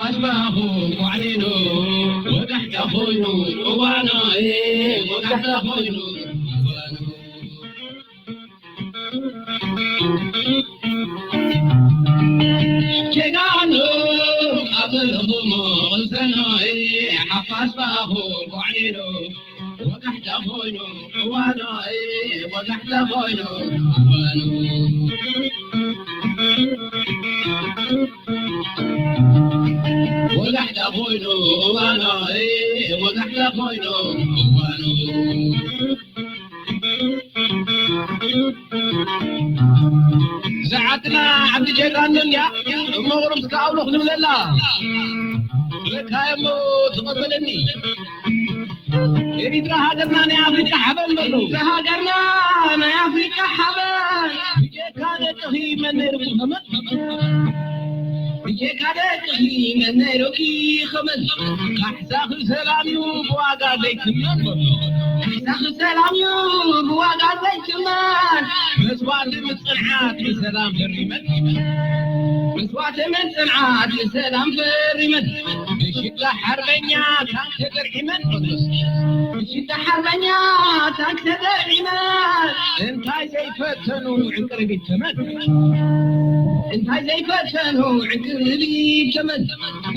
ኣስባኹ ኳዕሊኑ ወጋሕታ ኮይኑ እዋኑ፣ ወጋሕታ ኮይኑ እዋኑ። ጀጋኑ ኣብ ዘለኹሞ ቅሰኑ፣ ሓፋሽ ባኹ ኳዕሊኑ ወጋሕታ ኮይኑ እዋኑ፣ ወጋሕታ ኮይኑ እዋኑ። ወጋሕታ ኮይኑ እዋኑ፣ ወጋሕታ ኮይኑ እዋኑ። ዝዓድና ዓዲ ጀጋኑ እንድያ፣ እሞ ቁሩብ እስከ ኣውሎ ክንብለላ። ለካ እሞ ተቐበለኒ። ኤሪትራ ሃገርና ናይ ኣፍሪቃ ሓበን በሉ። ኤሪትራ ሃገርና ናይ ኣፍሪቃ ሓበን። ብጀካ ደቅኺ መን ነይሩ ክኸመን? ብጀካ ደቅኺ መን ነይሩኪ ክኸመን? ካሕሳኺ ሰላም እዩ ብዋጋ ዘይትመን በሉ። ካሕሳኺ ሰላም እዩ ብዋጋ ዘይትመን። መስዋእቲ ምጽንዓት ንሰላም ፈሪመን። መስዋእቲ ምጽንዓት ንሰላም ፈሪመን። ብሽላ ሓርበኛ ታንክ ተደርዒመን። ብሽላ ሓርበኛ ታንክ ተደርዒመን። እንታይ ዘይፈተኑ ዕንቅርቢት ተመን። እንታይ ዘይፈተኑ ዕንቅርቢት ተመን።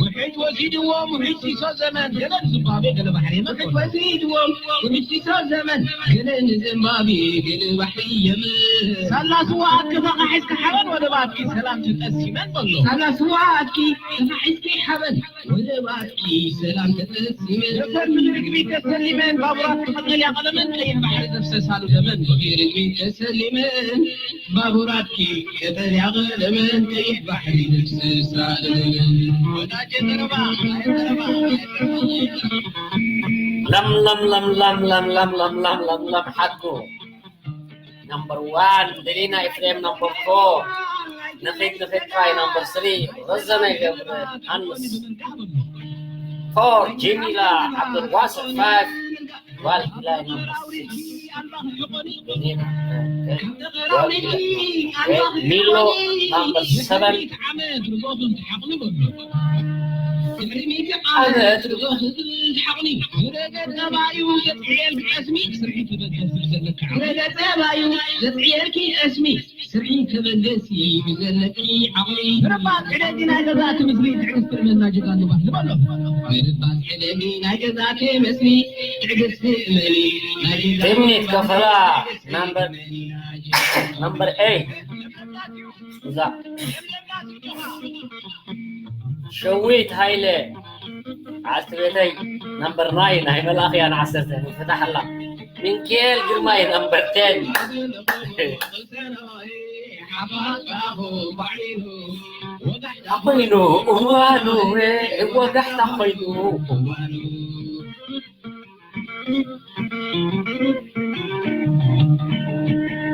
ውሕጅ ወሲድዎም ውሕጅ ሲሶ ዘመን። ገለ ንዝምባብዌ ገለ ባሕሪ የመን። ውሕጅ ወሲድዎም ውሕጅ ሲሶ ዘመን። ገለ ንዝምባብዌ ገለ ባሕሪ የመን። ሳላ ስዋ ኣትኪ ተኻሒስኪ ሓበን ወደባትኪ ሰላም ተጠሲመን በሎ። ሳላ ስዋ ኣትኪ ተኻሒስኪ ሓበን ወደባትኪ ሰላም ተጠሲመን። ነፈርቲ ርግቢት ተሰሊመን ባቡራት ቀጠልያ ቀለመን ቀይሕ ባሕሪ ዘፍሰሳሉ ደመን። ነፈርቲ ርግቢት ተሰሊመን ባቡራትኪ ቀጠልያ ቀለመን ቀይሕ ባሕሪ ዘፍሰሳሉ ደመን። ወዳጀ ዘረባ፣ ዘረባ፣ ዘረባ። ለምለም ለምለም ለምለም ለምለም ለምለም ሓቁ። Number one፣ ደሊና ኤፍሬም። Number four፣ ንኺድ ንኺድ ጥራይ። Number three፣ ረዘነ ገብረ ሃንስ። Four፣ ጀሚላ ዓብደልዋስዕ። Five፣ ጓል ኢላይ። Number six፣ ሚሎ። Number seven፣ ዓመት ርገ ጸባዩ ዘጥዕየልኪ ቀስሚ ስርሒ ተበገስ ብዘለካ ዓቕሚ። ርገ ጸባዩ ዘጥዕየልኪ ቀስሚ ስርሒ ተበገሲ ብዘለኪ ዓቕሚ። ምርባጥ ዕደጊ ናይ ገዛእቲ ምስሊ ትዕግስቲ እመና ጀጋኑ ባህሊ በሎ። ምርባጥ ዕደጊ ናይ ገዛእቲ ምስሊ ትዕግስቲ እመኒ ናይ ገዛእቲ ትምኒት ከፈላ ናምበር፣ ናምበር ኤይት። እዛ ሸዊት ሃይለ ዓርኪ ቤተይ። ናምበር ናይን ኣይመልኣኽያን ዓሰርተ ንፍታሕ ኣላ። ሚንኬል ግርማይ ናምበር ቴን። ኮይኑ እዋኑ ወጋሕታ ኮይኑ እዋኑ።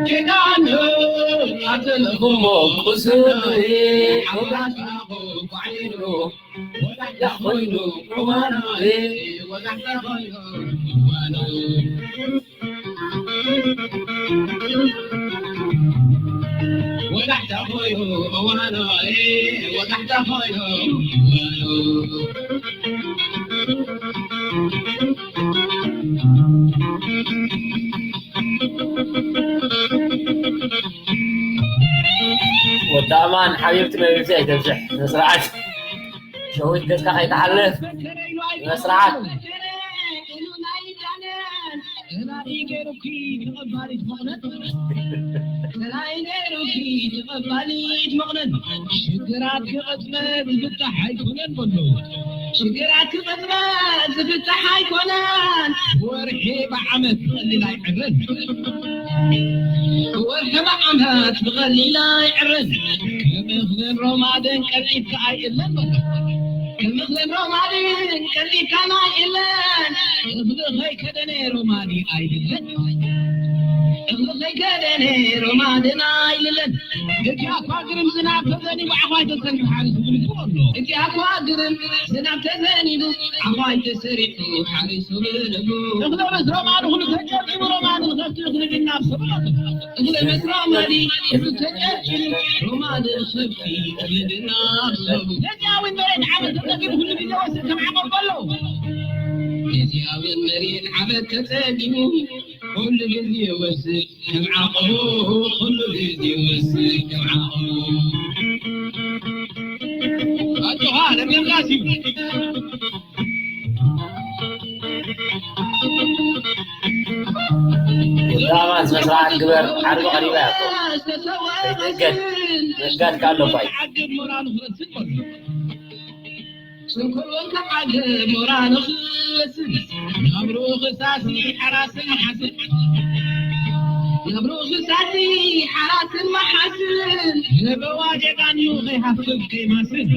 ጀጋኑ ኣተለኹሞ ቁስሉ ሓባሳኹ ባዕሉ ወጋሕታ ኮይኑ እዋኑ፣ ወጋሕታ ኮይኑ እዋኑ። ወጋሕታ ኮይኑ እዋኑ፣ ወጋሕታ ኮይኑ እዋኑ። ወዲ ኣማን ሓቢብቲ መቢብቲ ኣይተብዝሕ፣ ስነ ስርዓት። ሸዊት ገጽካ ከይትሓልፍ፣ ስነ ስርዓት። ሽግራት ክቕጽበት ዝፍታሕ ኣይኮነን በሎ። ሽግራት ክቕጽበት ዝፍታሕ ኣይኮነን። ወርሒ ብዓመት ብቐሊል ኣይዕረን። ወርሒ ብዓመት ብቐሊል ኣይዕረን። ከም እኽልን ሮማድን ቀልጢፍካ ኣይእለን በሎ። ከም እኽልን ሮማድን ቀልጢፍካ ኣይእለን። እኽሊ ከይከደነ ሮማዲ ኣይድለን። እኽሊ ከይከደነ ሮማድን ኣይልለን። እቲ ኣኳ ግርም ዝናብ ተዘኒቡ ዓዃይ ተሰሪሑ ሓሪሱ ብልቡ ኣሎ። እቲ ኣኳ ግርም ዝናብ ተዘኒቡ ዓዃይ ተሰሪሑ ሓሪሱ ብልቡ። እኽሊ ምስ ሮማን እኽሉ ተጨርጭሙ ሮማን ንኸፍቲ እኽሊ ድናብ ሰብሎ። እኽሊ ምስ ሮማን እኽሉ ተጨርጭሙ ሮማን ንኸፍቲ እኽሊ ድናብ ሰብሎ። ነዚኣ እውን መሬት ዓመት ተጠቂሙ ኩሉ ግዜ ወስድ ከም ዓቐብ በሎ። ነዚኣ እውን መሬት ዓመት ተጠቂሙ ኩሉ ግዜ ወስድ ከም ዓቕሙ፣ ኩሉ ግዜ ወስድ ከም ዓቕሙ። ኣጆኻ ለምለምካስ እዩ። ዳማ ስነ ስርዓት ግበር፣ ዓርቢ ቀሪባ እያ እኮ። ከይትእገድ፣ ምእጋድ ከኣ ኣሎ እኳ እዩ። ዓገብ ሞራሉ ክረስን ከሎ። ስንኩል ወንከ ዓገብ ሞራሉ ክረስን። ናብሩ ክሳሲ ሓራስን መሓስን። ናብሩ ክሳሲ ሓራስን መሓስን። የበዋ ጀጋኑ ከይሃፍፍ ከይማስን።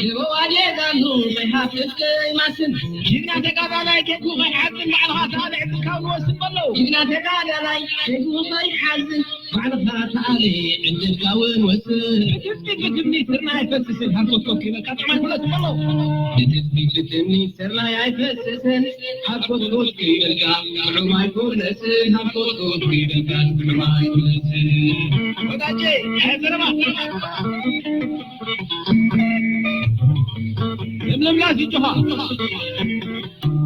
የበዋ ጀጋኑ ከይሃፍፍ ከይማስን። ጅግና ተጋዳላይ ኬኩ ከይሓዝን ባዕልኻ ተኣለ ዕድልካ እውን ወስን በሎ። ጅግና ተጋዳላይ ኬኩ ከይሓዝን ባዕልኻ ተኣለ ዕድልካ እውን ወስን። ብትጽቢት ብትምኒት ስርናይ ኣይፈስስን፣ ሃርኮትኮት ከይበልካ ጥዑም ኣይኮነትን በሎ። ብትጽቢት ብትምኒት ስርናይ ኣይፈስስን፣ ሃርኮትኮት ከይበልካ ጥዑም ኣይኮነትን፣ ሃርኮትኮት ከይበልካ ጥዑም ኣይኮነትን። ወዳጄ፣ ኣይ ዘረባ። ለምለም ላስ ይጆኻ።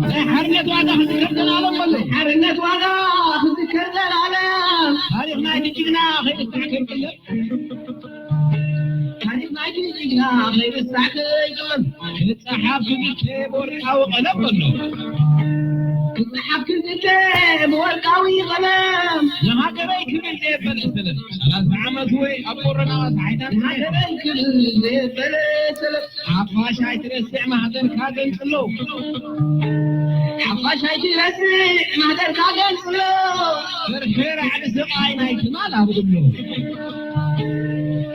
ናይ ሓርነት ዋጋ ክዝከር ዘላለም በሎ። ሓርነት ዋጋ ክዝከር ዘላለም። ታሪኽ ናይቲ ጅግና ከይርሳዕ ከይቅለም። ታሪኽ ናይቲ ጅግና ከይርሳዕ ከይቅለም። ክጸሓፍ ክዝተ ብወርቃዊ ቀለም በሎ። ክጸሓፍ ክዝተ ብወርቃዊ ቀለም። ንሃገረይ ክብል ዘየበለ ሰለም። ሰላሳ ዓመት ወይ ኣብ ኮሮና ዋስ ዓይታት ንሃገረይ ክብል ዘየበለ ሰለም። ሓፋሽ ኣይትረስዕ ማህደርካ ገንጽሎ። ሓፋሽ ኣይትረስዕ ማህደርካ ገንጽሎ። ፍርሒ ራዕዲ ስቓይ ናይ ትማል ኣብሎ።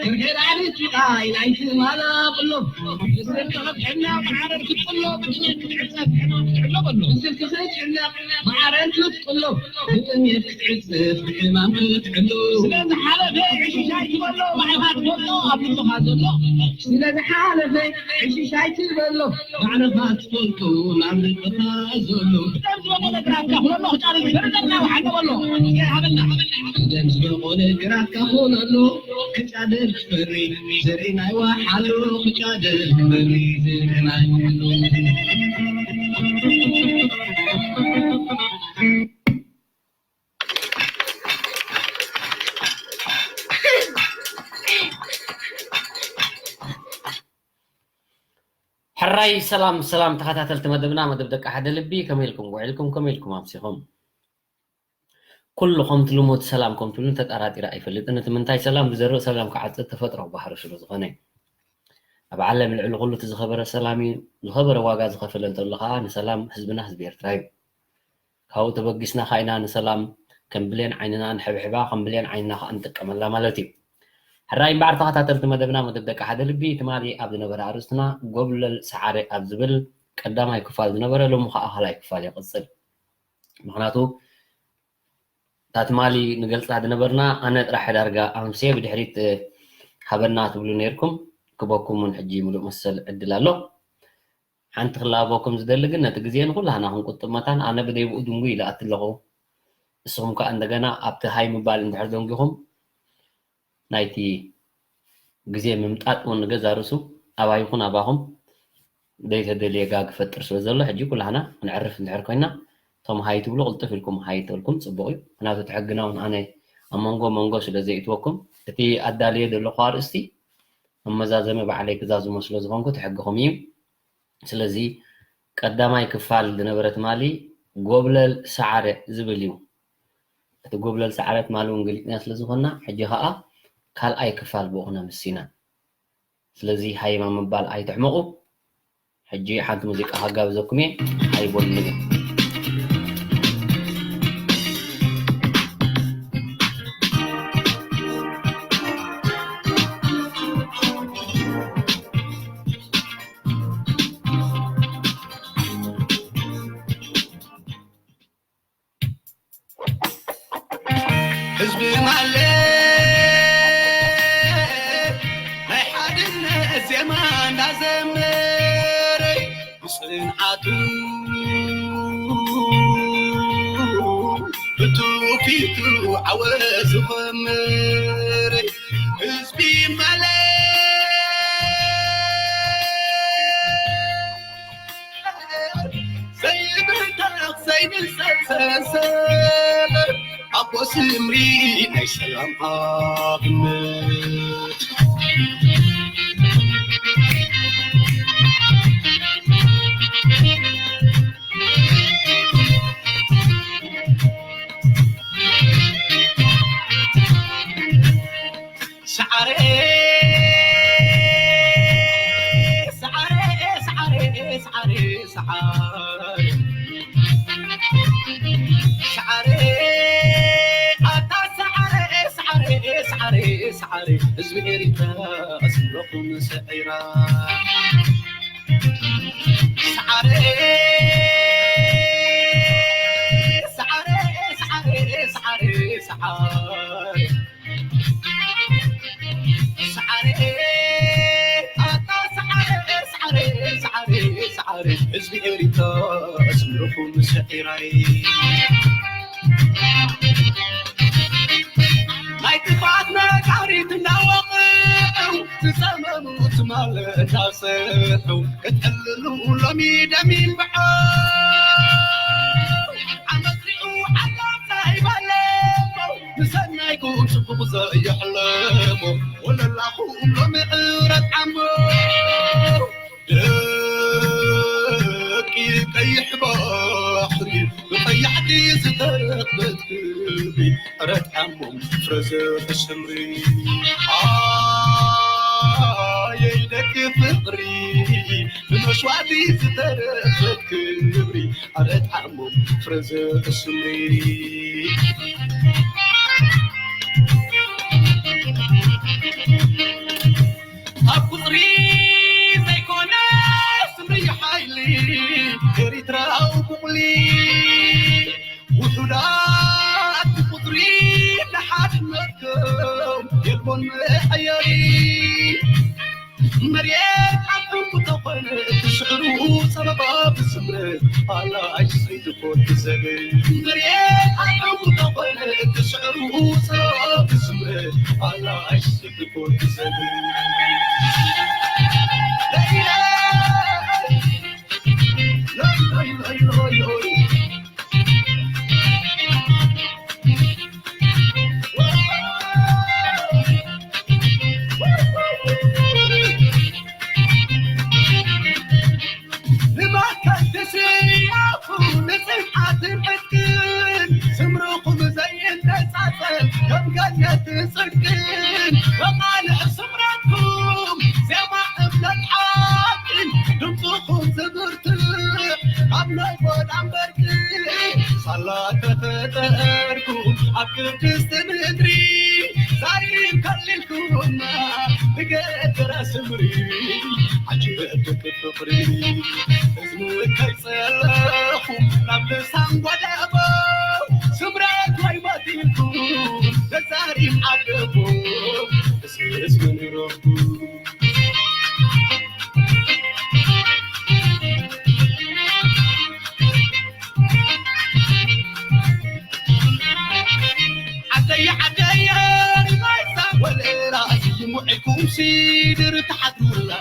ፍርሒ ራዕዲ ስቓይ ናይ ትማል ኣብሎ። ብስልኪ ክትሕነቕ ብዓረር ክትጥሎ፣ ብጥሜት ክትዕጸፍ ሕማም ክትዕሎ በሎ። ብስልኪ ክትሕነቕ ብዓረር ክትጥሎ፣ ብጥሜት ክትዕጸፍ ብሕማም ክትዕሎ። ስለ ዝሓለፈ ዕሽሽ ኣይትበሎ፣ ባዕልኻ ትፈልጦ ኣብ ልብኻ ዘሎ። ስለ ዝሓለፈ ዕሽሽ ኣይትበሎ፣ ባዕልኻ ትፈልጦ ናብ ልብኻ ዘሎ። ደም ዝበቆለ ግራትካ ኩነሎ፣ ክጫድል ክፈሪ ዘርና ወሓሎ በሎ። እግዚኣብሔር ሃበና። ደም ዝበቆለ ግራትካ ኩነሎ፣ ክጫድል ክፈሪ ዘርኢ ናይ ወሓሎ፣ ክጫድል ክፈሪ ዘርኢ ናይ ወሓሎ። ሕራይ ሰላም ሰላም ተኸታተልቲ መደብና፣ መደብ ደቂ ሓደ ልቢ፣ ከመይ ኢልኩም ውዒልኩም፣ ከመይ ኢልኩም ኣምሲኹም? ኩሉ ከምቲ ልሙድ ሰላም ከም ትብሉኒ ተጠራጢረ ኣይፈልጥን። እቲ ምንታይ ሰላም ዝዘርእ ሰላም ክዓጽድ ተፈጥሮ ባህሪ ስለ ዝኾነ። ኣብ ዓለም ልዕሊ ኩሉ እቲ ዝኸበረ ሰላም እዩ። ዝኸበረ ዋጋ ዝኸፈለ እንተሎ ኸኣ ንሰላም ህዝብና ህዝቢ ኤርትራ እዩ። ካብኡ ተበጊስና ኸኣ ኢና ንሰላም ከም ብሌን ዓይንና ንሕብሕባ፣ ከም ብሌን ዓይንና ኸኣ ንጥቀመላ ማለት እዩ። ሕራይ እምበኣር ተኸታተልቲ መደብና፣ መደብ ደቂ ሓደ ልቢ፣ ትማሊ ኣብ ዝነበረ ኣርእስትና ጎብለል ሰዓረ ኣብ ዝብል ቀዳማይ ክፋል ዝነበረ ሎሚ ኸኣ ካልኣይ ክፋል ይቕጽል። ምኽንያቱ እታ ትማሊ ንገልጻ ዝነበርና ኣነ ጥራሕ ዳርጋ ኣምስየ፣ ብድሕሪት ሃበና ትብሉ ነይርኩም። ክበኩም እውን ሕጂ ምሉእ መሰል ዕድል ኣሎ። ሓንቲ ክላበኩም ዝደሊ ግን ነቲ ግዜ ንኹላህና ክንቁጥብ መታን ኣነ ብደይ ብኡ ድንጉይ ኢለ ኣትለኹ። ንስኹም ከኣ እንደገና ኣብቲ ሃይ ምባል እንድሕር ደንጊኹም ናይቲ ግዜ ምምጣጥ እውን ንገዛ ርእሱ ኣባይኹን ኣባኹም ዘይተደልየ ጋግ ክፈጥር ስለ ዘሎ ሕጂ ኩላህና ክንዕርፍ እንድሕር ኮይና እቶም ሃይ ትብሉ ቅልጥፍ ኢልኩም ሃይ ተልኩም ጽቡቕ እዩ። ምክንያቱ እቲ ሕግና እውን ኣነ ኣብ መንጎ መንጎ ስለ ዘእትወኩም እቲ ኣዳልየ ዘለኹ ኣርእስቲ መመዛዘሚ ባዕለይ ክዛዝሞ ስለ ዝኾንኩ እቲ ሕግኹም እዩ። ስለዚ ቀዳማይ ክፋል ዝነበረ ትማሊ ጎብለል ሰዓረ ዝብል እዩ። እቲ ጎብለል ሰዓረ ትማሊ እውን ገሊጽና ስለ ዝኾንና ሕጂ ኸኣ ካልኣይ ክፋል ብኡ ክነምስ ኢና። ስለዚ ሃይማ ምባል ኣይትሕመቑ። ሕጂ ሓንቲ ሙዚቃ ከጋብዘኩም እየ። ኣይቦልኒ ግን ኣቱ ብትውፊቱ ዓወት ዝኸምር ህዝቢ ማለት ዘይብተኽ ዘይንሰሰሰ ኣቦ ስምሪ ናይ ሰላም ኣብነት። ሰዓረ ሰዓረ ሰዓረ ሰዓረ ሰዓረ ሰዓረ ኣታ ሰዓረ ሰዓረ ሰዓረ ሰዓረ ህዝቢ ኤሪትራ ኣስምረኹም ሰዒራ። ሰዓረ ሰዓረ ሰዓረ ሰዓረ ሰዓረ ሰዓረ ኣታ ሰዓረ ሰዓረ ሰዓረ ሰዓረ ህዝቢ ኤሪትራ ኣስምረኹም ሰዒራይ። ናይ ጥፍኣት ነጋሪት እናወቕዑ ዝጸመሙ ትማል እናሰሑ ክትዕልሉ ሎሚ ደሚን ብዖ ዓመት ሪኡ ዓለም ዘይበለሞ ንሰናይኩም ጽቡቕ ዘየሕለሞ ወለላኹም ሎሚ ዕረት ዓሞ ደቂ ቀይሕ ባሕሪ ብቐያሕቲ ዝተረኽበት ክብሪ ዕረት ዓሞም ፍረ ዘፍሪ ስምሪ ኣየይ ደቂ ፍቕሪ ብመስዋዕቲ ዝተረኽበት ክብሪ ዕረት ዓሞም ፍረ ዘፍሪ ስምሪ። ኣብ ቁጽሪ ዘይኮነ ስምሪ ሓይሊ ኤሪትራዊ ቡቕሊ ውሑዳት ብቁጽሪ ንሓድነትኩም የልቦን መሐየሪ። መሬት ዓቕም ተኾነ እቲ ስዕሩ ጸበባ ብስምረት ኣላ ኣይሰይድኮ ትዘብል። መሬት ዓቕም ተኾነ እቲ ስዕሩ ጸበባ ብስምረት ኣላ ኣይሰይድኮ ትዘብል። ለይለ፣ ለይ፣ ለይ፣ ለይ፣ ለይ፣ ለይ። ንመከልቲ ስያፉ ንጽንዓትን ዕጥቅን ስምርኹም ዘይነጻጸል ከም ገነት ጽድቅን መቓልዕ ስምረትኩም ዜማ እምነት ሓቅን ድምፅኹም ዝብርትዕ ካብ ናይ ጎዳም በርቂ ሳላ ተፈጠርኩም ኣብ ቅድስቲ ምድሪ ዛሪብ ከሊልኩምና ብገደራ ስምሪ ዓጀብ ደቂ ፍቕሪ እዝኒ ከይጸለኹ ናብ ልሳን ጓዳቦ ስምረት ወይ መቲልኩም ተዛሪብ ዓደቦ እስስ መንረኹ። ዓደየ ዓደየ ሪማይሳ ወለላ ስይሙ ዒኩም ሲድር ተሓድሩላ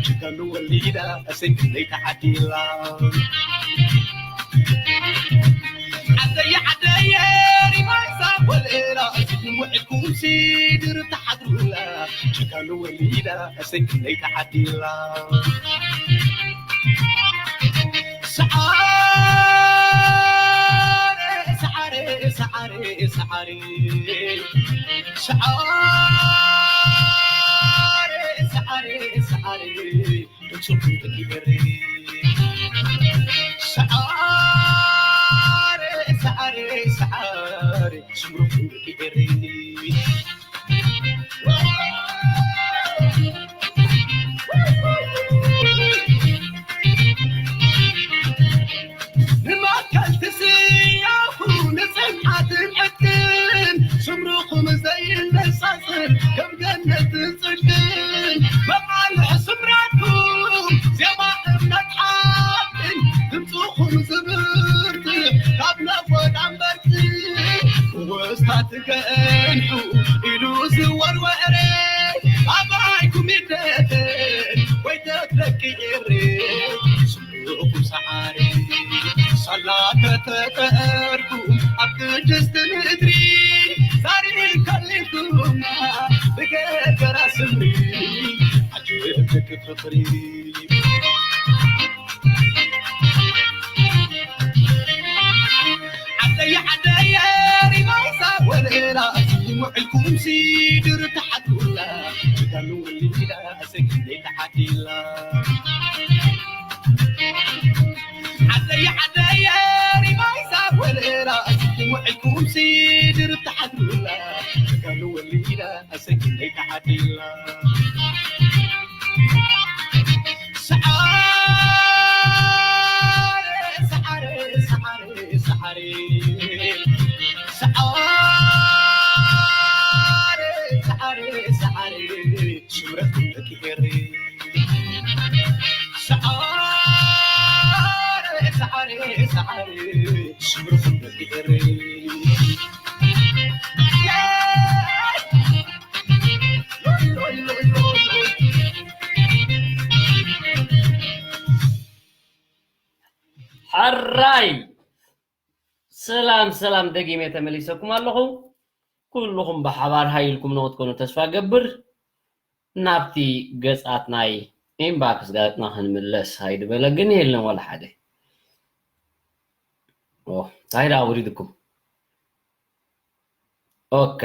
ችጋኑ ወሊዳ እሰይ ክንደይ ተዓዲላ። ዓደየ ዓደየ ሪማይሳ ወለላ ስይሙ ዒኩም ሲድር ተሓድሩላ ችጋኑ ወሊዳ እሰይ ክንደይ ተዓዲላ። ሰዓረ ሰዓረ ሰዓረ ሰዓረ ሰዓረ ሰዓረ ድምፅኩም ትግበሪ። ሰዓረ ሰዓረ ሰዓረ ስምርኩም ትግበሪ። ንመከልቲ ስያፉ ንጽንዓትን ዕጥቅን ስምርኹም ዘይነጻጽል ከም ገነትን ጽድቅን መቓልሕ ስምረትኩም ዜማ እምነት ሓቅን ስምዑ ሰዓሪ ሳላ ከተጠርኩ ኣብ ቅድስቲ ምድሪ ዛሪ ከሊልኩማ ብገገራ ስምሪ ዓጀብ ደቂ ፍቕሪ። ዓደየ ዓደየ ሪማይሳ ወለላ ውዒልኩም ሲድር ተሓትሩላ ተጋኑ ወሊዳ ሰኪነ ተሓቲላ። ዓደየ ዓደየ ሪማይሳ ወለላ ውዒልኩም ሲድር ተሓትሩላ ተጋኑ ወሊዳ ሰኪነ ተሓቲላ። ሰዓረ ሰዓረ ሰዓረ ሰዓረ ሰዓረ ሰዓረ ሰዓረ ሽምረኩም ደቂ ኤሪ። ሰዓረ ሰዓረ ሰዓረ ሽምረኩም ደቂ ኤሪ። ሕራይ ሰላም ሰላም፣ ደጊመ ተመሊሰኩም ኣለኹ። ኩልኹም ብሓባር ሃይ ኢልኩም ንክትኮኑ ተስፋ ገብር። ናብቲ ገጻት ናይ ኢንባክስ ገጽና ክንምለስ ሃይ ዝበለ ግን የለን ዋላ ሓደ። ኦ፣ እንታይ ደኣ ወሪድኩም? ኦኬ።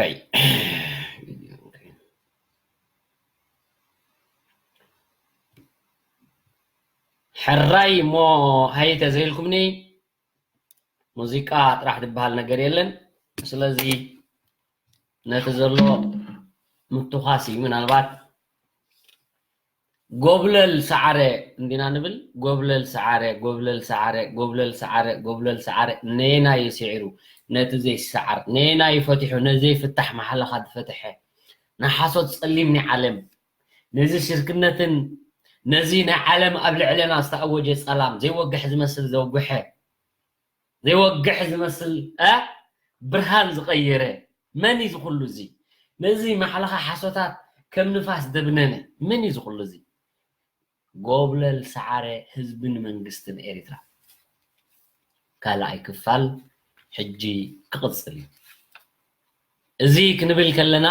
ሕራይ እሞ ሃይ ተዘይልኩምኒ ሙዚቃ ጥራሕ ዝበሃል ነገር የለን። ስለዚ ነቲ ዘሎ ምትኳስ እዩ። ምናልባት ጎብለል ሰዓረ እንዲና ንብል። ጎብለል ሰዓረ፣ ጎብለል ሰዓረ፣ ጎብለል ሰዓረ፣ ጎብለል ሰዓረ። ነየናይ እዩ ስዒሩ ነቲ ዘይሰዓር? ነየናይ እዩ ፈቲሑ ነቲ ዘይፍታሕ? ማሕለኻ ዝፈትሐ ንሓሶት ጸሊም ናይ ዓለም፣ ነዚ ሽርክነትን ነዚ ናይ ዓለም ኣብ ልዕለና ዝተኣወጀ ጸላም ዘይወግሕ ዝመስል ዘውግሐ፣ ዘይወግሕ ዝመስል፣ እ፣ ብርሃን ዝቐየረ መን እዩ ዝኹሉ እዚ? ነዚ ማሕለኻ ሓሶታት ከም ንፋስ ደብነነ መን እዩ ዝኹሉ እዚ? ጎብለል ሰዓረ ህዝብን መንግስትን ኤሪትራ። ካልኣይ ክፋል ሕጂ ክቕጽል እዩ። እዚ ክንብል ከለና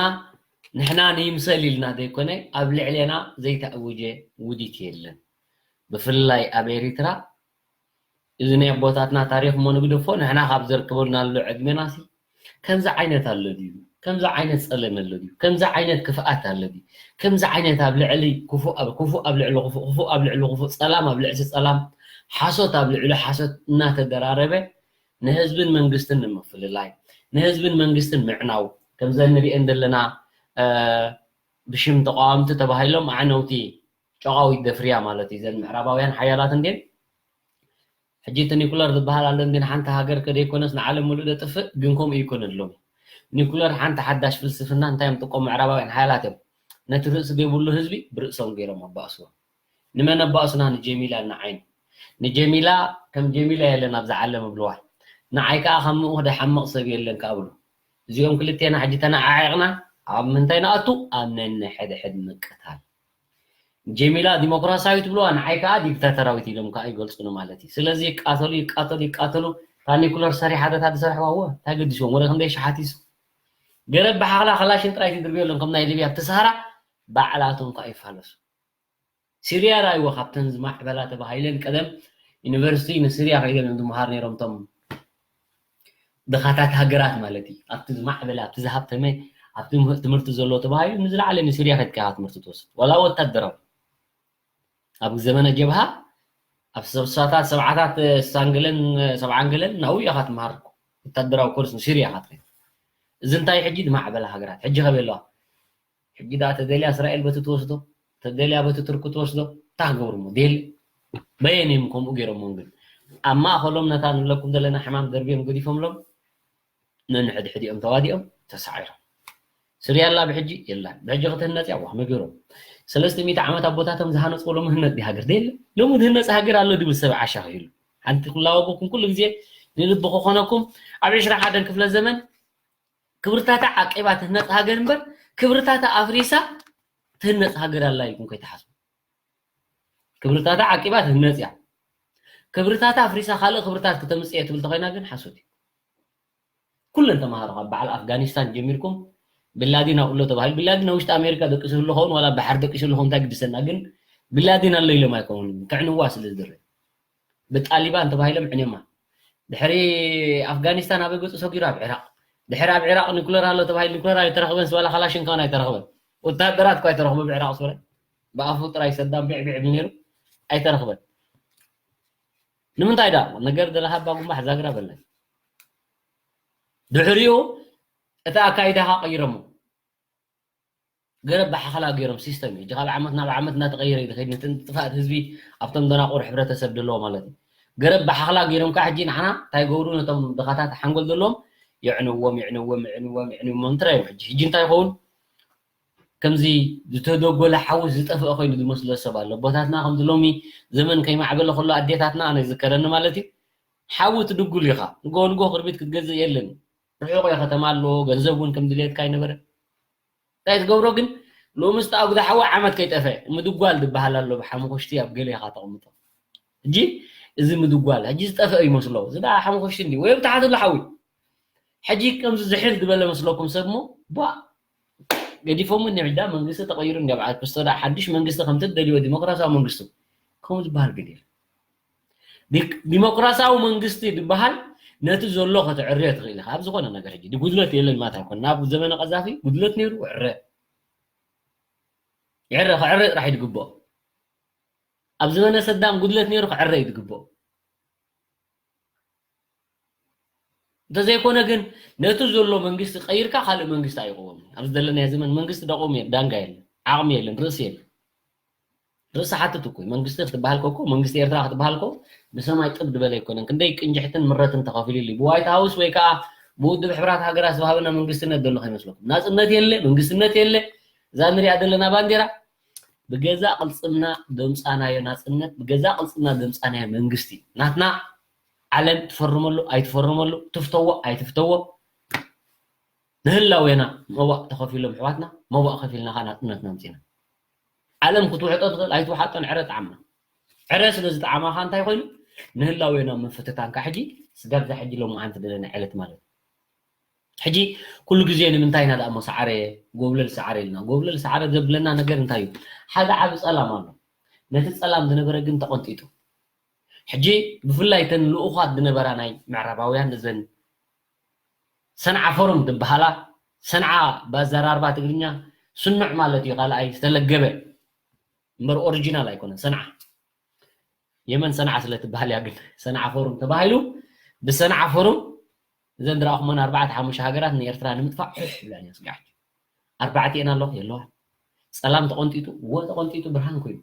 ንሕና ንይምሰል ኢልና ዘይኮነ፣ ኣብ ልዕሌና ዘይተኣወጀ ውዲት የለን። ብፍላይ ኣብ ኤሪትራ እዚ ናይ ኣቦታትና ታሪኽ እሞ ንግደፎ፣ ንሕና ካብ ዘርክበልናሉ ዕድሜናሲ ከምዚ ዓይነት ኣሎ ድዩ? ከምዚ ዓይነት ጸለመ ኣሎ ድዩ? ከምዚ ዓይነት ክፍኣት ኣሎ ድዩ? ከምዚ ዓይነት ኣብ ልዕሊ ክፉእ ኣብ፣ ክፉእ ኣብ ልዕሊ ክፉእ፣ ክፉእ ኣብ ልዕሊ ክፉእ፣ ጸላም ኣብ ልዕሊ ጸላም፣ ሓሶት ኣብ ልዕሊ ሓሶት እናተደራረበ ንህዝብን መንግስትን ንምፍልላይ፣ ንህዝብን መንግስትን ምዕናው፣ ከምዘን ንሪኤን ዘለና፣ እ፣ ብሽም ተቃወምቲ ተባሂሎም ኣዕነውቲ ጨቓዊት ደፍርያ ማለት እዩ። እዘን ምዕራባውያን ሓያላት እንድየን። ሕጂ እቲ ኒኩለር ዝበሃል ኣሎ እንዲ ንሓንቲ ሃገር ከደይኮነስ ንዓለም ሙሉእ ደጥፍእ፣ ግን ከምኡ ይኮነሎም። ኒኩለር ሓንቲ ሓዳሽ ፍልስፍና እንታይ እዮም ጥቀሙ ምዕራባውያን ሓያላት እዮም። ነቲ ርእሲ ዘይብሉ ህዝቢ ብርእሶም ገይሮም ኣባእስዎ። ንመን ኣባእሱና? ንጀሚላ ንዓይን። ንጀሚላ ከም ጀሚላ የለን ኣብዚ ዓለም እብልዋ። ንዓይ ከኣ ካብ ምኡ ደሓምቕ ሰብ የለን ከኣ እብሉ። እዚኦም ክልቴና ሕጂ ተነዓዒቕና ኣብ ምንታይ ንኣቱ? ኣብ ነንሕድሕድ ምቅታል። ጀሚላ ዲሞክራሲያዊት ብለዋ፣ ንዓይ ከኣ ዲክታተራዊት ኢሎም ከኣ ይገልጹኒ ማለት እዩ። ስለዚ ይቃተሉ፣ ይቃተሉ፣ ይቃተሉ። እታ ኒኩለር ሰሪሓ ዶ እታ ዝሰርሕዋ? እወ፣ እንታይ ገዲስዎም? ወረ ክንደይ ሸሓት ይሱ? ገረብ ብሓኽላ ክላሽን ጥራይ ትድርብየሎም ከም ናይ ሊብያ ኣብቲ ሰሃራ፣ ባዕላቶም ከኣ ይፋለሱ። ሲርያ ረኣይዎ፣ ካብተን ዝማዕበላ ተባሂለን ቀደም ዩኒቨርሲቲ ንሲርያ ከይዶም እዮም ዝመሃሩ ነይሮም፣ እቶም ድኻታት ሃገራት ማለት እዩ። ኣብቲ ዝማዕበለ፣ ኣብቲ ዝሃብተመ፣ ኣብቲ ምህር-፣ ትምህርቲ ዘለዎ ተባሂሉ ንዝለዓለ ንሲርያ ከድካ ኢኻ ትምህርቲ ትወስድ። ዋላ ወታደራዊ። ኣብ ዘመነ ጀብሃ፣ ኣብ ስሳታት፣ ሰብዓታት፣ ስሳን ገለን፣ ሰብዓን ገለን ናብኡ ኢኻ ትመሃር እኮ። ወታደራዊ ኮርስ ንሲርያ ኢኻ ትኸይድ። እዚ እንታይ ሕጂ ዝማዕበላ ሃገራት። ሕጂ ከበይ ኣለዋ? ሕጂ ደኣ ተደልያ እስራኤል በቲ ትወስዶ፣ ተደልያ በቲ ቱርኪ ትወስዶ፣ እንታይ ክገብሩ እሞ? ዴል በየን እዮም ከምኡ ገይሮሞም? ግን ኣብ ማእኸሎም ነታ ንብለኩም ዘለና ሕማም ደርብዮም ገዲፎምሎም፣ ነንሕድሕዲኦም ተዋዲኦም ተሳዒሮም። ስርያ ኣላ ብሕጂ የላን። ብሕጂ ክትህነጽ እያ፣ ዋህ መገሮም። ሰለስተ ሚእቲ ዓመት ኣቦታቶም ዝሃነጽዎ ሎሚ ህነጽ ድያ ሃገር? ዴል ሎሚ ዝህነጽ ሃገር ኣሎ ድብል ሰብ ዓሻ ክኢሉ። ሓንቲ ክላወበኩም ኩሉ ግዜ ንልቢ ክኾነኩም ኣብ ዕስራን ሓደን ክፍለ ዘመን ክብርታታ ዓቂባ ትህነጽ ሃገር እምበር፣ ክብርታታ ኣፍሪሳ ትህነጽ ሃገር ኣላ ኢልኩም ከይትሓስቡ። ክብርታታ ዓቂባ ትህነጽ እያ። ክብርታታ ኣፍሪሳ ካልእ ክብርታት ክተምጽእ እየ ትብል ተኾይና ግን ሓሶት እዩ። ኩለን ተማሃሮ ካብ በዓል ኣፍጋኒስታን ጀሚርኩም ብላዲን ኣብኡ ኣሎ ተባሂሉ፣ ብላዲን ኣብ ውሽጢ ኣሜሪካ ደቂሱ ህሉ ኸውን ዋላ ባሕር ደቂሱ ህሉ ኸውን እንታይ ግድሰና፣ ግን ብላዲን ኣሎ ኢሎም ኣይኮኑን፣ ከዕንዋ ስለ ዝደለዩ። ብጣሊባን ተባሂሎም ዕንዮማ። ድሕሪ ኣፍጋኒስታን ኣበይ ገጹ ሰጊሩ? ኣብ ዒራቕ። ድሕሪ ኣብ ዒራቕ ኒኩለር ኣሎ ተባሂሉ ኒኩለር ኣይተረኽበን፣ ስባላ ካላሽን ከውን ኣይተረኽበን። ወታደራት እኳ ኣይተረኽቡ ብዒራቕ ሱረ። ብኣፉ ጥራይ ሰዳም ቢዕ ቢዕ ብል ነይሩ፣ ኣይተረኽበን። ንምንታይ ደኣ? ነገር ደለኻ ኣባ ጉንባሕ ዛግራ በለን። ድሕሪኡ እቲ ኣካይዳኻ ቀይሮሞ። ገረብ ብሓኽላ ገይሮም ሲስተም እዩ። ሕጂ ካብ ዓመት ናብ ዓመት እናተቐየረ እዩ ዝኸይድ። ነቲ ጥፍኣት ህዝቢ ኣብቶም ደናቑር ሕብረተሰብ ዘለዎ ማለት እዩ። ገረብ ብሓኽላ ገይሮም ከዓ ሕጂ ንዓና እንታይ ይገብሩ? ነቶም ድኻታት ሓንጎል ዘለዎም የዕንዎም፣ የዕንዎም፣ የዕንዎም፣ የዕንዎም። እንትራ እዮም ሕጂ። ሕጂ እንታይ ይኸውን? ከምዚ ዝተደጎለ ሓዊ ዝጠፍአ ኮይኑ ዝመስሎ ሰብ ኣሎ። ኣቦታትና ከምዚ ሎሚ ዘመን ከይማዕበለ ከሎ ኣዴታትና ኣነ ይዝከረኒ ማለት እዩ። ሓዊ ትድጉል ኢኻ። ንጎ ንጎ ክርቢት ክትገዝእ የለን። ርሑቕ እየ ከተማ ኣለዎ፣ ገንዘብ እውን ከም ድልየትካ ኣይነበረ። እንታይ ትገብሮ ግን? ሎሚ ዝተኣጉደ ሓዊ ዓመት ከይጠፍአ ምድጓል ዝበሃል ኣሎ። ብሓሙኽሽቲ ኣብ ገለ ኢኻ ተቕምጦ። ሕጂ እዚ ምድጓል፣ ሕጂ ዝጠፍአ ይመስሎ። እዚ ደኣ ሓሙኽሽቲ እንዲ ወይ ብታሕቲ ኣሎ ሓዊ። ሕጂ ከምዚ ዝሕል ዝበለ መስለኩም ሰብ እሞ፣ ቧ፣ ገዲፎም እኒኦ። ሕጂ ደኣ መንግስቲ ተቐይሩ እንዲ ኣብ ዓድ ክስቶ ደኣ ሓድሽ መንግስቲ ከምቲ ትደልዮ ዲሞክራሲያዊ መንግስቲ ከምኡ ዝበሃል ግን የለን። ዲክ-፣ ዲሞክራሲያዊ መንግስቲ ዝበሃል ነቲ ዘሎ ከተዕርዮ ትኽእል ኢኻ። ኣብ ዝኾነ ነገር ሕጂ ጉድለት የለን ማለት ኣይኮነን። ናብ ዘመነ ቀዛፊ ጉድለት ነይሩ፣ ዕረ። ይዕረ፣ ክዕረ ጥራሕ እዩ ዝግብኦ። ኣብ ዘመነ ሰዳም ጉድለት ነይሩ፣ ክዕረ እዩ ዝግብኦ። እንተዘይኮነ ግን ነቲ ዘሎ መንግስቲ ቀይርካ ካልእ መንግስቲ ኣይቆወምን። ኣብዚ ዘለናዮ ዘመን መንግስቲ ደቆም የለን፣ ዳንጋ የለን፣ ዓቕሚ የለን፣ ርእሲ የለን። ርእሲ ሓትት እኮ እዩ። መንግስቲ ክትበሃል እኮ፣ መንግስቲ ኤርትራ ክትበሃል እኮ ብሰማይ ጥብ ዝበለ ኣይኮነን። ክንደይ ቅንጅሕትን ምረትን ተኸፊሉሉ እዩ። ብዋይት ሃውስ ወይ ከዓ ብውድብ ሕብራት ሃገራት ዝተዋህበና መንግስትነት ዘሎ ከይመስለኩም። ናጽነት የለ፣ መንግስትነት የለ። እዛ ንሪኣ ዘለና ባንዴራ ብገዛ ቅልጽምና ደምጻናዮ ናጽነት፣ ብገዛ ቅልጽምና ደምጻናዮ መንግስቲ እዩ። ናትና ዓለም ትፈርመሉ ኣይትፈርመሉ፣ ትፍተዎ ኣይትፍተዎ፣ ንህላዌና መዋእ ተኸፊሎም ኣሕዋትና፣ መዋእ ከፊልና ኸዓ ናጽነትና ኣምጺና። ዓለም ክትውሕጦ ትኽእል ኣይትውሓጦን፣ ዕረ ጣዕማ። ዕረ ስለ ዝጠዓማ ኸዓ እንታይ ኮይኑ? ንህላዌና ምፍትታን ከ ሕጂ ስጋብ እዛ ሕጂ ሎማዓንቲ ዘለና ዕለት ማለት እዩ። ሕጂ ኩሉ ግዜ ንምንታይ ኢና ደኣ እሞ ሰዓረ፣ ጎብለል ሰዓረ ኢልና? ጎብለል ሰዓረ ዘብለና ነገር እንታይ እዩ? ሓደ ዓቢ ጸላም ኣሎ። ነቲ ጸላም ዝነበረ ግን ተቐንጢጡ። ሕጂ ብፍላይ እተን ልኡኻት ዝነበራ ናይ ምዕራባውያን፣ እዘን ሰንዓ ፎረም ዝበሃላ፣ ሰንዓ ብኣዘራርባ ትግርኛ ስኑዕ ማለት እዩ፣ ካልኣይ ዝተለገበ እምበር ኦሪጂናል ኣይኮነን። ሰንዓ የመን ሰንዓ ስለ ትበሃል እያ፣ ግን ሰንዓ ፎረም ተባሂሉ ብሰንዓ ፎረም እዘን ዝረኣኹመን ኣርባዕተ ሓሙሽተ ሃገራት ንኤርትራ ንምጥፋእ ሕሕ ብለን እየን ስጋዕ። ኣርባዕቲኤን ኣለኹ የለዋን። ጸላም ተቐንጢጡ፣ እወ ተቐንጢጡ ብርሃን ኮይኑ።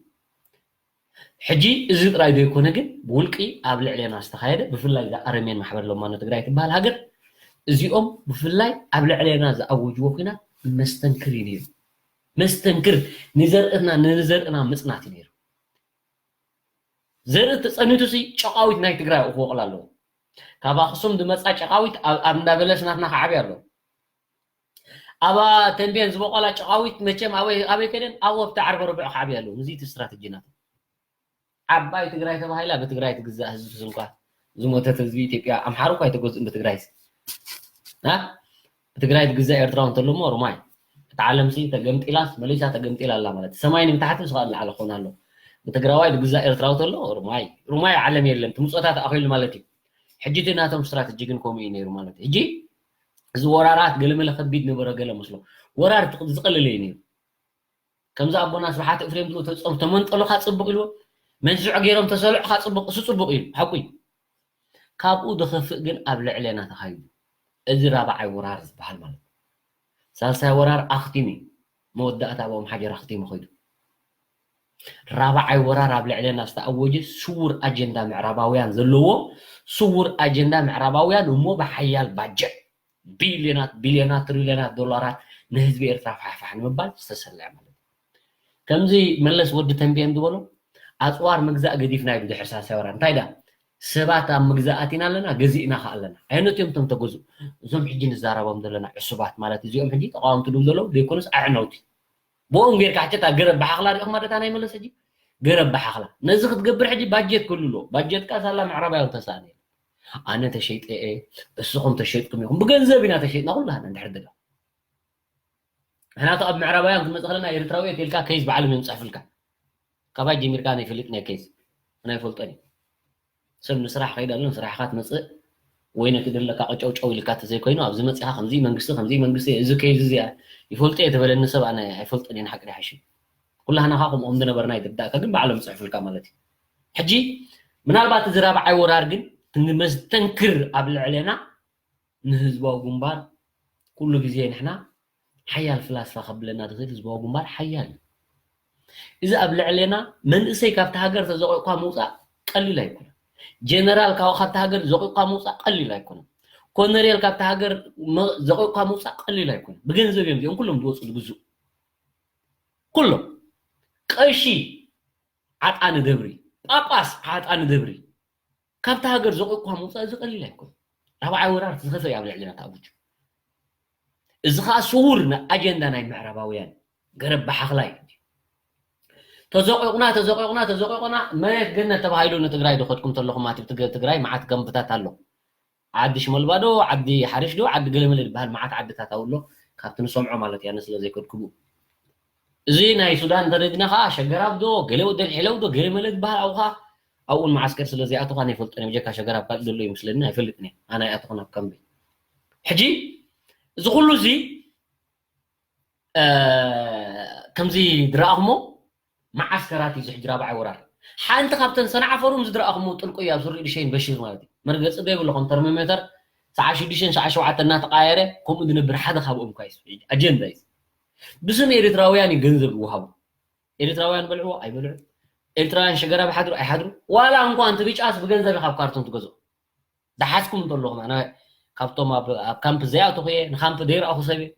ሕጂ እዚ ጥራይ ዘይኮነ ግን ብውልቂ ኣብ ልዕሌና ዝተኻየደ፣ ብፍላይ እዛ ኣረሜን ማሕበር ለማኖ ትግራይ ትበሃል ሃገር፣ እዚኦም ብፍላይ ኣብ ልዕሌና ዝኣወጅዎ ኲናት መስተንክር እዩ ነይሩ። መስተንክር፣ ንዘርእና፣ ንዘርእና ምጽናት እዩ ነይሩ። ዘርኢ ተጸኒቱ ሲ ጨቓዊት ናይ ትግራይ ኣብኡ ክወቕል ኣለዎ። ካብ ኣኽሱም ዝመጻ ጨቓዊት ኣብ፣ ኣብ እንዳበለስ ናትና ክዓብይ ኣለዎ። ኣብ ተንቤን ዝበቆላ ጨቓዊት መቸም ኣበይ፣ ኣበይ ከደን? ኣብ ወፍቲ ዓርቢ ርብዕ ክዓብይ ኣለዎ። እዚ እቲ ስትራተጂ ናቶም። ዓባይ ትግራይ ተባሂላ ብትግራይ ትግዛእ ህዝቢ ስንኳ ዝሞተት ህዝቢ ኢትዮጵያ ኣምሓሩ እኳ ኣይተገዝኡን ብትግራይ። ና? ብትግራይ ትግዛእ ኤርትራዊ እንተሎ እሞ ሩማይ። እታ ዓለምሲ ተገምጢላስ መሊሳ ተገምጢላ ኣላ ማለት። ሰማይ ንታሕቲ ስኻ ንላዕሊ ክኾን ኣሎ። ብትግራዋይ ዝግዛእ ኤርትራዊ ተሎ ሩማይ። ሩማይ ዓለም የለን። እቲ ምጾታት ኣኺሉ ማለት እዩ። ሕጂ እቲ ናቶም ስትራተጂ ግን ከምኡ እዩ ነይሩ ማለት እዩ። ሕጂ እዚ ወራራት ገለመለ ከቢድ ነበረ ገለ መስሎ። ወራር ትቕ-፣ ዝቐለለ እዩ ነይሩ። ከምዚ ኣቦና ስብሓት እፍሬም ዝብሉ ተጸ-፣ ተመንጠሉኻ ጽቡቕ ኢልዎ። መንስዖ ገይሮም ተሰልዑኻ ጽቡቕ፣ እሱ ጽቡቕ እዩ። ሓቁ እዩ። ካብኡ ዝኸፍእ ግን ኣብ ልዕሌና ተኻይዱ። እዚ ራብዓይ ወራር ዝበሃል ማለት እዩ። ሳልሳይ ወራር ኣኽቲሙ እዩ። መወዳእታ ኣብኦም ሓጀር ኣኽቲሙ ኸይዱ። ራብዓይ ወራር ኣብ ልዕሌና ዝተኣወጀ ስዉር ኣጀንዳ ምዕራባውያን ዘለዎ፣ ስዉር ኣጀንዳ ምዕራባውያን እሞ ብሓያል ባጀት ቢልዮናት፣ ቢልዮናት፣ ትሪልዮናት ዶላራት ንህዝቢ ኤርትራ ፋሕፋሕ ንምባል ዝተሰለዐ ማለት እዩ። ከምዚ መለስ ወዲ ተንቤን ዝበሎ፣ ኣጽዋር ምግዛእ ገዲፍና ኢሉ ድሕሪ ሳልሳይ ወራር። እንታይ ደኣ? ሰባት ኣብ ምግዛእ ኣቲና ኣለና፣ ገዚእና ኸኣ ኣለና። ኣየኖት እዮም እቶም ተገዝኡ? እዞም ሕጂ ንዛረቦም ዘለና ዕሱባት ማለት እዚኦም ሕጂ ተቃወምቲ ድም ዘለዉ ዘይኮኑስ ኣዕነውቲ። ብኦም ጌርካ ሕጂ እታ ገረብ ብሓኽላ ሪኢኹማ ዶ እታ ናይ መለስ ሕጂ? ገረብ ብሓኽላ። ነዚ ክትገብር ሕጂ ባጀት ክህሉ ኣለዎ። ባጀትካ ሳላ ምዕራባውያን ተሳእነ። ኣነ ተሸይጠ እየ፣ እስኹም ተሸይጥኩም ኢኹም። ብገንዘብ ኢና ተሸይጥና ኩላህና እንድሕር ደላ። ምኽንያቱ ኣብ ምዕራባውያን ክመጽእ ከለና ኤርትራዊ እየ ተልካ ኬዝ ባዕሎም እዮም ዝጽሕፍልካ። ካባይ ጀሚርካ ናይ ፈልጥን እየ ኬዝ። ናይ ፈልጦን እየ። ሰብ ንስራሕ ከይድ ኣሎ፣ ንስራሕኻ ትመጽእ ወይ ነቲ ደለካ ቀጨውጨው ኢልካ ተዘይኮይኑ ኣብዚ መጺኻ ከምዚ መንግስቲ ከምዚ መንግስቲ እዚ ኬዝ እዚ ይፈልጦ እየ ተበለኒ ሰብ ኣነ ኣይፈልጦን እየ። ንሓቂ ድሓሽ ኩላህና ኻ ከምኦም ዝነበርና ይትርዳእካ ግን ባዕሎም ይጽሕፍልካ ማለት እዩ። ሕጂ ምናልባት እዚ ራብዓይ ወራር ግን ንመስተንክር ኣብ ልዕሌና ንህዝባዊ ግንባር ኩሉ ግዜ ንሕና ሓያል ፍላስፋ ከብለና ዝኽእል ህዝባዊ ግንባር ሓያል እዩ። እዚ ኣብ ልዕሌና መንእሰይ ካብቲ ሃገር ተዘቂቕኳ ምውፃእ ቀሊል ኣይኮነን። ጀነራል ካብ ካብቲ ሃገር ዘቂቕኳ ምውፃእ ቀሊል ኣይኮነን። ኮነሬል ካብቲ ሃገር መ- ዘቂቕኳ ምውፃእ ቀሊል ኣይኮነን። ብገንዘብ እዮም እዚኦም ኩሎም ዝወፁ ዝግዝኡ። ኩሎም ቀሺ ዓጣኒ ደብሪ፣ ጳጳስ ዓጣኒ ደብሪ ካብቲ ሃገር ዘቂቕኳ ምውፃእ እዚ ቀሊል ኣይኮነን። ራብዓይ ወራር ዝኸፈ እዩ ኣብ ልዕልና ተኣውጁ። እዚ ከዓ ስውር ና- ኣጀንዳ ናይ ምዕራባውያን ገረብ ብሓኽላይ እዩ። ተዘቂቕና ተዘቂቕና ተዘቂቕና መሬት ገነት ተባሂሉ ንትግራይ ዝኸድኩም ተለኹም ኣቲ ትግ- ትግራይ መዓት ገንብታት ኣሎ። ዓዲ ሽመልባ ዶ ዓዲ ሓሪሽ ዶ ዓዲ ገለመለ ዝበሃል መዓት ዓድታት ኣውሎ ካብቲ ንሰምዖ ማለት እያ ስለ ዘይከድኩቡ። እዚ ናይ ሱዳን እንተረድና ከዓ ሸገራብ ዶ ገለ ወደን ሒለው ዶ ገለ መለ ዝበሃል ኣብኡ ከዓ ኣብኡን መዓስከር ስለ ዘይኣተኹ ኣነ ይፈልጦን እየ። ብጀካ ሸገራብ ካልእ ዘሎ ይመስለኒ ኣይፈልጥን እየ። ኣነ ኣይኣተኹን ኣብ ካምቢ። ሕጂ እዚ ኩሉ እዚ እ፣ ከምዚ ዝረኣኹሞ መዓስከራት እዩ ዝሕጂ ራብዓይ ወራር። ሓንቲ ካብተን ሰንዓ ፈሩም ዝድረኣኹሞ ጥልቁ እዩ ኣብ ሱሪ ድሸይን በሽር ማለት እዩ። መርገፂ ዶ ይብሎ ከም ተርሞሜተር ሰዓ ሽዱሽተን ሰዓ ሸውዓተን እናተቃየረ ከምኡ ዝነብር ሓደ ካብኦም እኳ እዩ። ኣጀንዳ እዩ። ብስም ኤርትራውያን እዩ ገንዘብ ዝወሃቡ። ኤርትራውያን በልዕዎ ኣይበልዑ፣ ኤርትራውያን ሸገራብ ሓድሩ ኣይሓድሩ። ዋላ እንኳ እንት ብጫስ ብገንዘብ ካብ ካርቶን ትገዝኦ። ዝሓዝኩም እንተለኹም ኣነ ካብቶም ኣብ ኣብ ካምፕ ዘይኣተኹ እየ፣ ንካምፕ ዘይረኣኹ ሰብ እየ።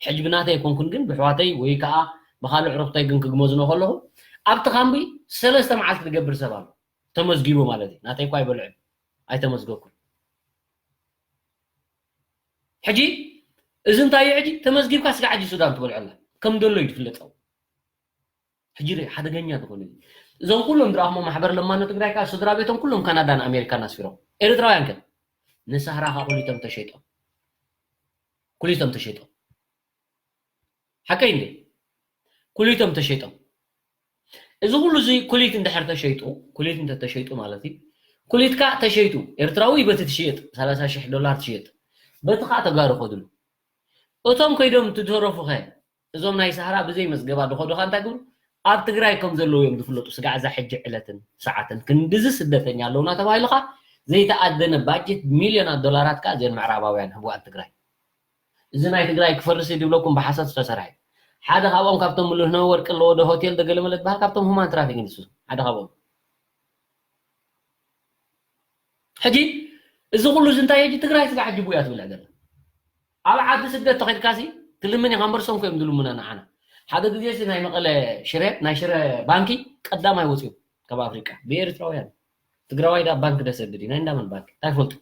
ሕጂ ብናተይ ኣይኮንኩን ግን ብሕዋተይ ወይ ከዓ ብካልእ ዕሩኽተይ ግን ክግመዝኖ ከለኹ ኣብቲ ካምቢ ሰለስተ መዓልቲ ዝገብር ሰብ ኣሎ ተመዝጊቡ ማለት እዩ። ናተይ እኳ ኣይበልዕን ኣይተመዝገብኩን። ሕጂ እዚ እንታይ እዩ? ሕጂ ተመዝጊብካ ስጋዕ ሕጂ ሱዳን ትበልዐላ ከም ደሎ እዩ ዝፍለጥ። ሕጂ ርእ ሓደገኛ ዝኾነ እዩ። እዞም ኩሎም ዝረኣኹሞ ማሕበር ለማኖ ትግራይ ከዓ ስድራ ቤቶም ኩሎም ካናዳን ኣሜሪካን ኣስፊሮም። ኤርትራውያን ከ ንሳህራ ከዓ ኩሊቶም ተሸይጦም። ኩሊቶም ተሸይጦም። ሓቀይ እንዴ? ኩሊቶም ተሸይጦም። እዚ ኩሉ እዚ ኩሊት እንድሕር ተሸይጡ፣ ኩሊት እንተ ተሸይጡ ማለት እዩ። ኩሊትካ ተሸይጡ። ኤርትራዊ በቲ ትሽየጥ፣ ሰላሳ ሽሕ ዶላር ትሽየጥ። በቲ ከዓ ተጋሩ ከድሉ። እቶም ከይዶም ትደረፉ ከ እዞም ናይ ሳህራ ብዘይ መዝገባ ዝኸዱ ኸ እንታይ ግብሩ? ኣብ ትግራይ ከም ዘለዉ እዮም ዝፍለጡ። ስጋዕ እዛ ሕጂ ዕለትን ሰዓትን ክንድዚ ስደተኛ ኣለውና ተባሂሉ ኸ ዘይተኣደነ ባጀት ሚልዮናት ዶላራት ከ እዘን ምዕራባውያን ህብዋት ትግራይ። እዚ ናይ ትግራይ ክፈርስ እዩ ዝብለኩም ብሓሰት ዝተሰርሐ ሓደ ካብኦም ካብቶም ምሉህነ ወርቂ ኣለዎ ዶ ሆቴል ዶ ገለመለ ዝበሃል ካብቶም ሁማን ትራፊክ ንሱ ሓደ ካብኦም ሕጂ እዚ ኩሉ እዚ እንታይ ሕጂ ትግራይ ስጋ ሕጂ ቡያ ትብልዕ ዘላ ኣብ ዓዲ ስደት ተኸድካሲ ትልምን ኢኻ እምበር ሰንኮ እዮም ዝልሙና ንዓና ሓደ ግዜ ሲ ናይ መቐለ ሽረ ናይ ሽረ ባንኪ ቀዳማይ ወፅኡ ካብ ኣፍሪቃ ብኤርትራውያን ትግራዋይ ዳ ባንክ ደሰድድ እዩ ናይ እንዳመን ባንክ እንታይ ፈልጡ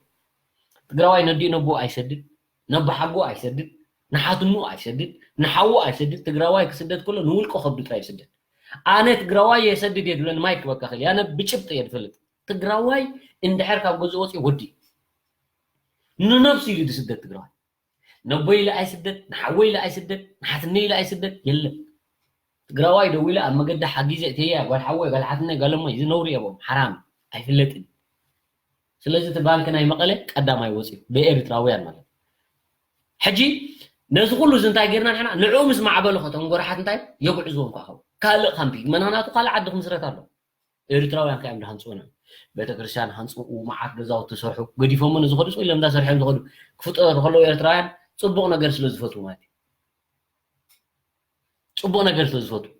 ትግራዋይ ነዲኡ ነቦ ኣይሰድድ ነቦ ሓጎ ኣይሰድድ ንሓትኑ ኣይሰድድ ንሓዉ ኣይሰድድ ትግራዋይ ክስደድ ከሎ ንውልቆ ከብዱ ጥራይ ይስደድ ኣነ ትግራዋይ የሰድድ እየ ዝብለኒ ማይክ በቃ ክእል ኣነ ብጭብጥ እየ ዝፈልጥ ትግራዋይ እንድሕር ካብ ገዝኡ ወፂኡ ወዲ ንነብሱ ኢሉ ዝስደድ ትግራዋይ ነቦይ ኢለ ኣይስደድ ንሓወይ ኢለ ኣይስደድ ንሓትነይ ኢለ ኣይስደድ የለን ትግራዋይ ደው ኢለ ኣብ መገዲ ሓጊዘ እተያ ጓል ሓወይ ጓል ሓትነይ ጓል እሞይ እዚ ነውሪ እየ ብኦም ሓራም ኣይፍለጥን ስለዚ እቲ ባንክ ናይ መቐለ ቀዳማይ ወፂኡ ብኤርትራውያን ማለት ሕጂ ነዚ ኩሉ እዚ እንታይ ጌርና ንሕና ንዕኡ ምስ ማዕበሉ ከቶም ጎረሓት እንታይ የጉዕዝዎም ከዓ ኸው ካልእ ካምፒ መናናቱ ካልእ ዓዲ ክምስረት ኣሎ ኤርትራውያን ከ እዮም ዝሃንፅኡ ነ ቤተክርስትያን ሃንፅኡ መዓት ገዛውቲ ሰርሑ ገዲፎሞ ንዝኸዱ ሰው ኢሎም እንዳሰርሑ እዮም ዝኸዱ ክፍጠሩ ከለዉ ኤርትራውያን ፅቡቅ ነገር ስለ ዝፈትዉ ማለት እዩ ፅቡቅ ነገር ስለ ዝፈትዉ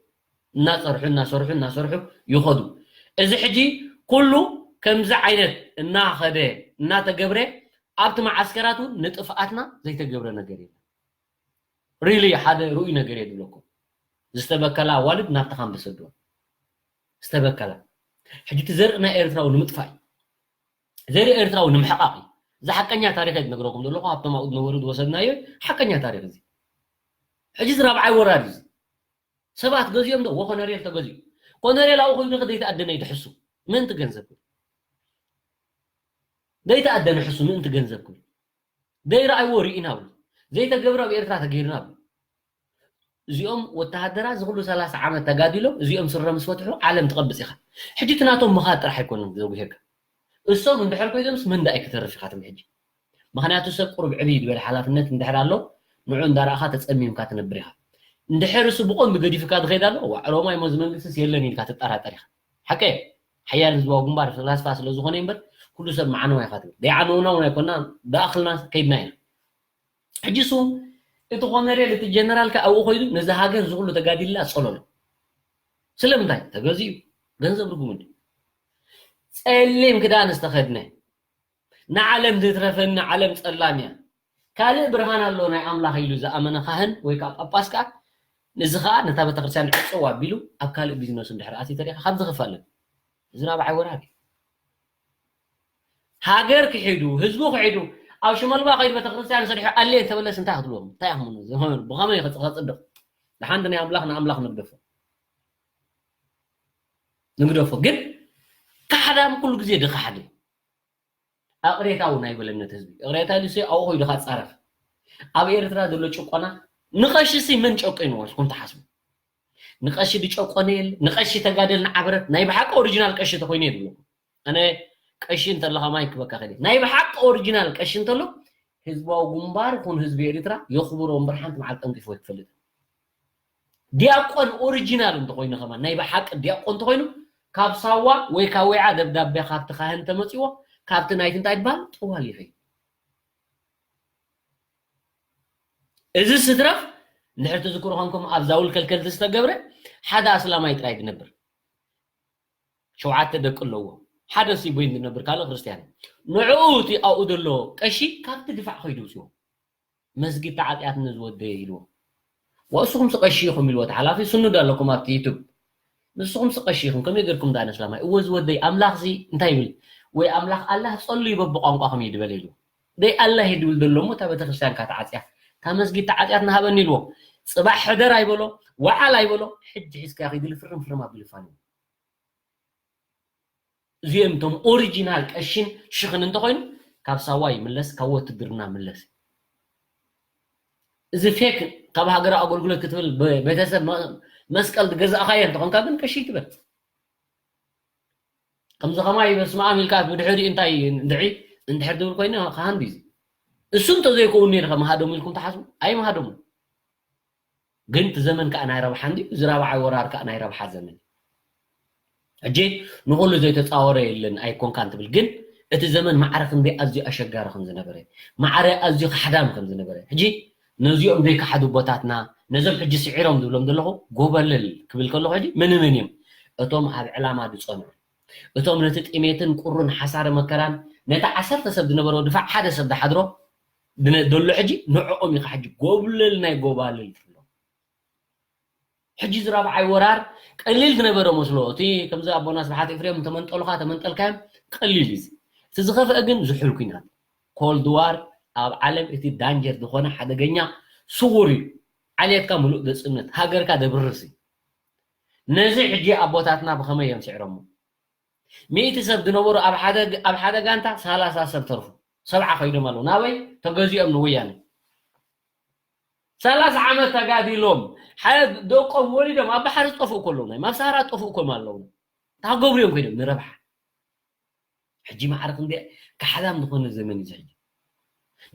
እናፀርሑ እናሰርሑ እናሰርሑ ይኸዱ እዚ ሕጂ ኩሉ ከምዚ ዓይነት እናኸደ እናተገብረ ኣብቲ መዓስከራት እውን ንጥፍኣትና ዘይተገብረ ነገር የለን ሪሊ ሓደ ርኡይ ነገር እየ ዝብለኩም ዝተበከላ ኣዋልድ ናብቲ ካምፕ ሰድወን ዝተበከላ ሕጂ እቲ ዘርኢ ናይ ኤርትራዊ ንምጥፋእ እዩ ዘርኢ ኤርትራዊ ንምሕቃቕ እዩ እዚ ሓቀኛ ታሪክ እየ ዝነግረኩም ዘለኹ ካብቶም ኣብኡ ዝነበሩ ዝወሰድናዮ ሓቀኛ ታሪክ እዚ ሕጂ እዚ ራብዓይ ወራር እዚ ሰባት ገዚኦም ዶ ወኮነሬል ተገዚኡ ኮነሬል ኣብኡ ኮይኑ ከ ዘይተኣደነ እዩ ድሕሱ። ምእንቲ ገንዘብ ክብል። ዘይተኣደነ ሕሱ ምእንቲ ገንዘብ ክብል። ዘይረኣይዎ ርኢና ብሉ። ዘይተገብረ ኣብ ኤርትራ ተገይርና ብሉ። እዚኦም ወተሃደራት ዝኹሉ ሰላሳ ዓመት ተጋዲሎም እዚኦም ስረ ምስ ፈትሑ ዓለም ትቐብጽ ኢኻ። ሕጂ እቲ ናቶም ምኻድ ጥራሕ ኣይኮነን ዘጉሄካ። እሶም እንድሕር ኮይኖምስ መን ደኣ እዩ ክተርፍ ኢኻ ትብል ሕጂ። ምኽንያቱ ሰብ ቁሩብ ዕብይ ዝበለ ሓላፍነት እንድሕር ኣሎ ንዑ እንዳረኣኻ ተጸሚምካ ትነብር ኢኻ። እንድሕር እሱ ብቐንዱ ገዲፍካ ዝኸይድ ኣሎ ዋዕ ሮማይ ሞዚ መንግስትስ የለን ኢልካ ትጠራጠር ኢኻ። ሓቀ ሓያል ህዝባዊ ግንባር ፍላስፋ ስለ ዝኾነ እምበር ኩሉ ሰብ መዓነዋ ኢኻ ትብል። ደይዓነውና እውን ኣይኮና ደኣኽልና ከይድና ኢና። ሕጂ እሱ እቲ ኮነሬል እቲ ጀነራል ከ ኣብኡ ኮይዱ ነዚ ሃገር ዝኹሉ ተጋዲልላ ጸለሎ። ስለምንታይ ተገዚኡ ገንዘብ ርጉም እንዲ ጸሊም ክዳን ዝተኸድነ ንዓለም ዝትረፈኒ ዓለም ጸላም እያ ካልእ ብርሃን ኣሎ ናይ ኣምላኽ ኢሉ ዝኣመነ ካህን ወይ ከዓ ጳጳስ ከዓ ነዚ ከዓ ነታ ቤተክርስትያን ዕፀው ኣቢሉ ኣብ ካልእ ቢዝነሱ እንድሕር ኣትዩ ተሪኻ ካብ ዝኽፈልን እዚ ናብዓይ ወራር እዩ። ሃገር ክሒዱ ህዝቡ ክሒዱ ኣብ ሽመልባ ከይዱ ቤተክርስትያን ሰሪሑ ኣለ እንተበለስ እንታይ ክትብሎም እንታይ ኣኽምኑ ብኸመይ ከፅድቕ? ንሓንቲ ናይ ኣምላኽ ንኣምላኽ ንግደፎ ንግደፎ ግን ካሕዳም ኩሉ ግዜ ድካሕድ ኣቕሬታ እውን ኣይበለነት ህዝቢ እቕሬታ ኢሉሲ ኣብኡ ኮይዱ ካፃረፍ ኣብ ኤርትራ ዘሎ ጭቆና ንቐሺ ሲ መን ጨቂንዎ ኢልኩም ትሓስቡ? ንቐሺ ድጨቆነ የለ ንቐሺ ተጋደል ንዓበረት ናይ ብሓቂ ኦሪጂናል ቀሺ ተኮይኑ እየ ዝብለኩም። ኣነ ቀሺ እንተለኻ ማይ ክበካ ከደ ናይ ብሓቂ ኦሪጂናል ቀሺ እንተሎ ህዝባዊ ግንባር ኩን ህዝቢ ኤርትራ የኽብሮ እምበር ሓንቲ መዓል ጠንቂፉ ኣይክፈልጥን። ዲያቆን ኦሪጂናል እንተኮይኑ ከማን ናይ ብሓቂ ዲያቆን እንተኮይኑ ካብ ሳዋ ወይ ካብ ወይዓ ደብዳቤ ካብቲ ካህን ተመፂዎ ካብቲ ናይቲ እንታይ ይበሃል ጥዋል ይኸይድ። እዚ ስድራፍ እንድሕር ትዝክሩ ኮንኩም ኣብ ዛውል ከልከልቲ ዝተገብረ ሓደ ኣስላማይ ጥራይ ዝነብር ሸውዓተ ደቂ ኣለዎ ሓደ ሲቦይን ዝነብር ካልእ ክርስትያን ንዕኡ እቲ ኣብኡ ዘሎ ቀሺ ካብቲ ድፋዕ ከይዱ ውፅዎ መስጊድ ተዓፅያትኒ ዝወደየ ኢልዎ ወእስኹም ስቐሺ ኢኹም ኢልዎ ተሓላፊ ስኑ ዶ ኣለኩም ኣብቲ ዩቱብ ንስኹም ስቐሺ ኢኹም ከመይ ገርኩም ዳ ነስላማይ እወ ዝወደይ ኣምላኽ ዚ እንታይ ይብል ወይ ኣምላኽ ኣላህ ጸሉ ይበብ ቋንቋኹም ይድበል ኢልዎ ደይ ኣላህ ይድብል ዘሎ እሞ እታ ቤተክርስትያን ካ ተዓፅያ እታ መስጊድ ተዓፅያት ንሃበኒ ኢልዎ ፅባሕ ሕደር ኣይበሎ ወዓል ኣይበሎ ሕጂ ሒዝካ ኺዲ ልፍርም ፍርም ኣቢሉ ፋን እዚኦም እቶም ኦሪጂናል ቀሽን ሽኽን እንተኾይኑ ካብ ሳዋ ይምለስ ካብ ወትድርና ምለስ እዚ ፌክ ካብ ሃገር ኣገልግሎት ክትብል ቤተሰብ መስቀል ዝገዛእኻዮ እንተኾንካ ግን ቀሺ ትበል ከምዚ ከማይ በስመ ኣብ ኢልካ ብድሕሪ እንታይ እንድዒ እንድሕር ትብል ኮይኑ ካሃን ድዩ እሱ እንተዘይከውን ነርካ መሃደሙ ኢልኩም ትሓስቡ ኣይመሃደሙ ግን እቲ ዘመን ከዓ ናይ ረብሓ እንዲ እዚ ራብዓይ ወራር ከዓ ናይ ረብሓ ዘመን ሕጂ ንኩሉ ዘይተፃወረ የለን ኣይኮንካን ትብል ግን እቲ ዘመን ማዕረ ክንደይ ኣዝዩ ኣሸጋሪ ከም ዝነበረ ማዕረ ኣዝዩ ካሕዳም ከም ዝነበረ ሕጂ ነዚኦም ዘይካሓዱ ቦታትና ነዞም ሕጂ ስዒሮም ዝብሎም ዘለኹ ጎበልል ክብል ከለኹ ሕጂ መን መን እዮም እቶም ኣብ ዕላማ ዝፀንዑ እቶም ነቲ ጥሜትን ቁርን ሓሳረ መከራን ነቲ ዓሰርተ ሰብ ዝነበሮ ድፋዕ ሓደ ሰብ ዝሓድሮ ዘሎ ሕጂ ንዕኦም ኢኻ ሕጂ ጎብለል ናይ ጎባልል ትብሎ ሕጂ ዝራብዓይ ወራር ቀሊል ዝነበረ መስሎ እቲ ከምዚ ኣቦና ስብሓት ኤፍሬም ተመንጠሉካ ተመንጠልካዮም ቀሊል እዩ እቲ ዝኸፍአ ግን ዝሑል ኩናት ኮልድ ዋር ኣብ ዓለም እቲ ዳንጀር ዝኾነ ሓደገኛ ስውር እዩ ዓልየትካ ምሉእ ገፅነት ሃገርካ ደብርስ እዩ ነዚ ሕጂ ኣቦታትና ብኸመይ እዮም ስዕሮሞ ሚእቲ ሰብ ዝነበሩ ኣብ ሓደ ኣብ ሓደ ጋንታ ሰላሳ ሰብ ተርፉ ሰብዓ ከይዶም ኣለዉ ናበይ ተገዚኦም ንወያነ ሰላሳ ዓመት ተጋዲሎም ሓደ ደቆም ወሊዶም ኣብ ባሕሪ ዝጠፍኡ ከለዉ ናይ ኣብ ሰሃራ ዝጠፍኡ ከም ኣለዉ ታገብሩ እዮም ኮይኖም ንረብሓ ሕጂ ማዕረ ክንደ ካሕዳም ዝኾነ ዘመን እዩ ሕጂ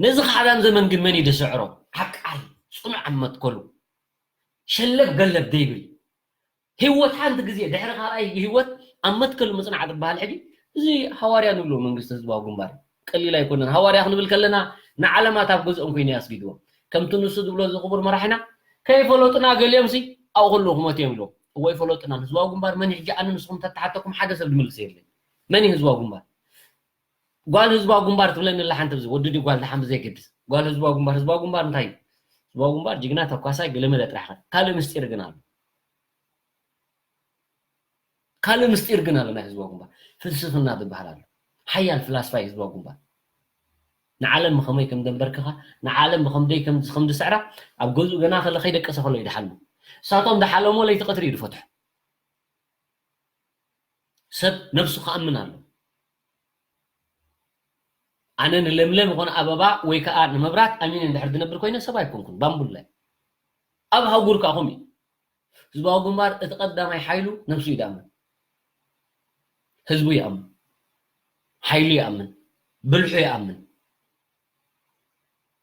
ነዚ ካሕዳም ዘመን ግን መን እዩ ደስዕሮ ዓቃል ፅኑዕ ኣብ መትከሉ ሸለብ ገለብ ደይብል ህይወት ሓንቲ ግዜ ድሕሪ ካልኣይ ህይወት ኣብ መትከል ምፅናዕ ዝበሃል ሕጂ እዚ ሃዋርያ ንብሎ መንግስቲ ህዝባዊ ግንባር ቀሊል ኣይኮነን ሃዋርያ ክንብል ከለና ንዓለማት ኣብ ገዝኦም ኮይኑ ያስጊድዎም ከምቲ ንሱ ዝብሎ ዝኽቡር መራሕና ከይፈለጡና ገሊኦም ሲ ኣብኡ ከለዉ ክሞት እዮም ኢልዎም እዎ ይፈለጡና ህዝባዊ ግንባር መን ሕጂ ኣነ ንስኹም ተተሓተኩም ሓደ ሰብ ዝምልስ የለን መን እዩ ህዝባዊ ግንባር ጓል ህዝባዊ ግንባር ትብለኒ ኣላ ሓንቲ ብዚ ወዲ ድዩ ጓል ድሓን ብዘይገድስ ጓል ህዝባዊ ግንባር ህዝባዊ ግንባር እንታይ እዩ ህዝባዊ ግንባር ጅግና ተኳሳይ ገለመለ ጥራሕ ካልእ ምስጢር ግን ኣሎ ካልእ ምስጢር ግን ኣሎ ናይ ህዝባዊ ግንባር ፍልስፍና ዝበሃል ኣሎ ሓያል ፍላስፋ እዩ ህዝባዊ ግንባር ንዓለም ብኸመይ ከም ደንበርክኻ ንዓለም ብኸምደይ ከም ዝስዕራ ኣብ ገዝኡ ገና ከለ ከይደቀሰ ከሎ እዩ ድሓልሞ እሳቶም ድሓለሞ ለይቲ ቀትሪ እዩ ድፈትሖ ሰብ ነብሱ ክኣምን ኣሎ። ኣነ ንለምለም ይኾነ ኣበባ ወይ ከዓ ንመብራት ኣሚነ እንድሕር ዝነብር ኮይነ ሰብ ኣይኮንኩን፣ ባምቡላ እየ። ኣብ ሃጉር ከኣ ከምኡ እዩ። ህዝባዊ ግንባር እቲ ቀዳማይ ሓይሉ ነብሱ እዩ ዝኣምን። ህዝቡ ይኣምን፣ ሓይሉ ይኣምን፣ ብልሑ ይኣምን።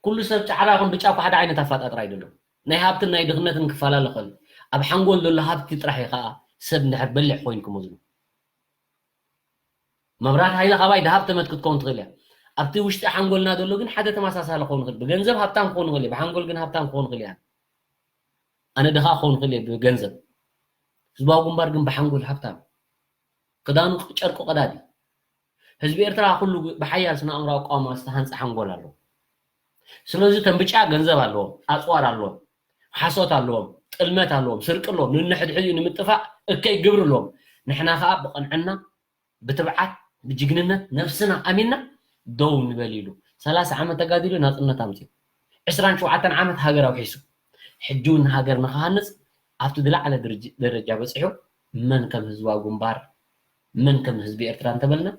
ኩሉ ሰብ ጻዕዳ ይኹን ብጫ እኮ ሓደ ዓይነት ኣፋጣጥራ እዩ ዘሎ። ናይ ሃብትን ናይ ድኽነትን ክፈላለ ይኽእል። ኣብ ሓንጎል ዘሎ ሃብቲ ጥራሕ እዩ ከኣ ሰብ እንድሕር በሊሕ ኮይኑ ክመዝኖ። መብራት ሃይለ ካባይ ድሃብተመት ክትከውን ትኽእል እያ። ኣብቲ ውሽጢ ሓንጎልና ዘሎ ግን ሓደ ተመሳሳሊ ክኸውን ይኽእል። ብገንዘብ ሃብታም ክኸውን ይኽእል እዩ፣ ብሓንጎል ግን ሃብታም ክኸውን ይኽእል እያ። ኣነ ድኻ ክኸውን ይኽእል እየ ብገንዘብ። ህዝባዊ ግንባር ግን ብሓንጎል ሃብታም። ክዳኑ ጨርቁ ቀዳዲ። ህዝቢ ኤርትራ ኩሉ ብሓያል ስነ ኣእምሮኣዊ ኣቃውማ ዝተሃንጸ ሓንጎል ኣለዎ። ስለዚ እቶም ብጫ ገንዘብ ኣለዎም፣ ኣጽዋር ኣለዎም፣ ሓሶት ኣለዎም፣ ጥልመት ኣለዎም፣ ስርቂ ኣለዎም፣ ንንሕድሕዲኡ ንምጥፋእ እከይ ግብሪ ኣለዎም። ንሕና ከኣ ብቕንዕና፣ ብትብዓት፣ ብጅግንነት ነብስና ኣሚንና ደው ንበል ኢሉ ሰላሳ ዓመት ተጋዲሉ ናጽነት ኣምጺኡ። ዕስራን ሸውዓተን ዓመት ሃገር ኣውሒሱ። ሕጂ እውን ሃገር ንኽሃንጽ ኣብቲ ዝለዓለ ድርጅ-፣ ደረጃ በጺሑ መን ከም ህዝባዊ ግንባር፣ መን ከም ህዝቢ ኤርትራ እንተበልና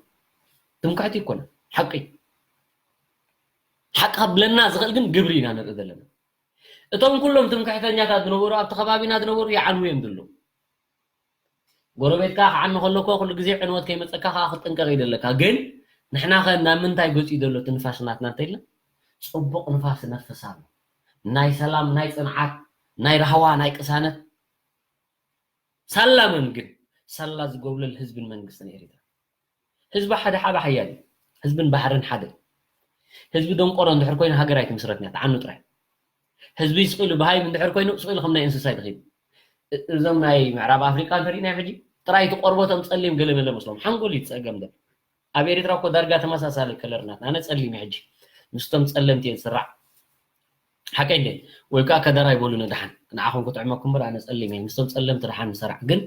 ትምክሕቲ ይኮነ። ሓቂ። ሓቂ ከብለና ዝኽእል ግን ግብሪ ኢና ንርኢ ዘለና። እቶም ኩሎም ትምክሕተኛታት ዝነበሩ ኣብቲ ከባቢና ዝነበሩ ይዓንዉ እዮም ዘለዉ። ጎረቤትካ ክዓኒ ከሎ እኮ ኩሉ ግዜ ዕንወት ከይመጸካ ከኣ ክትጥንቀቕ እዩ ዘለካ። ግን ንሕና ከ ናብ ምንታይ ገጹ እዩ ዘሎ እቲ ንፋስ ናትና እንተኢልና? ጽቡቕ ንፋስ ይነፍስ ኣሎ። ናይ ሰላም፣ ናይ ጽንዓት፣ ናይ ራህዋ፣ ናይ ቅሳነት። ሳላ መን ግን? ሳላ ዝጎብለል ህዝብን መንግስትን ኤርትራ። ህዝቢ ሓደ ሓባ ሓያል እዩ። ህዝብን ባሕርን ሓደ እዩ። ህዝቢ ደንቆሮ እንድሕር ኮይኑ ሃገር ኣይትምስረትን እያ፣ ትዓኑ ጥራይ። ህዝቢ ስቕ ኢሉ በሃይም እንድሕር ኮይኑ ስቕ ኢሉ ከም ናይ እንስሳ እዩ ተኺሉ። እ-፣ እዞም ናይ ምዕራብ ኣፍሪቃ እንተሪእናዮም ሕጂ ጥራይ እቲ ቆርበቶም ጸሊም ገለ መለ መስሎም። ሓንጎል እዩ ጸገም ዶ? ኣብ ኤርትራ እኮ ዳርጋ ተመሳሳሊ ከለር ናት። ኣነ ጸሊም እየ ሕጂ። ምስቶም ጸለምቲ እየ ዝስራዕ። ሓቀይ እንደ ወይ ከዓ ከደራ ይበሉ ንድሓን። ንዓኹም ክጥዕመኩም እምበር ኣነ ጸሊም እየ። ምስቶም ጸለምቲ ድሓን ንሰራዕ። ግን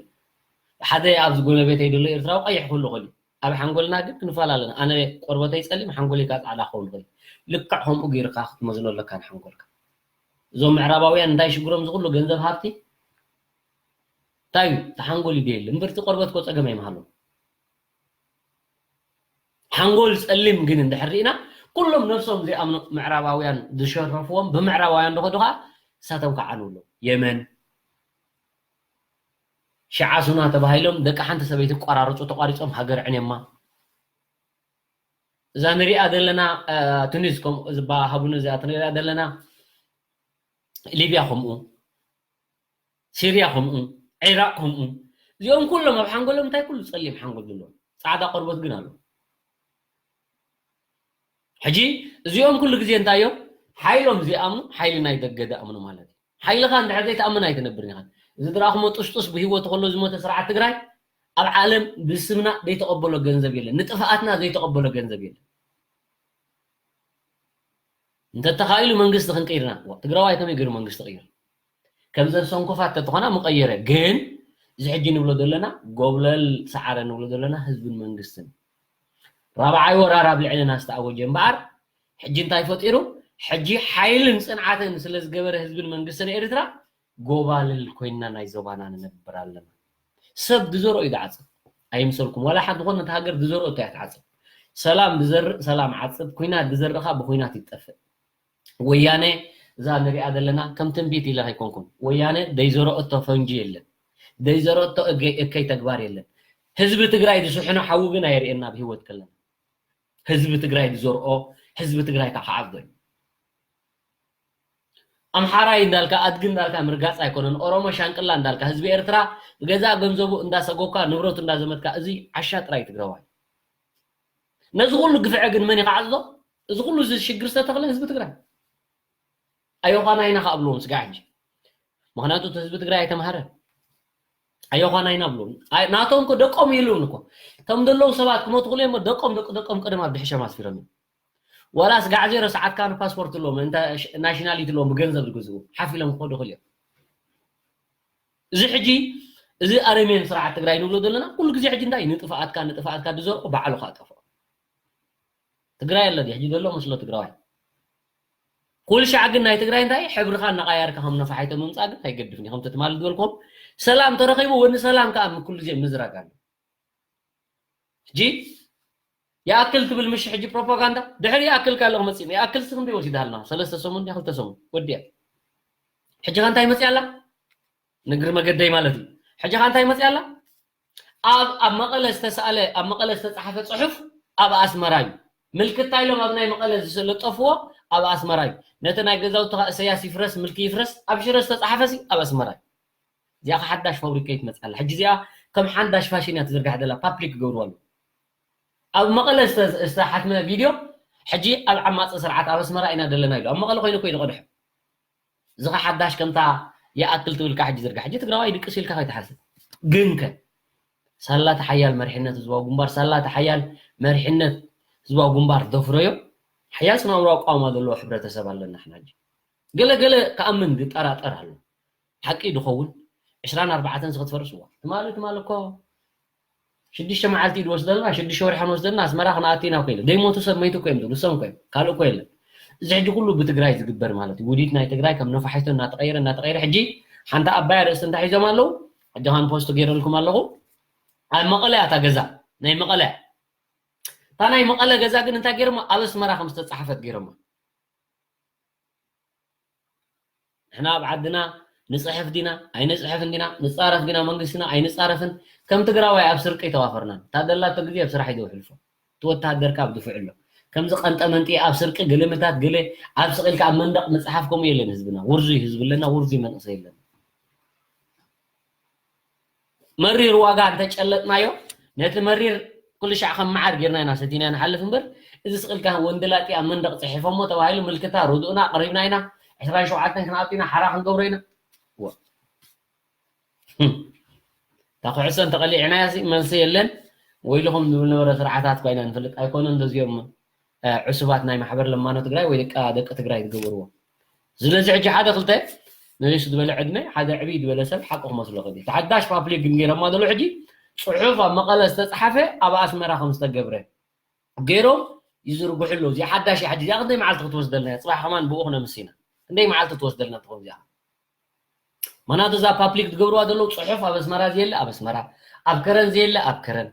ሓደ ኣብዚ ጎረቤተይ ዘሎ ኤርትራዊ ቀይሕ ክህሉ ይኽእል እዩ። ኣብ ሓንጎልና ግን ክንፈላለ ኣለና። ኣነ ቆርበተይ ጸሊም፣ ሓንጎለይ ከዓ ጻዕዳ ክኸውን ይኽእል። ልክዕ ከምኡ ገይርካ ክትመዝኖ ኣለካ ንሓንጎልካ። እዞም ምዕራባውያን እንታይ ሽግሮም? ዝኹሉ ገንዘብ ሃብቲ እንታይ እዩ? እቲ ሓንጎል እዩ ደየለ። እምበር እቲ ቆርበት እኮ ጸገም ኣይምሃሉን። ሓንጎል ጸሊም ግን እንድሕር ርኢና፣ ኩሎም ነብሶም ዘይኣምኑ ምዕራባውያን ዝሸረፍዎም፣ ብምዕራባውያን ዝኸዱ ኸዓ ንሳቶም ከዓ ንብሎ። የመን፣ ሽዓ ሱና ተባሂሎም ደቂ ሓንቲ ሰበይቲ ቆራረጹ፣ ተቋሪጾም ሃገር ዕንዮማ። እዛ ንሪኣ ዘለና፣ እ፣ ቱኒስ ከምኡ፣ እዛ ሃቡኒ እዚኣ ትንሪኣ ዘለና ሊብያ ከምኡ፣ ሲርያ ከምኡ፣ ዒራቕ ከምኡ። እዚኦም ኩሎም ኣብ ሓንጎሎም እንታይ ኩሉ ጸሊም ሓንጎል ዘለዎም፣ ጻዕዳ ቆርበት ግን ኣለዎም። ሕጂ እዚኦም ኩሉ ግዜ እንታይ እዮም? ሓይሎም ዘይኣምኑ፣ ሓይሊ ናይ ደገ ዝኣምኑ ማለት እዩ። ሓይልኻ እንድሕር ዘይትኣምን ኣይትነብርን ኢኻ። እዚ ዝረኣኹሞ ጥስጡስ ብህይወቱ ከሎ ዝሞተ ስርዓት ትግራይ ኣብ ዓለም ብስምና ዘይተቐበሎ ገንዘብ የለን። ንጥፍኣትና ዘይተቐበሎ ገንዘብ የለን። እንተተኻኢሉ መንግስቲ ክንቅይርና። ዋ፣ ትግራዋይ ከመይ ገይሩ መንግስቲ ቅይር? ከምዘን ሰንኮፋት ተተኾና ምቐየረ። ግን እዚ ሕጂ ንብሎ ዘለና ጎብለል ሰዓረ ንብሎ ዘለና ህዝብን መንግስትን። ራብዓይ ወራር ኣብ ልዕልና ዝተኣወጀ እምበኣር ሕጂ እንታይ ፈጢሩ? ሕጂ ሓይልን ጽንዓትን ስለ ዝገበረ ህዝብን መንግስትን ኤርትራ ጎባልል ኮይንና ናይ ዞባና ንነብር ኣለና። ሰብ ዝዘርኦ እዩ ዝዓጽድ። ኣይምሰልኩም። ዋላ ሓንቲ ዝኾነ ነታ ሃገር ዝዘርኦ እቶ እያ ትዓጽድ። ሰላም ዝዘርእ ሰላም ዓጽድ፣ ኲናት ዝዘርእ ኸኣ ብኲናት ይጠፍእ። ወያነ እዛ ንሪኣ ዘለና ከም ትንቢት ኢለ ከይኮንኩን፣ ወያነ ዘይዘርኦ እቶ ፈንጂ የለን። ዘይዘርኦ እቶ እገይ-፣ እከይ ተግባር የለን። ህዝቢ ትግራይ ዝስሕኖ ሓዊ ግን ኣየርእየና ኣብ ህይወት ከለና። ህዝቢ ትግራይ ዝዘርኦ፣ ህዝቢ ትግራይ ከዓ ክዓጽዶ እዩ። ኣምሓራይ እንዳልካ፣ ኣድጊ እንዳልካ ምርጋጽ ኣይኮነን። ኦሮሞ ሻንቅላ እንዳልካ፣ ህዝቢ ኤርትራ ብገዛእ ገንዘቡ እንዳሰጎካ፣ ንብረቱ እንዳዘመትካ፣ እዚ ዓሻ ጥራይ ትግራዋይ። ነዚ ኩሉ ግፍዒ ግን መን እዩ ክዓጽዶ? እዚ ኩሉ እዚ ሽግር ዝተተኽለ ህዝቢ ትግራይ። ኣዮዃና ኢና ክኣብልዎም ስጋዕ ሕጂ። ምኽንያቱ እቲ ህዝቢ ትግራይ ኣይተምሃረን። ኣዮዃና ኢና ኣብልዎም። ኣይ፣ ናቶም እኮ ደቆም ይህልውን እኮ። እቶም ዘለዉ ሰባት ክሞቱ ክልኦም እሞ ደቆም፣ ደቂ ደቆም ቀደም ኣብ ድሕሸም ኣስፊሮም እዮም። ዋላ ስጋዕ ዜሮ ሰዓት ካን ፓስፖርት ኣለዎም፣ እንተ ናሽናሊቲ ኣለዎም ብገንዘብ ዝገዝኡ፣ ሓፍ ኢሎም ክኸዱ ይኽእሉ እዮም። እዚ ሕጂ፣ እዚ ኣረሜን ስርዓት ትግራይ ንብሎ ዘለና፣ ኩሉ ግዜ ሕጂ እንታይ ንጥፍኣትካ፣ ንጥፍኣትካ ዝዘርኦ ባዕሉ ከዓ ጠፍኦ። ትግራይ ኣሎ ድዩ? ሕጂ ዘሎ መስሎ ትግራዋይ። ኩሉ ሻዕ ግን ናይ ትግራይ እንታይ ሕብርኻ እናቐያርካ ከም ነፋሒቶ ምምፃእ ግን ኣይገድፍን እዩ። ከምቲ ትማሊ ዝበልኩም ሰላም ተረኺቡ ወኒ ሰላም ከዓ ኩሉ ግዜ ምዝራግ ኣሎ። ሕጂ ይኣክል ትብል ምሽ ሕጂ ፕሮፓጋንዳ ድሕሪ ይኣክል ካለ ክመፅእ ይኣክል ስክንደ ወሲዳልና ሰለስተ ሰሙን ድያ ክልተ ሰሙን ወዲያ ሕጂ ከ እንታይ መፅእ ኣላ ንግሪ መገደይ ማለት እዩ ሕጂ ከ እንታይ መፅእ ኣላ ኣብ ኣብ መቐለ ዝተሰኣለ ኣብ መቐለ ዝተፃሓፈ ፅሑፍ ኣብ ኣስመራ እዩ ምልክታ ኢሎም ኣብ ናይ መቐለ ዝለጠፍዎ ኣብ ኣስመራ እዩ ነቲ ናይ ገዛውቲ እሰያስ ይፍረስ ምልኪ ይፍረስ ኣብ ሽረ ዝተፃሓፈ ሲ ኣብ ኣስመራ እዩ እዚኣ ሓዳሽ ፋብሪካ ይትመፅእ ኣላ ሕጂ እዚኣ ከም ሓንዳሽ ፋሽን እያ ትዝርጋሕ ዘላ ፓብሊክ ክገብርዋ ኣለዉ ኣብ መቐለ ዝተሓትመ ቪድዮ ሕጂ ኣብ ዓማፂ ስርዓት ኣብ ኣስመራ ኢና ዘለና ኢሉ ኣብ መቐለ ኮይኑ ኮይኑ ቀድሖ እዚ ሓዳሽ ከምታ ይኣክል ትብልካ ሕጂ ዝርጋ ሕጂ ትግራዋይ ድቅስ ኢልካ ከይትሓስብ ግንከ ሳላቲ ሓያል መሪሕነት ህዝባዊ ግንባር ሳላቲ ሓያል መሪሕነት ህዝባዊ ግንባር ደፍረዮ ሓያል ስናውራዊ ቋማ ዘለዎ ሕብረተሰብ ኣለና ሕና ሕጂ ገለገለ ክኣምን ዝጠራጠር ኣሎ ሓቂ ድኸውን ዕስራን ኣርባዕተን ዝክትፈርስዋ ትማሊ ትማሊ እኮ ሽዱሽተ መዓልቲ ድወስደልና ሽዱሽተ ወርሒ ንወስደልና ኣስመራ ክንኣቱ ኢና ኮይለ ዘይሞቱ ሰብ መይቱ እኮ እዮም ዝብሉ እሶም እኮ እዮም ካልእ እኮ የለን እዚ ሕጂ ኩሉ ብትግራይ ዝግበር ማለት እዩ ውዲት ናይ ትግራይ ከም ነፋሒቶ እናተቀየረ እናተቀየረ ሕጂ ሓንቲ ኣባይ ኣርእስቲ እንታይ ሒዞም ኣለዉ ሕጂ ካን ፖስት ገይረልኩም ኣለኹ ኣብ መቐለ እያ እታ ገዛ ናይ መቐለ እያ እታ ናይ መቐለ ገዛ ግን እንታይ ገይሮማ ኣብ ኣስመራ ከም ዝተፃሓፈት ገይሮማ ንሕና ኣብ ዓድና ንፅሕፍ ዲና ኣይንፅሕፍን ዲና ንፃረፍ ዲና መንግስትና ኣይንፃረፍን ከም ትግራዋይ ኣብ ስርቂ ተዋፈርናን እታ ደላቶ ግዜ ኣብ ስራሕ እዩ ዘውሕልፎ እቲ ወታሃደርካ ኣብ ድፍዕ ኣሎ ከምዚ ቀንጠ መንጢ ኣብ ስርቂ ግልምታት ግለ ኣብ ስቂልካ ኣብ መንደቅ ምፅሓፍ ከምኡ የለን ህዝብና ውርዙይ ህዝቢ ኣለና ውርዙይ መንእሰይ ኣለና መሪር ዋጋ እንተጨለጥናዮ ነቲ መሪር ኩሉ ሻዕ ከም መዓር ጌርና ኢና ሰቲና ንሓልፍ እምበር እዚ ስቕልካ ወንደላጢ ኣብ መንደቕ ፅሒፎሞ ተባሂሉ ምልክታ ርድኡና ኣቕሪብና ኢና ዕስራን ሸውዓተን ክንኣቱ ኢና ሓራ ክንገብሮ ኢና እታ ኩዕሶ እንተቐሊዕናያ መልሲ የለን ወይልኹም ዝብል ነበረ ስርዓታት ኮይና ንፈልጥ ኣይኮነን እንደዚኦም ዕሱባት ናይ ማሕበር ለማኖ ትግራይ ወይ ደቂ ደቂ ትግራይ ዝገበርዎ ስለዚ ሕጂ ሓደ ክልተ ንእሽ ዝበለ ዕድመ ሓደ ዕብይ ዝበለ ሰብ ሓቂ ክመስሎ ክእል ተሓዳሽ ፓብሊክ ግን ገይሮማ ዘሎ ሕጂ ፅሑፍ ኣብ መቐለ ዝተፅሓፈ ኣብ ኣስመራ ከም ዝተገብረ ገይሮም ይዝርግሑ ኣለዉ እዚኣ ሓዳሽ እያ ሕጂ እዚኣ ክንደይ መዓልቲ ክትወስደልና እያ ፅባሕ ከማን ብኡ ክነምስ ኢና ክንደይ መዓልቲ ትወስደልና ትኸውን እዚኣ ምክንያቱ እዛ ፓብሊክ ዝገብርዋ ዘለዉ ፅሑፍ ኣብ ኣስመራ ዝየለ ኣብ ኣስመራ ኣብ ከረን ዝየለ ኣብ ከረን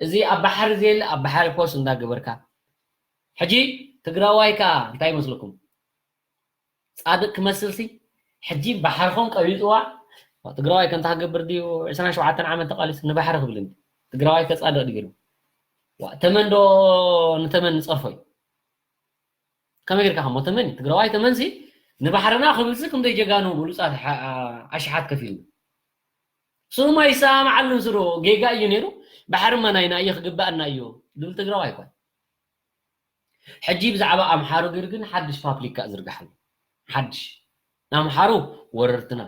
እዚ ኣብ ባሕሪ ዘየለ ኣብ ባሕሪ ፖስት እንዳገበርካ ሕጂ ትግራዋይ ከዓ እንታይ ይመስለኩም ፃድቅ ክመስል ሲ ሕጂ ባሕርኹም ቀቢፅዋ ትግራዋይ ከምታ ክገብር ድዩ ዕስራን ሸውዓተን ዓመት ተቃሊሱ ንባሕሪ ክብል እንዲ ትግራዋይ ከፃድቅ ድገሉ ተመን ዶ ንተመን ንፀርፎ እዩ ከመይ ጌርካ ከሞ ተመን እዩ ትግራዋይ ተመን ሲ ንባሕርና ክብል ሲ ክንደይ ጀጋኑ ብሉፃት ኣሽሓት ከፊሉ ስሩማ ይሰማማዓሉን ስሩ ጌጋ እዩ ነይሩ ባሕርማ ናይና እዩ ክግበኣና እዩ ዝብል ትግራዋይ ይኮን ሕጂ ብዛዕባ ኣምሓሩ ገይሩ ግን ሓድሽ ፓብሊካ ዝርግሓሉ ሓድሽ ንኣምሓሩ ወረርትና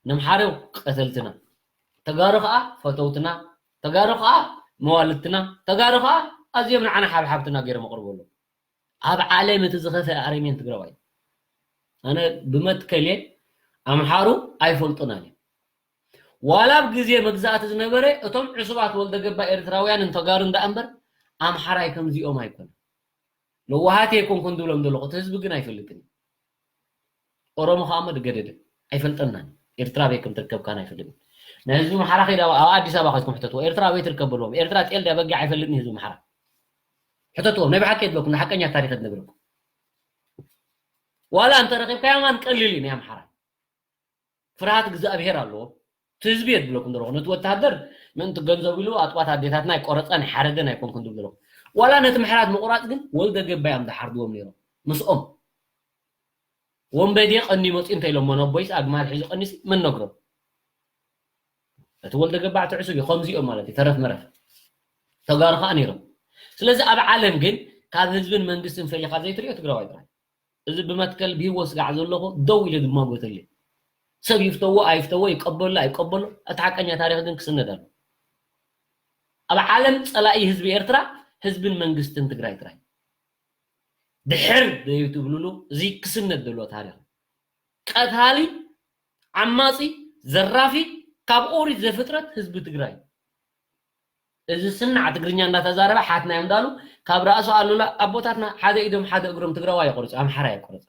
ንምሓሩ ቀተልትና ተጋሩ ከዓ ፈተውትና ተጋሩ ከዓ መዋልድትና ተጋሩ ከዓ ኣዝዮም ንዓና ሓብሓብትና ገይሮም ኣቅርቡ ኣለዉ ኣብ ዓለም እቲ ዝኸፈ ኣረሜን ትግራዋይ ኣነ ብመትከልየ ኣምሓሩ ኣይፈልጡናን እዮም ዋላ ኣብ ግዜ መግዛእቲ ዝነበረ እቶም ዕሱባት ወልደገባ ኤርትራውያንን ተጋሩን ደኣ እምበር ኣምሓራይ ከምዚኦም ኣይኮነን። ለዋሃት እየ ኮንኩን ዝብሎም ዘለኹ እቲ ህዝቢ ግን ኣይፈልጥን እዩ። ኦሮሞ ከዓ እሞ ድገደደ ኣይፈልጠናን ኤርትራ ኣበይ ከም ትርከብ ካን ኣይፈልጥን። ናይ ህዝቢ ኣምሓራ ከይዳ ኣብ ኣዲስ ኣበባ ከድኩም ሕተትዎ ኤርትራ ኣበይ ትርከብ በልዎም። ኤርትራ ጤል ድያ በጊዕ ኣይፈልጥን ህዝቢ ኣምሓራ። ሕተትዎም ናይ ብሓቂ የድለኩም ንሓቀኛ ታሪኽ ነግረኩም። ዋላ እንተረኺብካዮ ማን ቀሊል እዩ ናይ ኣምሓራ። ፍርሃት እግዚኣብሄር ኣለዎ። እቲ ህዝቢ የድብለኩም ደረኹ ነቲ ወታሃደር ምእንቲ ገንዘብ ኢሉ ኣጥባት ኣዴታትና ኣይቆረፀን ኣይሓረደን ኣይኮንኩን ድብል ደረኹ። ዋላ ነቲ ምሕራት ምቁራፅ ግን ወልደ ገባይ እዮም ዝሓርድዎም ነይሮም ምስኦም። ወንበዴ ቀንዩ መፅኡ እንተ ኢሎሞ ነቦይስ ኣግማል ሒዙ ቀንዩሲ መን ነግሮም? እቲ ወልደ ገባዕ ትዕሱብ እዩ ከምዚኦም ማለት እዩ ተረፍ መረፍ ተጋሩ ከዓ ነይሮም። ስለዚ ኣብ ዓለም ግን ካብ ህዝብን መንግስትን ፈሊኻ ዘይትሪኦ ትግራዋይ ጥራይ። እዚ ብመትከል ብሂወት ስጋዕ ዘለኹ ደው ኢለ ዝማጎተሉ እየ። ሰብ ይፍተዎ ኣይፍተዎ ይቀበሎ ኣይቀበሎ እቲ ሓቀኛ ታሪኽ ግን ክስነድ ኣሎ። ኣብ ዓለም ፀላኢ ህዝቢ ኤርትራ ህዝብን መንግስትን ትግራይ ጥራይ። ድሕር ዘይትብልሉ እዚ ክስነድ ዘለዎ ታሪኽ እዩ። ቀታሊ ዓማፂ ዘራፊ ካብ ኦሪት ዘፍጥረት ህዝቢ ትግራይ እዚ ስናዕ ትግርኛ እንዳተዛረበ ሓትና እዮም እንዳሉ ካብ ራእሲ ኣሉላ ኣቦታትና ሓደ ኢዶም ሓደ እግሮም ትግራዋይ የቆርፁ ኣምሓራ የቆርፁ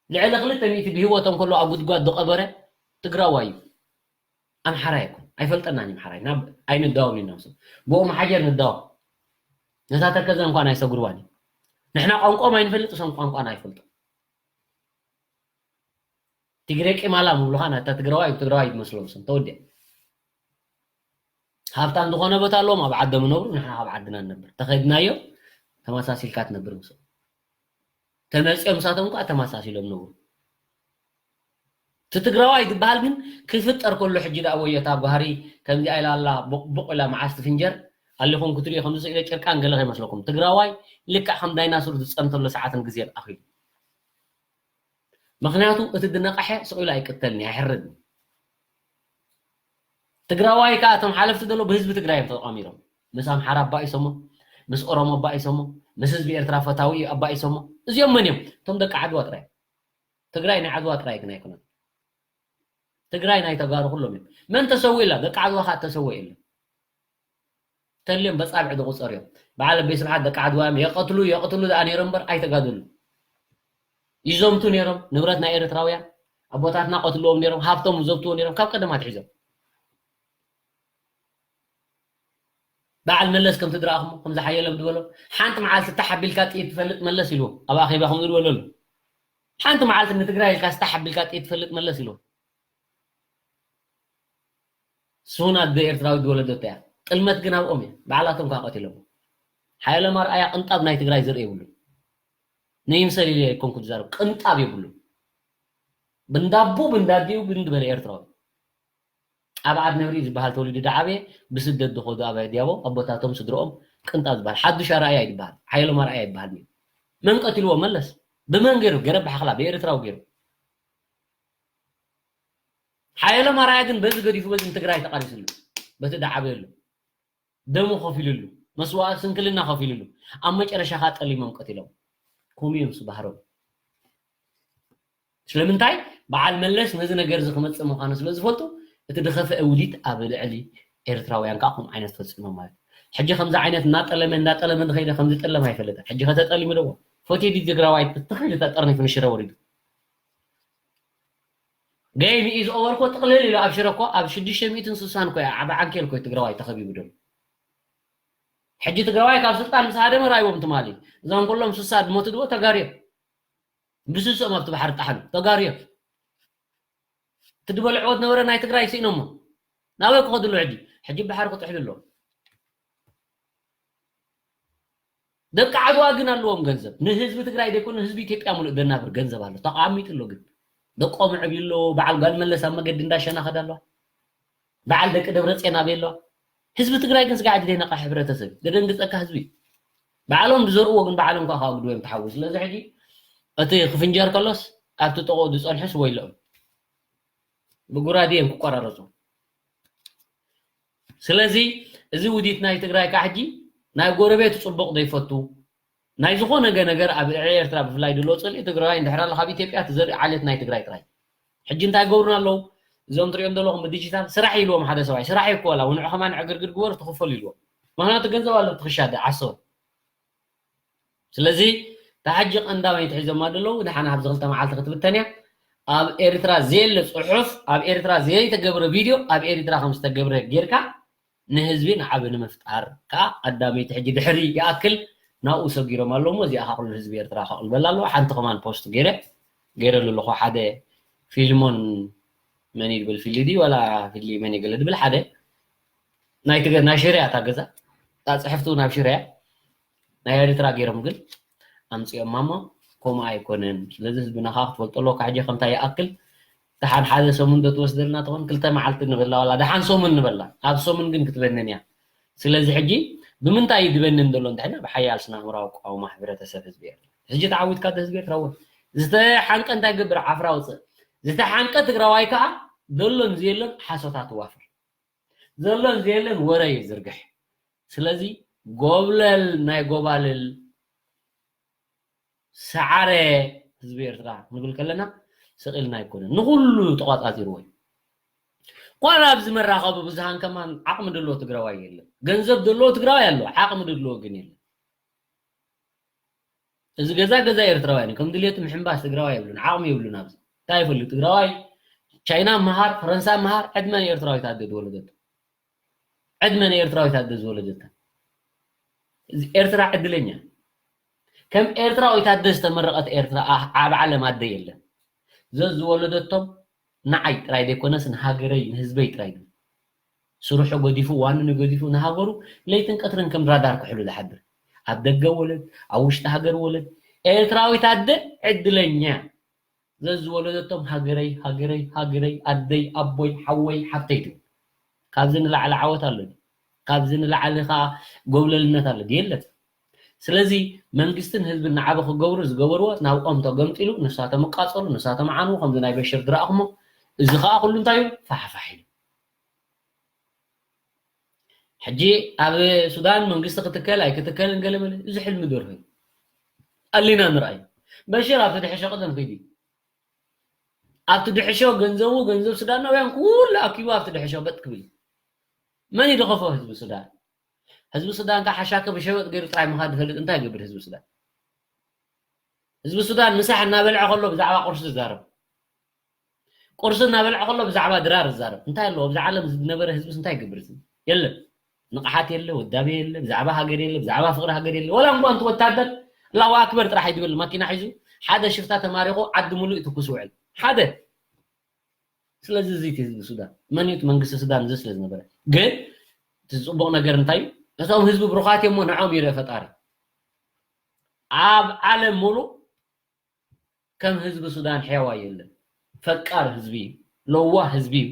ልዕሊ ክልተ ሚእቲ ብህይወቶም ከሎ ኣብ ጉድጓድ ዝቐበረ ትግራዋይ እዩ ኣምሓራ የኮን ኣይፈልጠናን እዩ ምሓራይ። ናብ ኣይንዳወም ኢና። ብኡ መሓጀር ንዳወም። ነታ ተከዘ እንኳን ኣይሰጉርዋን እዩ። ንሕና ቋንቋም ኣይንፈልጥ፣ እሶም ቋንቋና ኣይፈልጡ። ትግሬ ቂማላ ምብሉኻ ናታ ትግራዋይ ትግራዋይ ይመስሎም፣ እሶም ተወዲያ። ሃብታም ዝኾነ ቦታ ኣለዎም፣ ኣብ ዓዶም ይነብሩ፣ ንሕና ኣብ ዓድና ንነብር። ተኸድናዮ ተመሳሲልካ ትነብር ምስኦም። ተመፅኦም ንሳቶም ከዓ ተመሳሲሎም ነብሩ። እቲ ትግራዋይ ዝበሃል ግን ክፍጠር ከሎ ሕጂ ደኣ ወዮ እታ ጓህሪ ከምዚኣ ኢላ ኣላ፣ ቡቕ ቡቕ ኢላ መዓስ ትፍንጀር ኣሊኹም ክትሪኡ ከም ዝስእለ ጭርቃን ገለ ከይመስለኩም። ትግራዋይ ልክዕ ከም ዳይናሱር ዝፀንተሉ ሰዓትን ግዜን ኣኺሉ። ምኽንያቱ እቲ ዝነቐሐ ስቕ ኢሉ ኣይቅተልን እዩ፣ ኣይሕረድን እዩ። ትግራዋይ ከዓ እቶም ሓለፍቲ ዘሎ ብህዝቢ ትግራይ እዮም ተጠቓሚሮም። ምስ ኣምሓራ ኣባኢሶሞ፣ ምስ ኦሮሞ ኣባኢሶሞ፣ ምስ ህዝቢ ኤርትራ ፈታዊ ኣባኢሶሞ። እዚኦም መን እዮም? እቶም ደቂ ዓድዋ ጥራይ። ትግራይ ናይ ዓድዋ ጥራይ ግን ኣይኮነን። ትግራይ ናይ ተጋሩ ኩሎም እዮም። መን ተሰዊእላ? ደቂ ዓድዋ ከዓ ተሰወ የለን። ተልዮም በጻብዕ ዝቑጸር እዮም። በዓል ኣበይ ስብሓት ደቂ ዓድዋ እዮም። የቐትሉ የቕትሉ ደኣ ነይሮም እምበር ኣይተጋደሉ። ይዘምቱ ነይሮም። ንብረት ናይ ኤርትራውያን ኣቦታትና ቀትልዎም ነይሮም። ሃብቶም ዘብትዎ ነይሮም ካብ ቀደም ኣትሒዞም። በዓል መለስ ከምቲ ድረኣኹሞ ከምዚ ሓየሎም ዝበሎ ሓንቲ መዓልቲ ታሕ ኣቢልካ ጥይት ትፈልጥ መለስ ኢልዎ ኣብ ኣኼባ ከምዚ ዝበለሉ ሓንቲ መዓልቲ ንትግራይ ኢልካ ስታሕ ኣቢልካ ጥይት ትፈልጥ መለስ ኢልዎ። ሱን ኣደ ኤርትራዊ ዝወለደቶ እያ። ጥልመት ግን ኣብኦም እያ። ባዕላቶም ከዓ ቀቲሎም። ሓየሎም ኣርኣያ ቅንጣብ ናይ ትግራይ ዘርኢ የብሉን። ንይምሰል ኢለ ኣይኮንኩ ዝዛረብ። ቅንጣብ የብሉን። ብንዳቡ ብንዳዲኡ ግን ዝበለ ኤርትራዊ። ኣብ ዓድ ነብሪ ዝበሃል ተወሊዱ ዝዓበየ ብስደት ዝኸዱ ኣባይ ዲያቦ ኣቦታቶም ስድረኦም ቅንጣብ ዝበሃል ሓዱሽ ኣርኣያ ይበሃል። ሓየሎም ኣርኣያ ይበሃል። መን ቀቲልዎ? መለስ። ብመን ገይሩ? ገረብ ሓኽላ ብኤርትራዊ ገይሩ። ሓየሎም ኣርኣያ ግን በዚ ገዲፉ በዚ ንትግራይ ተቃሊስሉ። በቲ ዝዓበየሉ። ደሙ ከፊልሉ። መስዋእቲ ስንክልና ከፊልሉ። ኣብ መጨረሻ ከዓ ጠሊሞም ቀቲሎም። ከምኡ እዮም ስባህሮም። ስለምንታይ? በዓል መለስ ነዚ ነገር እዚ ክመፅእ ምዃኑ ስለ ዝፈልጡ እቲ ዝኸፍአ ውዲት ኣብ ልዕሊ ኤርትራውያን ከዓ ከምኡ ዓይነት ፈፂሞም ማለት እዩ። ሕጂ ከምዚ ዓይነት እናጠለመ እናጠለመ ዝኸይደ ከምዚ ጠለመ ኣይፈለጠን። ሕጂ ከተጠሊሙ ደዎ ፈትዩ ድዩ ትግራዋይ ተተኺሉ ተጠርኒፉ ንሽረ ወሪዱ። ገይም ኢዝ ኦቨር እኮ ጥቕልል ኢሉ ኣብ ሽረ እኮ ኣብ ሽዱሽተ ሚእትን ስሳን እኮ እያ ዓቢ ዓንኬል እኮ እዩ ትግራዋይ ተኸቢቡ ደሎ። ሕጂ ትግራዋይ ካብ ስልጣን ምስ ሃደመ ራይቦም ትማሊ እዞም ኩሎም ስሳ ዝሞቱ ድዎ ተጋርዮም ብስሶም ኣብቲ ባሕሪ ጣሕኑ ተጋርዮም። እቲ ዝበልዕዎ ዝነበረ ናይ ትግራይ ስኢኖሞ ናበይ ክኸዱ ኣሎ ሕጂ? ሕጂ ባሕሪ ክጥሕሉ ኣሎ። ደቂ ዓድዋ ግን ኣለዎም ገንዘብ። ንህዝቢ ትግራይ ዘይኮነ ህዝቢ ኢትዮጵያ ሙሉእ ዘናብር ገንዘብ ኣሎ። ተቐሚጡ ኣሎ ግን። ደቆም ዕብዩ ኣሎ። በዓል ጓል መለስ ኣብ መገዲ እንዳሸናኸዳ ኣለዋ። በዓል ደቂ ደብረፅዮን ኣበይ ኣለዋ? ህዝቢ ትግራይ ግን ስጋዕ እቲ ዘይነቕሐ ሕብረተሰብ እዩ። ዘደንግፀካ ህዝቢ እዩ። ባዕሎም ዝዘርእዎ ግን ባዕሎም ከዓ ከኣጉድዎ እዮም ተሓውዩ። ስለዚ ሕጂ እቲ ክፍንጀር ከሎስ ኣብቲ ጥቕኡ ዝፀንሑስ ወይለኦም። ብጉራዴ እዮም ክቆራረፁ። ስለዚ እዚ ውዲት ናይ ትግራይ ከዓ ሕጂ ናይ ጎረቤቱ ፅቡቕ ዘይፈቱ ናይ ዝኾነ ገ ነገር ኣብ ልዕሊ ኤርትራ ብፍላይ ድሎ ፅልኢ ትግራዋይ እንድሕር ኣሎ ካብ ኢትዮጵያ እቲ ዘርኢ ዓሌት ናይ ትግራይ ጥራይ። ሕጂ እንታይ ገብሩና ኣለዉ? እዞም ትሪኦም ዘለኹም ብዲጂታል ስራሕ ኢልዎም ሓደ ሰብኣይ ስራሕ ይኮላ ውንዑ ከማን ዕግርግር ግበሩ ትኽፈሉ ኢልዎም። ምክንያቱ ገንዘብ ኣሎ ትኽሻ ዓሶ። ስለዚ እታ ሕጂ ቀንዳመይቲ ሒዞማ ዘለዉ ድሓን ኣብዚ ክልተ መዓልቲ ክትብተን እያ። ኣብ ኤርትራ ዘየለ ጽሑፍ፣ ኣብ ኤርትራ ዘይተገብረ ቪድዮ ኣብ ኤርትራ ከም ዝተገብረ ጌርካ ንህዝቢ ንዓቢ ንምፍጣር ከዓ ቀዳመይቲ ሕጂ ድሕሪ ይኣክል ናብኡ ሰጊሮም ኣለዉ እሞ እዚኣ ከዓ ኩሉ ህዝቢ ኤርትራ ከቕልበላ ኣለዎ። ሓንቲ ከማን ፖስት ገይረ ገይረሉ ኣለኹ ሓደ ፊልሞን መን እዩ ድብል ፊሊ ድዩ ዋላ ፊሊ መን እዩ ገለ ድብል ሓደ ናይ ትገ ናይ ሽረ እያ እታ ገዛ እታ ፅሕፍቲ እውን ኣብ ሽረ እያ ናይ ኤርትራ ገይሮም ግን ኣምፅኦማ እሞ ከምኡ ኣይኮነን ስለዚ ህዝብና ከዓ ክትፈልጦ ኣለዎ ካብ ሕጂ ከምታ ይኣክል ደሓን ሓደ ሰሙን ዶ ትወስደልና ትኾን ክልተ መዓልቲ ንበላ ዋላ ደሓን ሰሙን ንበላ ኣብ ሰሙን ግን ክትበንን እያ ስለዚ ሕጂ ብምንታይ እዩ ዝበንን ዘሎ እንተሕና ብሓያል ስነ ኣእምራዊ ቋውማ ሕብረተሰብ ህዝቢ ኤርትራ ሕጂ ተዓዊትካ ዶ ህዝቢ ኤርትራ እውን ዝተሓንቀ እንታይ ገብር ዓፍራ ውፅእ ዝተሓንቀ ትግራዋይ ከዓ ዘሎን ዘየሎን ሓሶታት ዋፍር ዘሎን ዘየለን ወረ ይዝርግሕ ስለዚ ጎብለል ናይ ጎባልል ሰዓረ ህዝቢ ኤርትራ ክንብል ከለና ስቕ ኢልና ኣይኮነን ንኹሉ ተቋፃፂርዎ እዩ ኳን ኣብዚ መራኸቢ ብዙሃን ከማን ዓቕሚ ዘለዎ ትግራዋይ የለን ገንዘብ ዘለዎ ትግራዋይ ኣሎ ዓቕሚ ዘለዎ ግን የለን እዚ ገዛ ገዛ ኤርትራውያን እዩ ከም ድልየቱ ምሕንባስ ትግራዋይ የብሉን ዓቕሚ የብሉን ኣብዚ እንታይ ይፈልዩ ትግራዋይ ቻይና ምሃር ፈረንሳ ምሃር ዕድመ ንኤርትራዊት ኣደ ዝወለደቱ ዕድመ ንኤርትራዊት ኣደ ዝወለደታ። እዚ ኤርትራ ዕድለኛ። ከም ኤርትራዊት ኣደ ዝተመረቐት ኤርትራ ኣ-፣ ኣብ ዓለም ኣደ የለን። ዘዝወለደቶም ንዓይ ጥራይ ዘይኮነስ ንሃገረይ፣ ንህዝበይ ጥራይ እዩ። ስርሑ ገዲፉ፣ ዋንኑ ገዲፉ ንሃገሩ ለይትን ቀትርን ከም ራዳር ክሕሉ ዝሓድር። ኣብ ደገ ወለድ፣ ኣብ ውሽጢ ሃገር ወለድ። ኤርትራዊት ኣደ ዕድለኛ። ዘዝወለደቶም ሃገረይ፣ ሃገረይ፣ ሃገረይ፣ ኣደይ፣ ኣቦይ፣ ሓወይ፣ ሓፍተይ ትብል። ካብዚ ንላዕሊ ዓወት ኣሎ ድዩ? ካብዚ ንላዕሊ ኸዓ ጎብለልነት ኣሎ ድዩ? የለን። ስለዚ መንግስትን ህዝብን ንዓቢ ክገብሩ ዝገበርዎ ናብኦም ተገምጢሉ፣ ንሳቶም እቃጸሉ፣ ንሳቶም ዓንዉ፣ ከምዚ ናይ በሽር ዝረኣኹሞ። እዚ ኸዓ ኩሉ እንታይ እዩ? ፋሕፋሕ ኢሉ። ሕጂ ኣብ ሱዳን መንግስቲ ክትከል ኣይክትከልን ገለ መለ፣ እዚ ሕልሚ ደርሆ እዩ። ኣሊና ንርኣይ። በሽር ኣብቲ ድሕሾ ቅደም ከይዱ እዩ። ኣብቲ ድሕሾ ገንዘቡ፣ ገንዘብ ሱዳናውያን ኩሉ ኣኪቡ ኣብቲ ድሕሾ በጥ ክብል እዩ። መን ይደኸፎ ህዝቢ ሱዳን? ህዝቢ ሱዳን ከ ሓሻከ ብሸበጥ ገይሩ ጥራይ ምኻድ ዝፈልጥ እንታይ ይገብር ህዝቢ ሱዳን? ህዝቢ ሱዳን ምሳሕ እናበልዐ ከሎ ብዛዕባ ቁርሲ ዝዛረብ፣ ቁርሲ እናበልዐ ከሎ ብዛዕባ ድራር ዝዛረብ እንታይ ኣለዎ? ኣብዚ ዓለም ዝነበረ ህዝብስ እንታይ ይገብር? እዚ የለን። ንቕሓት የለ፣ ወዳቤ የለ፣ ብዛዕባ ሃገር የለ፣ ብዛዕባ ፍቕሪ ሃገር የለ። ወላ እንኳ እንት ወታደር ኣላሁ ኣክበር ጥራሕ ኣይትብል፣ ማኪና ሒዙ ሓደ ሽፍታ ተማሪኹ ዓዲ ሙሉእ ይትኩስ ውዕል። ሓደ። ስለዚ እዚ እቲ ህዝቢ ሱዳን፣ መን እዩ እቲ መንግስቲ ሱዳን? እዚ ስለ ዝነበረ። ግን እቲ ጽቡቕ ነገር እንታይ እዩ? እቶም ህዝቢ ብሩኻት እዮም እሞ ንዖም ይርአ ፈጣሪ። ኣብ ዓለም ሙሉእ ከም ህዝቢ ሱዳን ሕያዋይ የለን። ፈቃር ህዝቢ እዩ። ለዋህ ህዝቢ እዩ።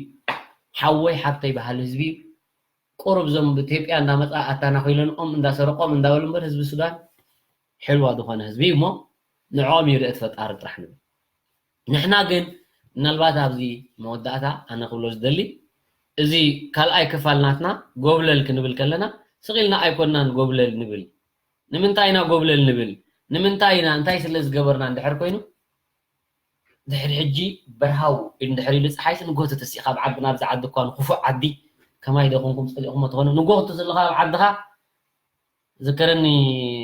ሓወይ ሓፍተይ በሃሊ ህዝቢ እዩ። ቁሩብ እዞም ብኢትዮጵያ እንዳመጻ ኣታናኺለንኦም እንዳሰረቆም እንዳበሉ እምበር ህዝቢ ሱዳን ሕልዋ ዝኾነ ህዝቢ እዩ እሞ ንዕኦም ይርኢ እቲ ፈጣሪ ጥራሕ ንብል። ንሕና ግን ምናልባት ኣብዚ መወዳእታ ኣነ ክብሎ ዝደሊ እዚ ካልኣይ ክፋል ናትና ጎብለል ክንብል ከለና ስቕ ኢልና ኣይኮናን ጎብለል ንብል። ንምንታይ ኢና ጎብለል ንብል? ንምንታይ ኢና? እንታይ ስለ ዝገበርና እንድሕር ኮይኑ ድሕሪ ሕጂ በርሃው እንድሕር ኢሉ ፀሓይሲ ንጎቱ ትስኢኻ ኣብ ዓዲ ናብዚ ዓዲ እኳ ንክፉእ ዓዲ ከማይ ዶ ኮንኩም ፀሊእኹሞ ትኾኑ ንጎቱ ዘለኻ ኣብ ዓድኻ ዝከረኒ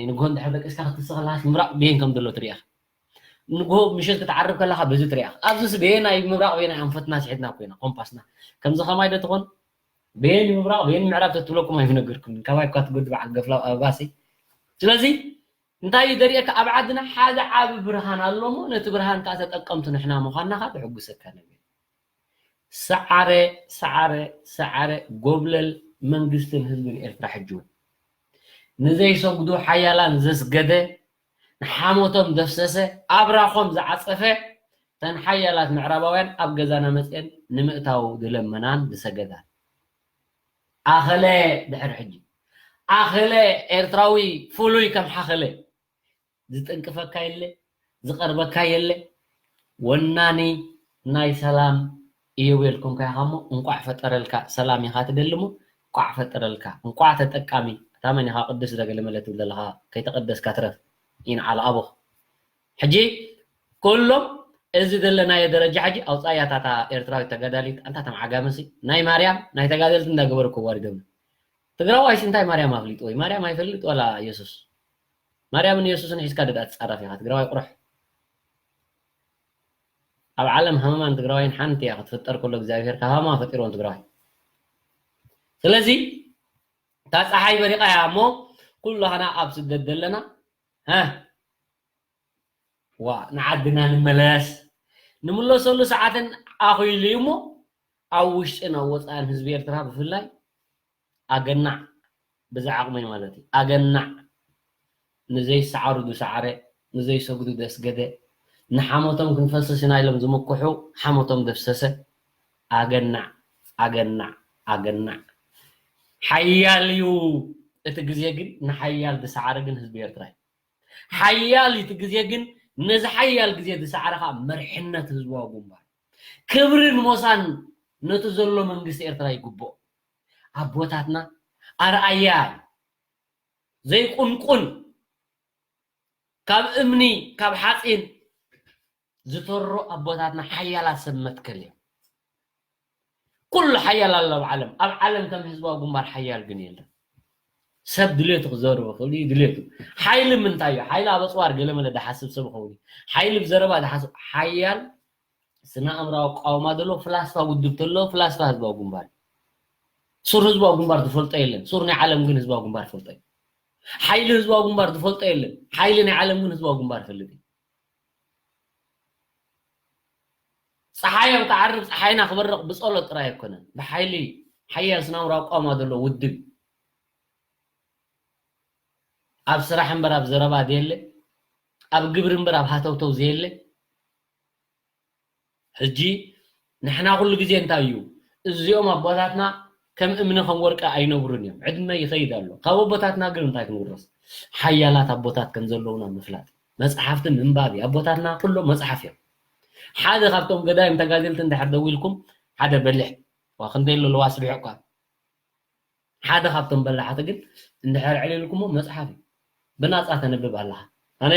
ንጎ እንድሕር ደቂስካ ክትስእ ከለኻስ ምብራቕ ብየን ከም ዘሎ ትሪእኻ ንጎ ምሸት ክትዓርብ ከለኻ በዚ ትሪእኻ ኣብዚስ ብየናይ ምብራቕ ብየናይ ኣንፈትና ስሒትና ኮይና ኮምፓስና ከምዚ ከማይ ዶ ትኾን ብየን ምብራቕ ብየን ምዕራብ ተትብለኩም ኣይምነገርኩም ካባይ እኳ ትጎዲ በዓል ገፍላው ኣበባሲ ስለዚ እንታይ እዩ ዘርእየካ ኣብ ዓድና ሓደ ዓቢ ብርሃን ኣሎ እሞ ነቲ ብርሃን ከዓ ተጠቀምቱ ንሕና ምዃንና ከዓ ተሕጉሰካ ነገር ሰዓረ ሰዓረ ሰዓረ ጎብለል መንግስትን ህዝብን ኤርትራ ሕጂ እውን ንዘይሰግዱ ሓያላን ዘስገደ ንሓሞቶም ዘፍሰሰ ኣብራኾም ዝዓፀፈ እተን ሓያላት ምዕራባውያን ኣብ ገዛና መፅአን ንምእታው ዝለመናን ዝሰገዳን ኣኸለ ድሕሪ ሕጂ ኣኸለ ኤርትራዊ ፍሉይ ከም ሓኸለ ዝጥንቅፈካ የለ ዝቐርበካ የለ ወናኒ ናይ ሰላም እየው የልኩምካ ኢኻ እሞ እንቋዕ ፈጠረልካ ሰላም ኢኻ ትደሊ እሞ እንቋዕ ፈጠረልካ እንቋዕ ተጠቃሚ እታ መን ኢኻ ቅዱስ ደገለ መለ ትብል ዘለኻ ከይተቐደስካ ትረፍ ይንዓል ኣቦኽ ሕጂ ኩሎም እዚ ዘለናዮ ደረጃ ሕጂ ኣውፃእያ ታታ ኤርትራዊት ተጋዳሊት ኣንታ ተም ዓጋመሲ ናይ ማርያም ናይ ተጋደልቲ እንዳገበሩ ከዋሪዶም ትግራዋይሲ እንታይ ማርያም ኣፍሊጥዎ እዩ ማርያም ኣይፈልጥ ዋላ የሱስ ማርያምን የሱስን ሒዝካ ደዳ ትፃረፍ ኢኻ ትግራዋይ ቁሩሕ ኣብ ዓለም ሃመማን ትግራዋይን ሓንቲ እያ ክትፍጠር ከሎ እግዚኣብሔር ካብ ሃመማ ፈጢርዎም ትግራዋይ ስለዚ እታ ፀሓይ በሪቓ እያ እሞ ኩላህና ኣብ ስደት ዘለና ዋ ንዓድና ንመለስ ንምለሰሉ ሰዓትን ኣኺሉ እዩ እሞ ኣብ ውሽጥን ኣብ ወፃእን ህዝቢ ኤርትራ ብፍላይ ኣገናዕ ብዛ ዓቕመይ ማለት እዩ ኣገናዕ ንዘይሰዓሩ ዝሰዓረ ንዘይሰግዱ ዘስገደ ንሓሞቶም ክንፈስስ ኢና ኢሎም ዝምክሑ ሓሞቶም ዘፍሰሰ ኣገናዕ ኣገናዕ ኣገናዕ ሓያል እዩ እቲ ግዜ ግን ንሓያል ዝሰዓረ ግን ህዝቢ ኤርትራ እዩ ሓያል እቲ ግዜ ግን ነዚ ሓያል ግዜ ዝሰዓረ ከዓ መርሕነት ህዝባዊ ግንባር ክብርን ሞሳን ነቲ ዘሎ መንግስቲ ኤርትራ ይግብኦ ኣቦታትና ኣርኣያ ዘይቁንቁን ካብ እምኒ ካብ ሓፂን ዝተሮ ኣቦታትና ሓያላት ሰብ መትከል እዮም ኩሉ ሓያል ኣሎ ኣብ ዓለም ኣብ ዓለም ከም ህዝባዊ ግንባር ሓያል ግን የለን ሰብ ድሌቱ ክዘርብ ክእል እዩ ድሌቱ ሓይሊ ምንታይ እዩ ሓይሊ ኣብ ኣፅዋር ገለመለ ዝሓስብ ሰብ ኸውን እዩ ሓይሊ ብዘረባ ዝሓስብ ሓያል ስነ ኣእምራዊ ኣቃውማ ዘሎ ፍላስፋ ውድብ ተሎ ፍላስፋ ህዝባዊ ግንባር እዩ ሱር ህዝባዊ ግንባር ዝፈልጦ የለን። ሱር ናይ ዓለም ግን ህዝባዊ ግንባር ይፈልጦ እዩ። ሓይሊ ህዝባዊ ግንባር ዝፈልጦ የለን። ሓይሊ ናይ ዓለም ግን ህዝባዊ ግንባር ይፈልጥ እዩ። ፀሓዮም ክዓርብ ፀሓይና ክበርቕ ብፀሎት ጥራይ ኣይኮነን። ብሓይሊ ሓያል ስናውራ ኣቋማ ዘሎ ውድብ እዩ። ኣብ ስራሕ እምበር ኣብ ዘረባ ዘየለ፣ ኣብ ግብሪ እምበር ኣብ ሃተውተው ዘየለ። ሕጂ ንሕና ኩሉ ግዜ እንታይ እዩ? እዚኦም ኣቦታትና ከም እምኒ ከም ወርቂ ኣይነብሩን እዮም። ዕድመ ይኸይድ ኣሎ። ካብ ኣቦታትና ግን እንታይ ክንውረስ? ሓያላት ኣቦታት ከም ዘለውና ምፍላጥ። መጽሓፍቲ ምንባብ እዩ። ኣቦታትና ኩሎም መጽሓፍ እዮም። ሓደ ካብቶም ገዳይም ተጋደልቲ እንድሕር ደዊልኩም ሓደ በሊሕ ዋ ክንደይ ኣለዋ ስቢሑ እኳ ሓደ ካብቶም በላሓት ግን እንድሕር ዕሊልኩሞ መጽሓፍ እዩ። ብናጻ ተንብብ ኣለኻ። ኣነ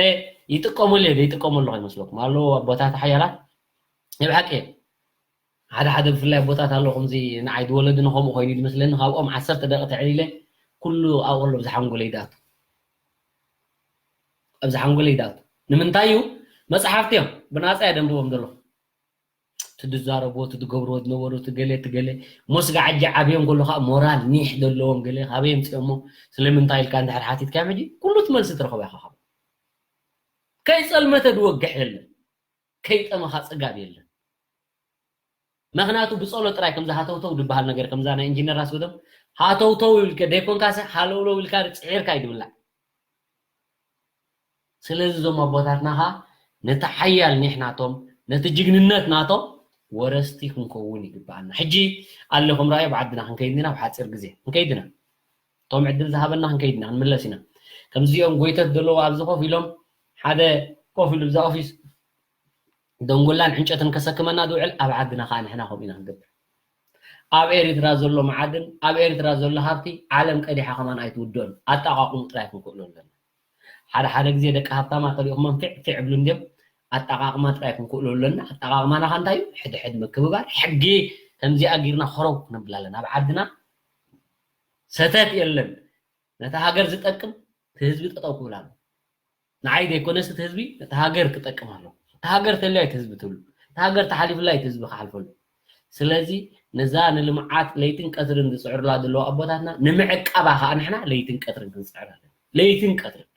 ይጥቀመሉ እየ ዘይጥቀመሉ ከይመስለኩም ኣለዉ ኣቦታት ሓያላት ናይ ብሓቂ እዮም። ሓደ ሓደ ብፍላይ ኣቦታት ኣለዉ ከምዚ ንዓይ ዝወለድኒ ከምኡ ኮይኑ ዝመስለኒ ካብኦም ዓሰርተ ደቂ ተዕሊለ ኩሉ ኣብኡ ከሎ ኣብዚ ሓንጎለይ ይኣቱ ኣብዚ ሓንጎለይ ይኣቱ ንምንታይ እዩ መጽሓፍቲ እዮም ብናጻ እየ ደንብቦም ዘለኹ ትዝዛረብዎ ትዝገብርዎ ዝነበሩ ትገለ ትገለ ሞስጋዓጃ ዓብዮም ከሎ ከዓ ሞራል ኒሕ ዘለዎም ገለ ካበይ የምፅኦሞ ስለምንታይ ኢልካ እንድሕር ሓቲትካዮም ሕጂ ኩሉ ትመልሲ ትረኸቦ ኢኻ ካብ ከይፀልመተ ዝወግሕ የለን ከይጠመኻ ፅጋብ የለን ምክንያቱ ብፀሎት ጥራይ ከምዚ ሃተውተው ዝበሃል ነገር ከምዛ ናይ ኢንጂነር ኣስገዶም ሃተውተው ኢልከ ደይኮንካሰ ሃለውለው ኢልካ ፅዒርካ እዩ ዝብላዕ ስለዚ እዞም ኣቦታትና ኸዓ ነቲ ሓያል ኒሕ ናቶም ነቲ ጅግንነት ናቶም ወረስቲ ክንከውን ይግብኣና። ሕጂ ኣለኹም ረኣዩ ኣብ ዓድና ክንከይድ ኢና ብሓፂር ግዜ ክንከይድ ኢና። እቶም ዕድል ዝሃበና ክንከይድ ኢና ክንምለስ ኢና። ከምዚኦም ጎይተት ዘለዎ ኣብዚ ኮፍ ኢሎም ሓደ ኮፍ ኢሉ ብዛ ኦፊስ ደንጎላን ዕንጨትን ከሰክመና ዝውዕል ኣብ ዓድና ከዓ ንሕና ከምኡ ኢና ክንገብር። ኣብ ኤሪትራ ዘሎ መዓድን ኣብ ኤሪትራ ዘሎ ሃብቲ ዓለም ቀዲሓ ከማን ኣይትውድኦን ኣጠቃቅሙ ጥራይ ክንክእሎ ኣለና። ሓደ ሓደ ግዜ ደቂ ሃብታማ ተሪእኹሞም ፊዕ ፊዕ ይብሉ እንድዮም ኣጠቃቅማ ጥራይ ክንክእሎ ኣለና ኣጠቃቅማና ከ እንታይ እዩ ሕድሕድ ምክብባር ሕጊ ከምዚኣ ጊርና ኸረው ክንብል ኣለና ኣብ ዓድና ሰተት የለን ነታ ሃገር ዝጠቅም ህዝቢ ጠጠው ክብል ኣሎ ንዓይ ዘይኮነስ እቲ ህዝቢ ነቲ ሃገር ክጠቅም ኣለዎ። እቲ ሃገር ተልያ እቲ ህዝቢ ትብሉ። እቲ ሃገር ተሓሊፍላ እቲ ህዝቢ ክሓልፈሉ። ስለዚ ነዛ ንልምዓት ለይትን ቀትርን ዝፅዕሩላ ዘለዉ ኣቦታትና ንምዕቃባ ከዓ ንሕና ለይትን ቀትርን ክንፅዕር ኣለና። ለይትን ቀትርን።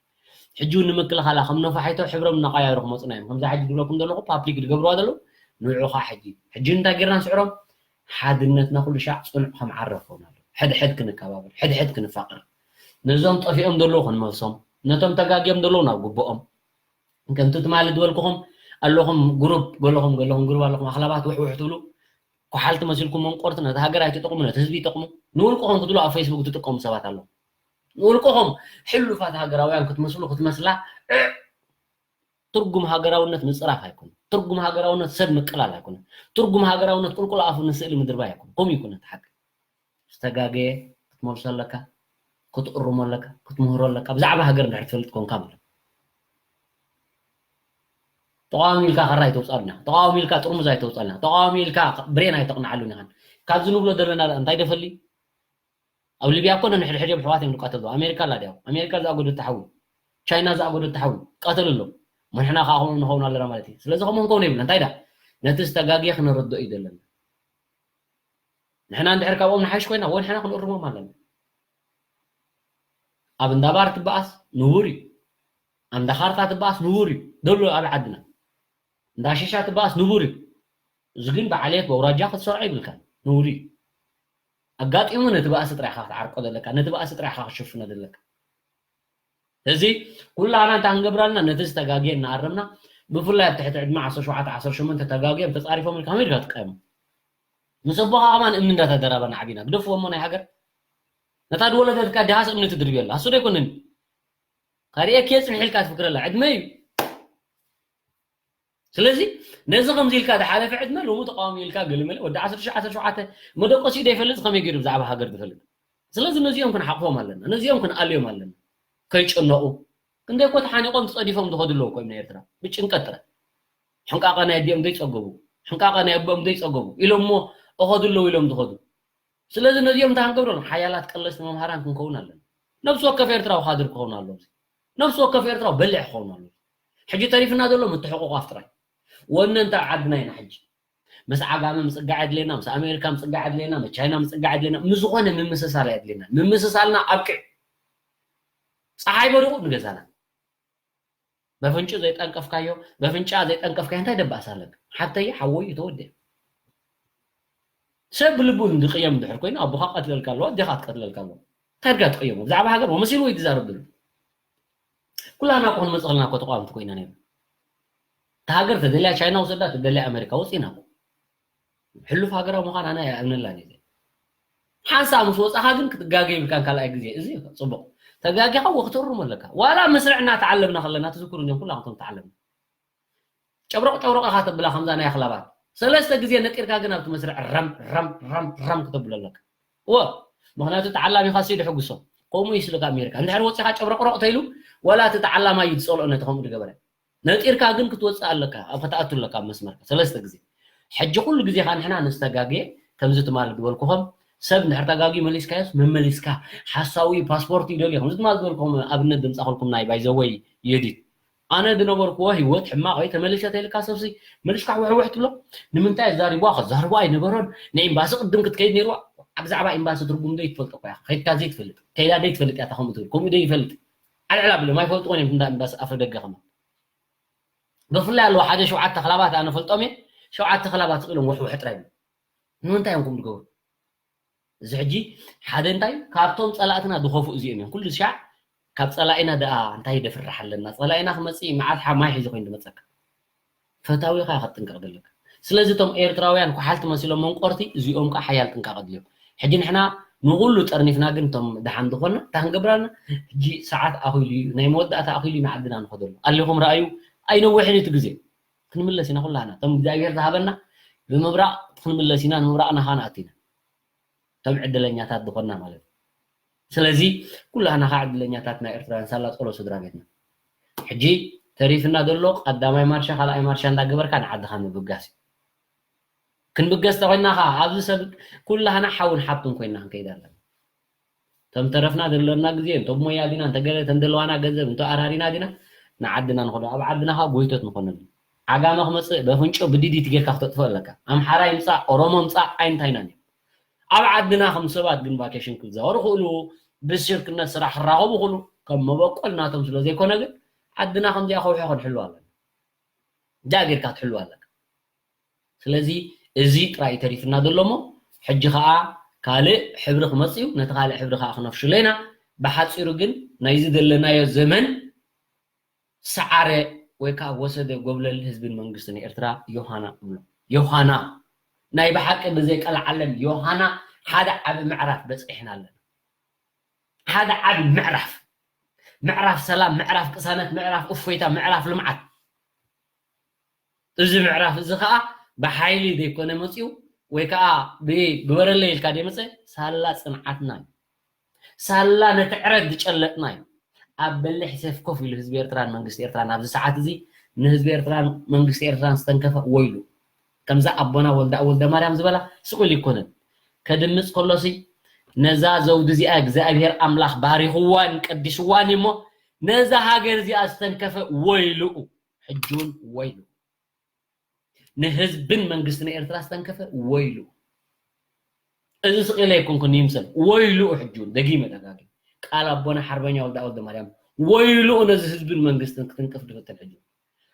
ሕጂ እውን ንምክልኻላ ከም ነፋሒቶ ሕብሮም እናቀያየሩ ክመፁና እዮም። ከምዛ ሕጂ ዝብለኩም ዘለኹ ፓብሊክ ዝገብርዋ ዘለዉ ንዑ ከዓ ሕጂ ሕጂ እንታይ ጌርና ንስዕሮም ሓድነትና ኩሉ ሻዕ ፅኑዕ ከም ዓረፍ ክኸውን ኣለዎ። ሕድሕድ ክንከባበር፣ ሕድሕድ ክንፋቀር፣ ነዞም ጠፊኦም ዘለዉ ክንመልሶም፣ ነቶም ተጋግዮም ዘለዉ ናብ ግብኦም። ከምቲ ትማሊ ዝበልኩኹም ኣለኹም ግሩፕ ገለኹም ገለኹም ግሩፕ ኣለኹም ኣኽላባት ውሕውሕ ትብሉ ኮሓልቲ መሲልኩም መንቆርቲ ነቲ ሃገር ኣይትጠቕሙ ነቲ ህዝቢ ይጠቕሙ ንውልቅኹም ክትብሉ ኣብ ፌስቡክ ትጥቀሙ ሰባት ኣለኹም ንውልቅኹም ሕሉፋት ሃገራውያን ክትመስሉ ክትመስላ ትርጉም ሃገራውነት ምፅራፍ ኣይኮነን። ትርጉም ሃገራውነት ሰብ ምቅላል ኣይኮነን። ትርጉም ሃገራውነት ቁልቁል ኣፉ ንስእሊ ምድርባይ ኣይኮነን። ከምኡ ይኮነ እቲ ሓቂ። ዝተጋገየ ክትመልሶ ኣለካ፣ ክትእርሞ ኣለካ፣ ክትምህሮ ኣለካ። ብዛዕባ ሃገር እንድሕር ትፈልጥ ኮንካ ማለት ተቃዋሚ ኢልካ ካራ ኣይተውፅኣልና፣ ተቃዋሚ ኢልካ ጥርሙዝ ኣይተውፅኣልና፣ ተቃዋሚ ኢልካ ብሬን ኣይተቕንዓሉን ኢኻን። ካብዚ ንብሎ ዘለና እንታይ ደፈሊ ኣብ ሊብያ እኮ ነንሕድሕድ እዮም ኣሕዋት እዮም ዝቃተሉ ኣሜሪካ ኣላ ድያ ኣሜሪካ ዝኣጎደት ትሓዊ ቻይና ዝኣጎደት ትሓዊ ይቃተሉ ኣለዉ ንሕና ከዓ ከምኡ ንኸውን ኣለና ማለት እዩ ስለዚ ከምኡ ንከውን የብልና እንታይ ዳ ነቲ ዝተጋግየ ክነረድኦ እዩ ዘለና ንሕና እንድሕር ካብኦም ንሓይሽ ኮይና ወንሕና ክንእርሞም ኣለና ኣብ እንዳባር ትበኣስ ንቡር እዩ ኣብ እንዳኻርታ ትበኣስ ንቡር እዩ ደሎ ኣብ ዓድና እንዳሽሻ ትበኣስ ንቡር እዩ እዚ ግን ብዓልየት በውራጃ ክትሰርዖ ይብልካ ንቡር እዩ ኣጋጢሙ ነቲ ባእሲ ጥራይ ኢኻ ክትዓርቆ ዘለካ ነቲ ባእሲ ጥራይ ኢኻ ክትሽፍኖ ዘለካ እዚ ኩላና እንታይ ክንገብር ኣለና ነቲ ዝተጋግየ እናኣረምና ብፍላይ ኣብ ትሕቲ ዕድመ ዓሰርተ ሸውዓተ ዓሰርተ ሸሞንተ ተጋግዮም ተፃሪፎም ኢልካ ከመይ ኢልካ ትቃየሙ ምስ ኣቦኻ ከማን እምኒ እንዳተደራበና ዓቢና ግደፍዎ እሞ ናይ ሃገር ነታ ዝወለደትካ ድሃስ እምኒ ትድርብዮ ኣላ እሱ ዶ ኣይኮነን ካሪኤ ኬ ፅንሕ ኢልካ ትፍክረላ ዕድመ እዩ ስለዚ ነዚ ከምዚ ኢልካ ዝሓለፈ ዕድመ ሎሚ ተቃዋሚ ኢልካ ገለመለ ወዲ ዓሰርተ ሸውዓተ መደቆሲኡ ዘይፈልጥ ከመይ ገይሩ ብዛዕባ ሃገር ዝፈልጥ ስለዚ ነዚኦም ክንሓቅፎም ኣለና ነዚኦም ክንኣልዮም ኣለና ከይጨነቁ ክንደይ ኮ ተሓኒቆም ተፀዲፎም ዝኸዱ ኣለዉ ኮይም ናይ ኤርትራ ብጭንቀት ጥራይ ሕንቃቃ ናይ ኣዲኦም ዘይፀገቡ ሕንቃቃ ናይ ኣቦኦም ዘይፀገቡ ኢሎሞ እኸዱ ኣለዉ ኢሎም ዝኸዱ ስለዚ ነዚኦም እንታይ ክንገብሮም ሓያላት ቀለስቲ መምሃራን ክንከውን ኣለና። ነብሲ ወከፍ ኤርትራዊ ካድር ክኸውን ኣለዎ። ነብሲ ወከፍ ኤርትራዊ በሊሕ ክኸውን ኣለዎ። ሕጂ ተሪፍና ዘሎ ምትሕቑቋፍ ጥራይ። ወነ እንታይ ዓድና ኢና ሕጂ። ምስ ዓጋመ ምጽጋዕ የድልየና፣ ምስ ኣሜሪካ ምጽጋዕ የድልየና፣ ምስ ቻይና ምጽጋዕ የድልየና፣ ምስ ዝኾነ ምምስሳል ኣየድልየና። ምምስሳልና ኣብቅዕ። ፀሓይ በሪቑ ንገዛና። በፍንጩ ዘይጠንቀፍካዮ፣ በፍንጫ ዘይጠንቀፍካዮ እንታይ ደባእሳ ኣለካ? ሓብተይ ሓወይ ተወደ። ሰብ ብልቡ እንድቅየም እንድሕር ኮይኑ ኣቦኻ ቀትለልካ ኣለዎ፣ ኣዴኻ ትቀትለልካ ኣለዎ። እንታይ ድካ ትቅየሞ? ብዛዕባ ሃገር መሲሉ ወይ ትዛረብ ድሉ? ኩላና እኮ ክንመጽእ ከለና እኮ ተቃወምቲ ኮይና ነይሩ። እታ ሃገር ተደልያ ቻይና ውሰዳ፣ ተደልያ ኣሜሪካ ወጺና እኮ። ሕሉፍ ሃገራዊ ምዃን ኣነ ኣይኣምነላን እየ። ሓንሳብ ምስ ወጻኻ ግን ክትጋገ ይብልካን ካልኣይ ግዜ። እዚ ጽቡቕ። ተጋጊኻ ወክተርሞ ኣለካ። ዋላ መስርዕ እናተዓለምና ከለና ትዝክሩ እንዲኹም ኩላኹም እቶም ተዓለምና። ጨብረቕ ጨብረቕ ኢኻ ተብላ ከምዛ ናይ ኣኽላባት። ሰለስተ ግዜ ነጢርካ ግን ኣብቲ መስርዕ ረም ረም ረም ረም ክተብሎ ኣለካ። እወ፣ ምኽንያቱ ተዓላሚኻ ሲ ድሕጉሶ። ከምኡ ይስልካ ኣሜሪካ። እንድሕር ወጺኻ ጨብረቕረቕ ተይሉ፣ ዋላ እቲ ተዓላማይ እዩ ዝጸልኦ ነቲ ከምኡ ዝገበረ። ነጢርካ ግን ክትወጽእ ኣለካ፣ ኣብ ክትኣቱ ኣለካ ኣብ መስመርካ ሰለስተ ግዜ። ሕጂ ኩሉ ግዜ ኸኣ ንሕና ንዝተጋግየ፣ ከምዚ ትማሊ ዝበልኩኹም፣ ሰብ እንድሕር ተጋግዩ መሊስካዮስ፣ መመሊስካ፣ ሓሳዊ ፓስፖርት ይደልዩ፣ ከምዚ ትማሊ ዝበልኩኹም ኣብነት ዘምጻኹልኩም ናይ ባይዘወይ የዲት። ኣነ ዝነበርኩዎ ህይወት ሕማቕ ወይ ተመሊሰ ተይልካ ሰብሲ፣ መሊስካ ውሕውሕ ትብሎ። ንምንታይ ዛሪብዋ? ከዛርቦ ኣይነበሮን። ንኤምባሲ ቅድም ክትከይድ ነይርዋ። ኣብ ብዛዕባ ኤምባሲ ትርጉም ዶ ይትፈልጦ እኮ ኢኻ። ከይድካ ዘይትፈልጥ፣ ከይዳ ዘይትፈልጥ እያ እታ ከምኡ ትብል። ከምኡ ዶ ይፈልጥ? ዓልዕል ኣብሎም ኣይፈልጥዎን እዮም እንዳ ኤምባሲ ኣፍደገ ከማን። ብፍላይ ኣለዉ ሓደ ሸውዓተ ክላባት ኣነ ፈልጦም እየ። ሸውዓተ ክላባት ስቕ ኢሎም ውሕውሕ ጥራይ ይብሉ። ንምንታይ እዮም ከምኡ ዝገብሩ? እዚ ሕጂ ሓደ እንታይ ካብቶም ጸላእትና ዝኸፍኡ እዚኦም እዮም። ኩሉ ሻዕ ካብ ጸላኢና ደኣ እንታይ ደፍርሕ ኣለና? ጸላኢና ክመጽእ እዩ፣ መዓት ሓማይ ሒዙ ኮይኑ ዝመጸካ። ፈታዊኻ ኢኻ ክትጥንቀቕ ዘለካ። ስለዚ እቶም ኤርትራውያን ኳሓልቲ መሲሎም መንቆርቲ፣ እዚኦም ከኣ ሓያል ጥንቃቐ ድልዮም። ሕጂ ንሕና ንኹሉ ጠርኒፍና ግን እቶም ደሓን ዝኾንና እንታይ ክንገብር ኣለና? ሕጂ ሰዓት ኣኺሉ እዩ፣ ናይ መወዳእታ ኣኺሉ እዩ፣ ንዓድና ንኸደሉ። ኣሊኹም ረኣዩ፣ ኣይነውሕን እዩ እቲ ግዜ። ክንምለስ ኢና ኩላህና። እቶም እግዚኣብሔር ዝሃበና ብምብራቕ ክንምለስ ኢና፣ ንምብራቕና ኸኣ ንኣቱ ኢና። ከም ዕድለኛታት ዝኾንና ማለት እዩ። ስለዚ ኩላህና ኸዓ ዕድለኛታት ናይ ኤርትራውያን ሳላ ጸሎ ስድራ ቤትና። ሕጂ ተሪፍና ዘሎ ቀዳማይ ማርሻ፣ ካልኣይ ማርሻ እንዳገበርካ ንዓድኻ ምብጋስ እዩ። ክንብገስ ተኾይንና ኸዓ ኣብዚ ሰብ ኩላህና ሓውን ሓብትን ኮይንና ክንከይድ ኣለና። ተም ተረፍና ዘለና ግዜ እንተ ሞያ ዲና፣ እንተ ገለ ተም ዘለዋና ገንዘብ እንተ ኣራሪና ዲና፣ ንዓድና ንኸዶ። ኣብ ዓድና ኸዓ ጎይቶት ንኾነሉ። ዓጋመ ክመጽእ በፍንጮ ብዲዲት ጌርካ ክተጥፍኦ ኣለካ። ኣምሓራ ይምጻእ፣ ኦሮሞ ምጻእ፣ ኣይንታይናን እዩ። ኣብ ዓድና ከም ሰባት ግን ቫኬሽን ክዛወሩ ክእሉ፣ ብሽርክነት ስራሕ ክራኸቡ ክእሉ፣ ከም መበቆል ናቶም ስለ ዘይኮነ ግን፣ ዓድና ከምዚኣ ከውሒ ክንሕልዋ ኣለና። እንዳ ጌርካ ክትሕልዋ ኣለካ። ስለዚ እዚ ጥራይ እዩ ተሪፍና ዘሎ እሞ፣ ሕጂ ኸኣ ካልእ ሕብሪ ክመጽእ እዩ። ነቲ ካልእ ሕብሪ ኸኣ ክነፍሽሎ ኢና። ብሓጺሩ ግን ናይዚ ዘለናዮ ዘመን ሰዓረ ወይ ከኣ ወሰደ ጎብለል ህዝብን መንግስትን ኤርትራ ዮሃና እብሎ። ዮሃና ናይ ብሓቂ ብዘይ ቀልዓለም ዮሃና ሓደ ዓቢ ምዕራፍ በጺሕና ኣለና። ሓደ ዓቢ ምዕራፍ፣ ምዕራፍ ሰላም፣ ምዕራፍ ቅሳነት፣ ምዕራፍ እፎይታ፣ ምዕራፍ ልምዓት። እዚ ምዕራፍ እዚ ኸኣ ብሓይሊ ዘይኮነ መጺኡ ወይ ከኣ ብ-፣ ግበረለይ ኢልካ ዘይመጸ ሳላ ጽንዓትና እዩ። ሳላ ነቲ ዕረት ዝጨለጥና እዩ። ኣብ በሊሕ ሴፍ ኮፍ ኢሉ ህዝቢ ኤርትራን መንግስቲ ኤርትራን ኣብዚ ሰዓት እዚ ንህዝቢ ኤርትራን መንግስቲ ኤርትራን ዝተንከፈ ወይሉ። ከምዛ ኣቦና ወልዳ ወልደ ማርያም ዝበላ ስቕ ኢሉ ይኮነን። ከድምጽ ከሎሲ ነዛ ዘውዲ እዚኣ እግዚኣብሔር ኣምላኽ ባሪኽዋን ቀዲስዋን እሞ ነዛ ሃገር እዚኣ ዝተንከፈ ወይልኡ። ሕጂ እውን ወይሉ። ንህዝብን መንግስትን ኤርትራ ዝተንከፈ ወይሉ። እዚ ስቕ ኢለ ኣይኮንኩን ይምሰል። ወይልኡ ሕጂ እውን ደጊመ ደጋጊመ። ቃል ኣቦና ሓርበኛ ወልዳ ወልደ ማርያም ወይልኡ ነዚ ህዝብን መንግስትን ክትንቅፍ ዝፍትን ሕጂ እውን።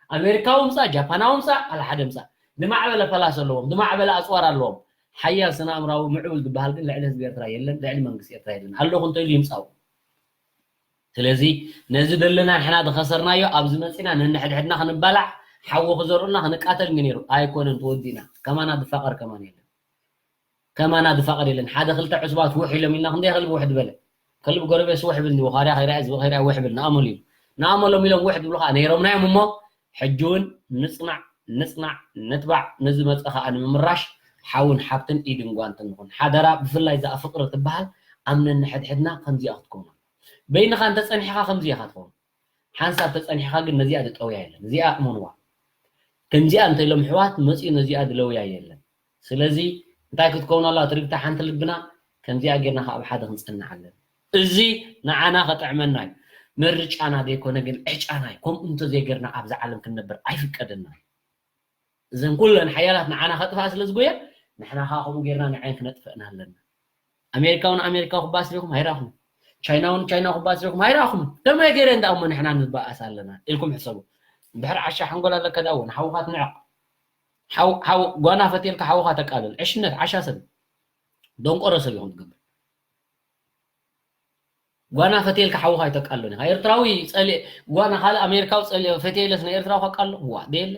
ኣሜሪካዊ ምጻእ፣ ጃፓናዊ ምጻእ፣ ኣልሓደ ምጻእ። ዝማዕበለ ፓላስ ኣለዎም፣ ዝማዕበለ ኣጽዋር ኣለዎም። ሓያል ስነ ኣእምራዊ ምዕቡል ዝበሃል ግን ልዕሊ ህዝቢ ኤርትራ የለን፣ ልዕሊ መንግስቲ ኤርትራ የለን። ኣለኹ እንተኢሉ ይምጻኡ። ስለዚ ነዚ ዘለና ንሕና ዝኸሰርናዮ ኣብዚ መጺና ነንሕድሕድና ክንባላዕ፣ ሓዊ ክዘርኡና ክንቃተል እንዲ ነይሩ። ኣይኮነን፣ ተወዲእና። ከማና ዝፋቐር ከማን የለን። ከማና ዝፋቐር የለን። ሓደ ክልተ ዕሱባት ውሕ ኢሎም ኢልና ክንደይ ከልቢ ውሕ ዝበለ? ከልቢ ጎረቤትስ ውሕ ብል እንዲ፣ ዋኻርያ ከይረኣየ ዝብኢ ከይረኣየ ውሕ ብል፣ ንኣመሉ እዩ። ንኣመሎም ኢሎም ውሕ ዝብሉ ኸኣ ነይሮምና እዮም እሞ፣ ሕጂ እውን ንጽናዕ፣ ንጽናዕ፣ ንጽናዕ፣ ንትባዕ፣ ንዝመጸ ኸኣ ንምምራሽ ሓውን ሓብትን ኢድን ጓንትን ንኹን። ሓደራ፣ ብፍላይ እዛ ፍቕሪ ትበሃል ኣብ ነንሕድሕድና ከምዚኣ ክትከውን። በይንኻ እንተጸኒሕኻ ከምዚ ኢኻ ትኸውን። ሓንሳብ ተጸኒሕኻ ግን ነዚኣ ዝጠውያ የለን። እዚኣ እመንዋ። ከምዚኣ እንተ ኢሎም ኣሕዋት መጺኡ ነዚኣ ዝለውያ የለን። ስለዚ እንታይ ክትከውን ኣለዋ ትርግታ ሓንቲ ልብና? ከምዚኣ ጌርና ኸኣ ኣብ ሓደ ክንጸንዕ ኣለና። እዚ ንዓና ከጥዕመና እዩ። ምርጫና ዘይኮነ ግን ዕጫና እዩ። ከምኡ እንተዘይጌርና ኣብዛ ዓለም ክንነብር ኣይፍቀደና እዩ። እዘን ኩለን ሓያላት ንዓና ከጥፍኣ ስለ ዝጎያ፣ ንሕና ከዓ ከምኡ ጌርና ንዓን ክነጥፍእን ኣለና። ኣሜሪካ እውን ኣሜሪካ ክባስ ሪኹም ኣይረኣኹም። ቻይና እውን ቻይና ክባስ ሪኹም ኣይረኣኹም። ከመይ ገይረ እንዳ እሞ ንሕና ንባኣስ ኣለና ኢልኩም ሕሰቡ። እንድሕር ዓሻ ሓንጎል ኣለካ ዳኣ እውን ሓውኻ ትንዕቕ። ሓው-፣ ሓው-፣ ጓና ፈትየልካ ሓውኻ ተቃልል። ዕሽነት ዓሻ ሰብ። ደንቆሮ ሰብ ኢኹም ትገብር። ጓና ፈትየልካ ሓውኻ ኣይተቃልሎን ኢኻ። ኤርትራዊ ጸሊእ፣ ጓና ካልእ ኣሜሪካዊ ጸሊእ ፈትየ ኢለስ ንኤርትራዊ ከቃልሎ? ዋ፣ ደየለ።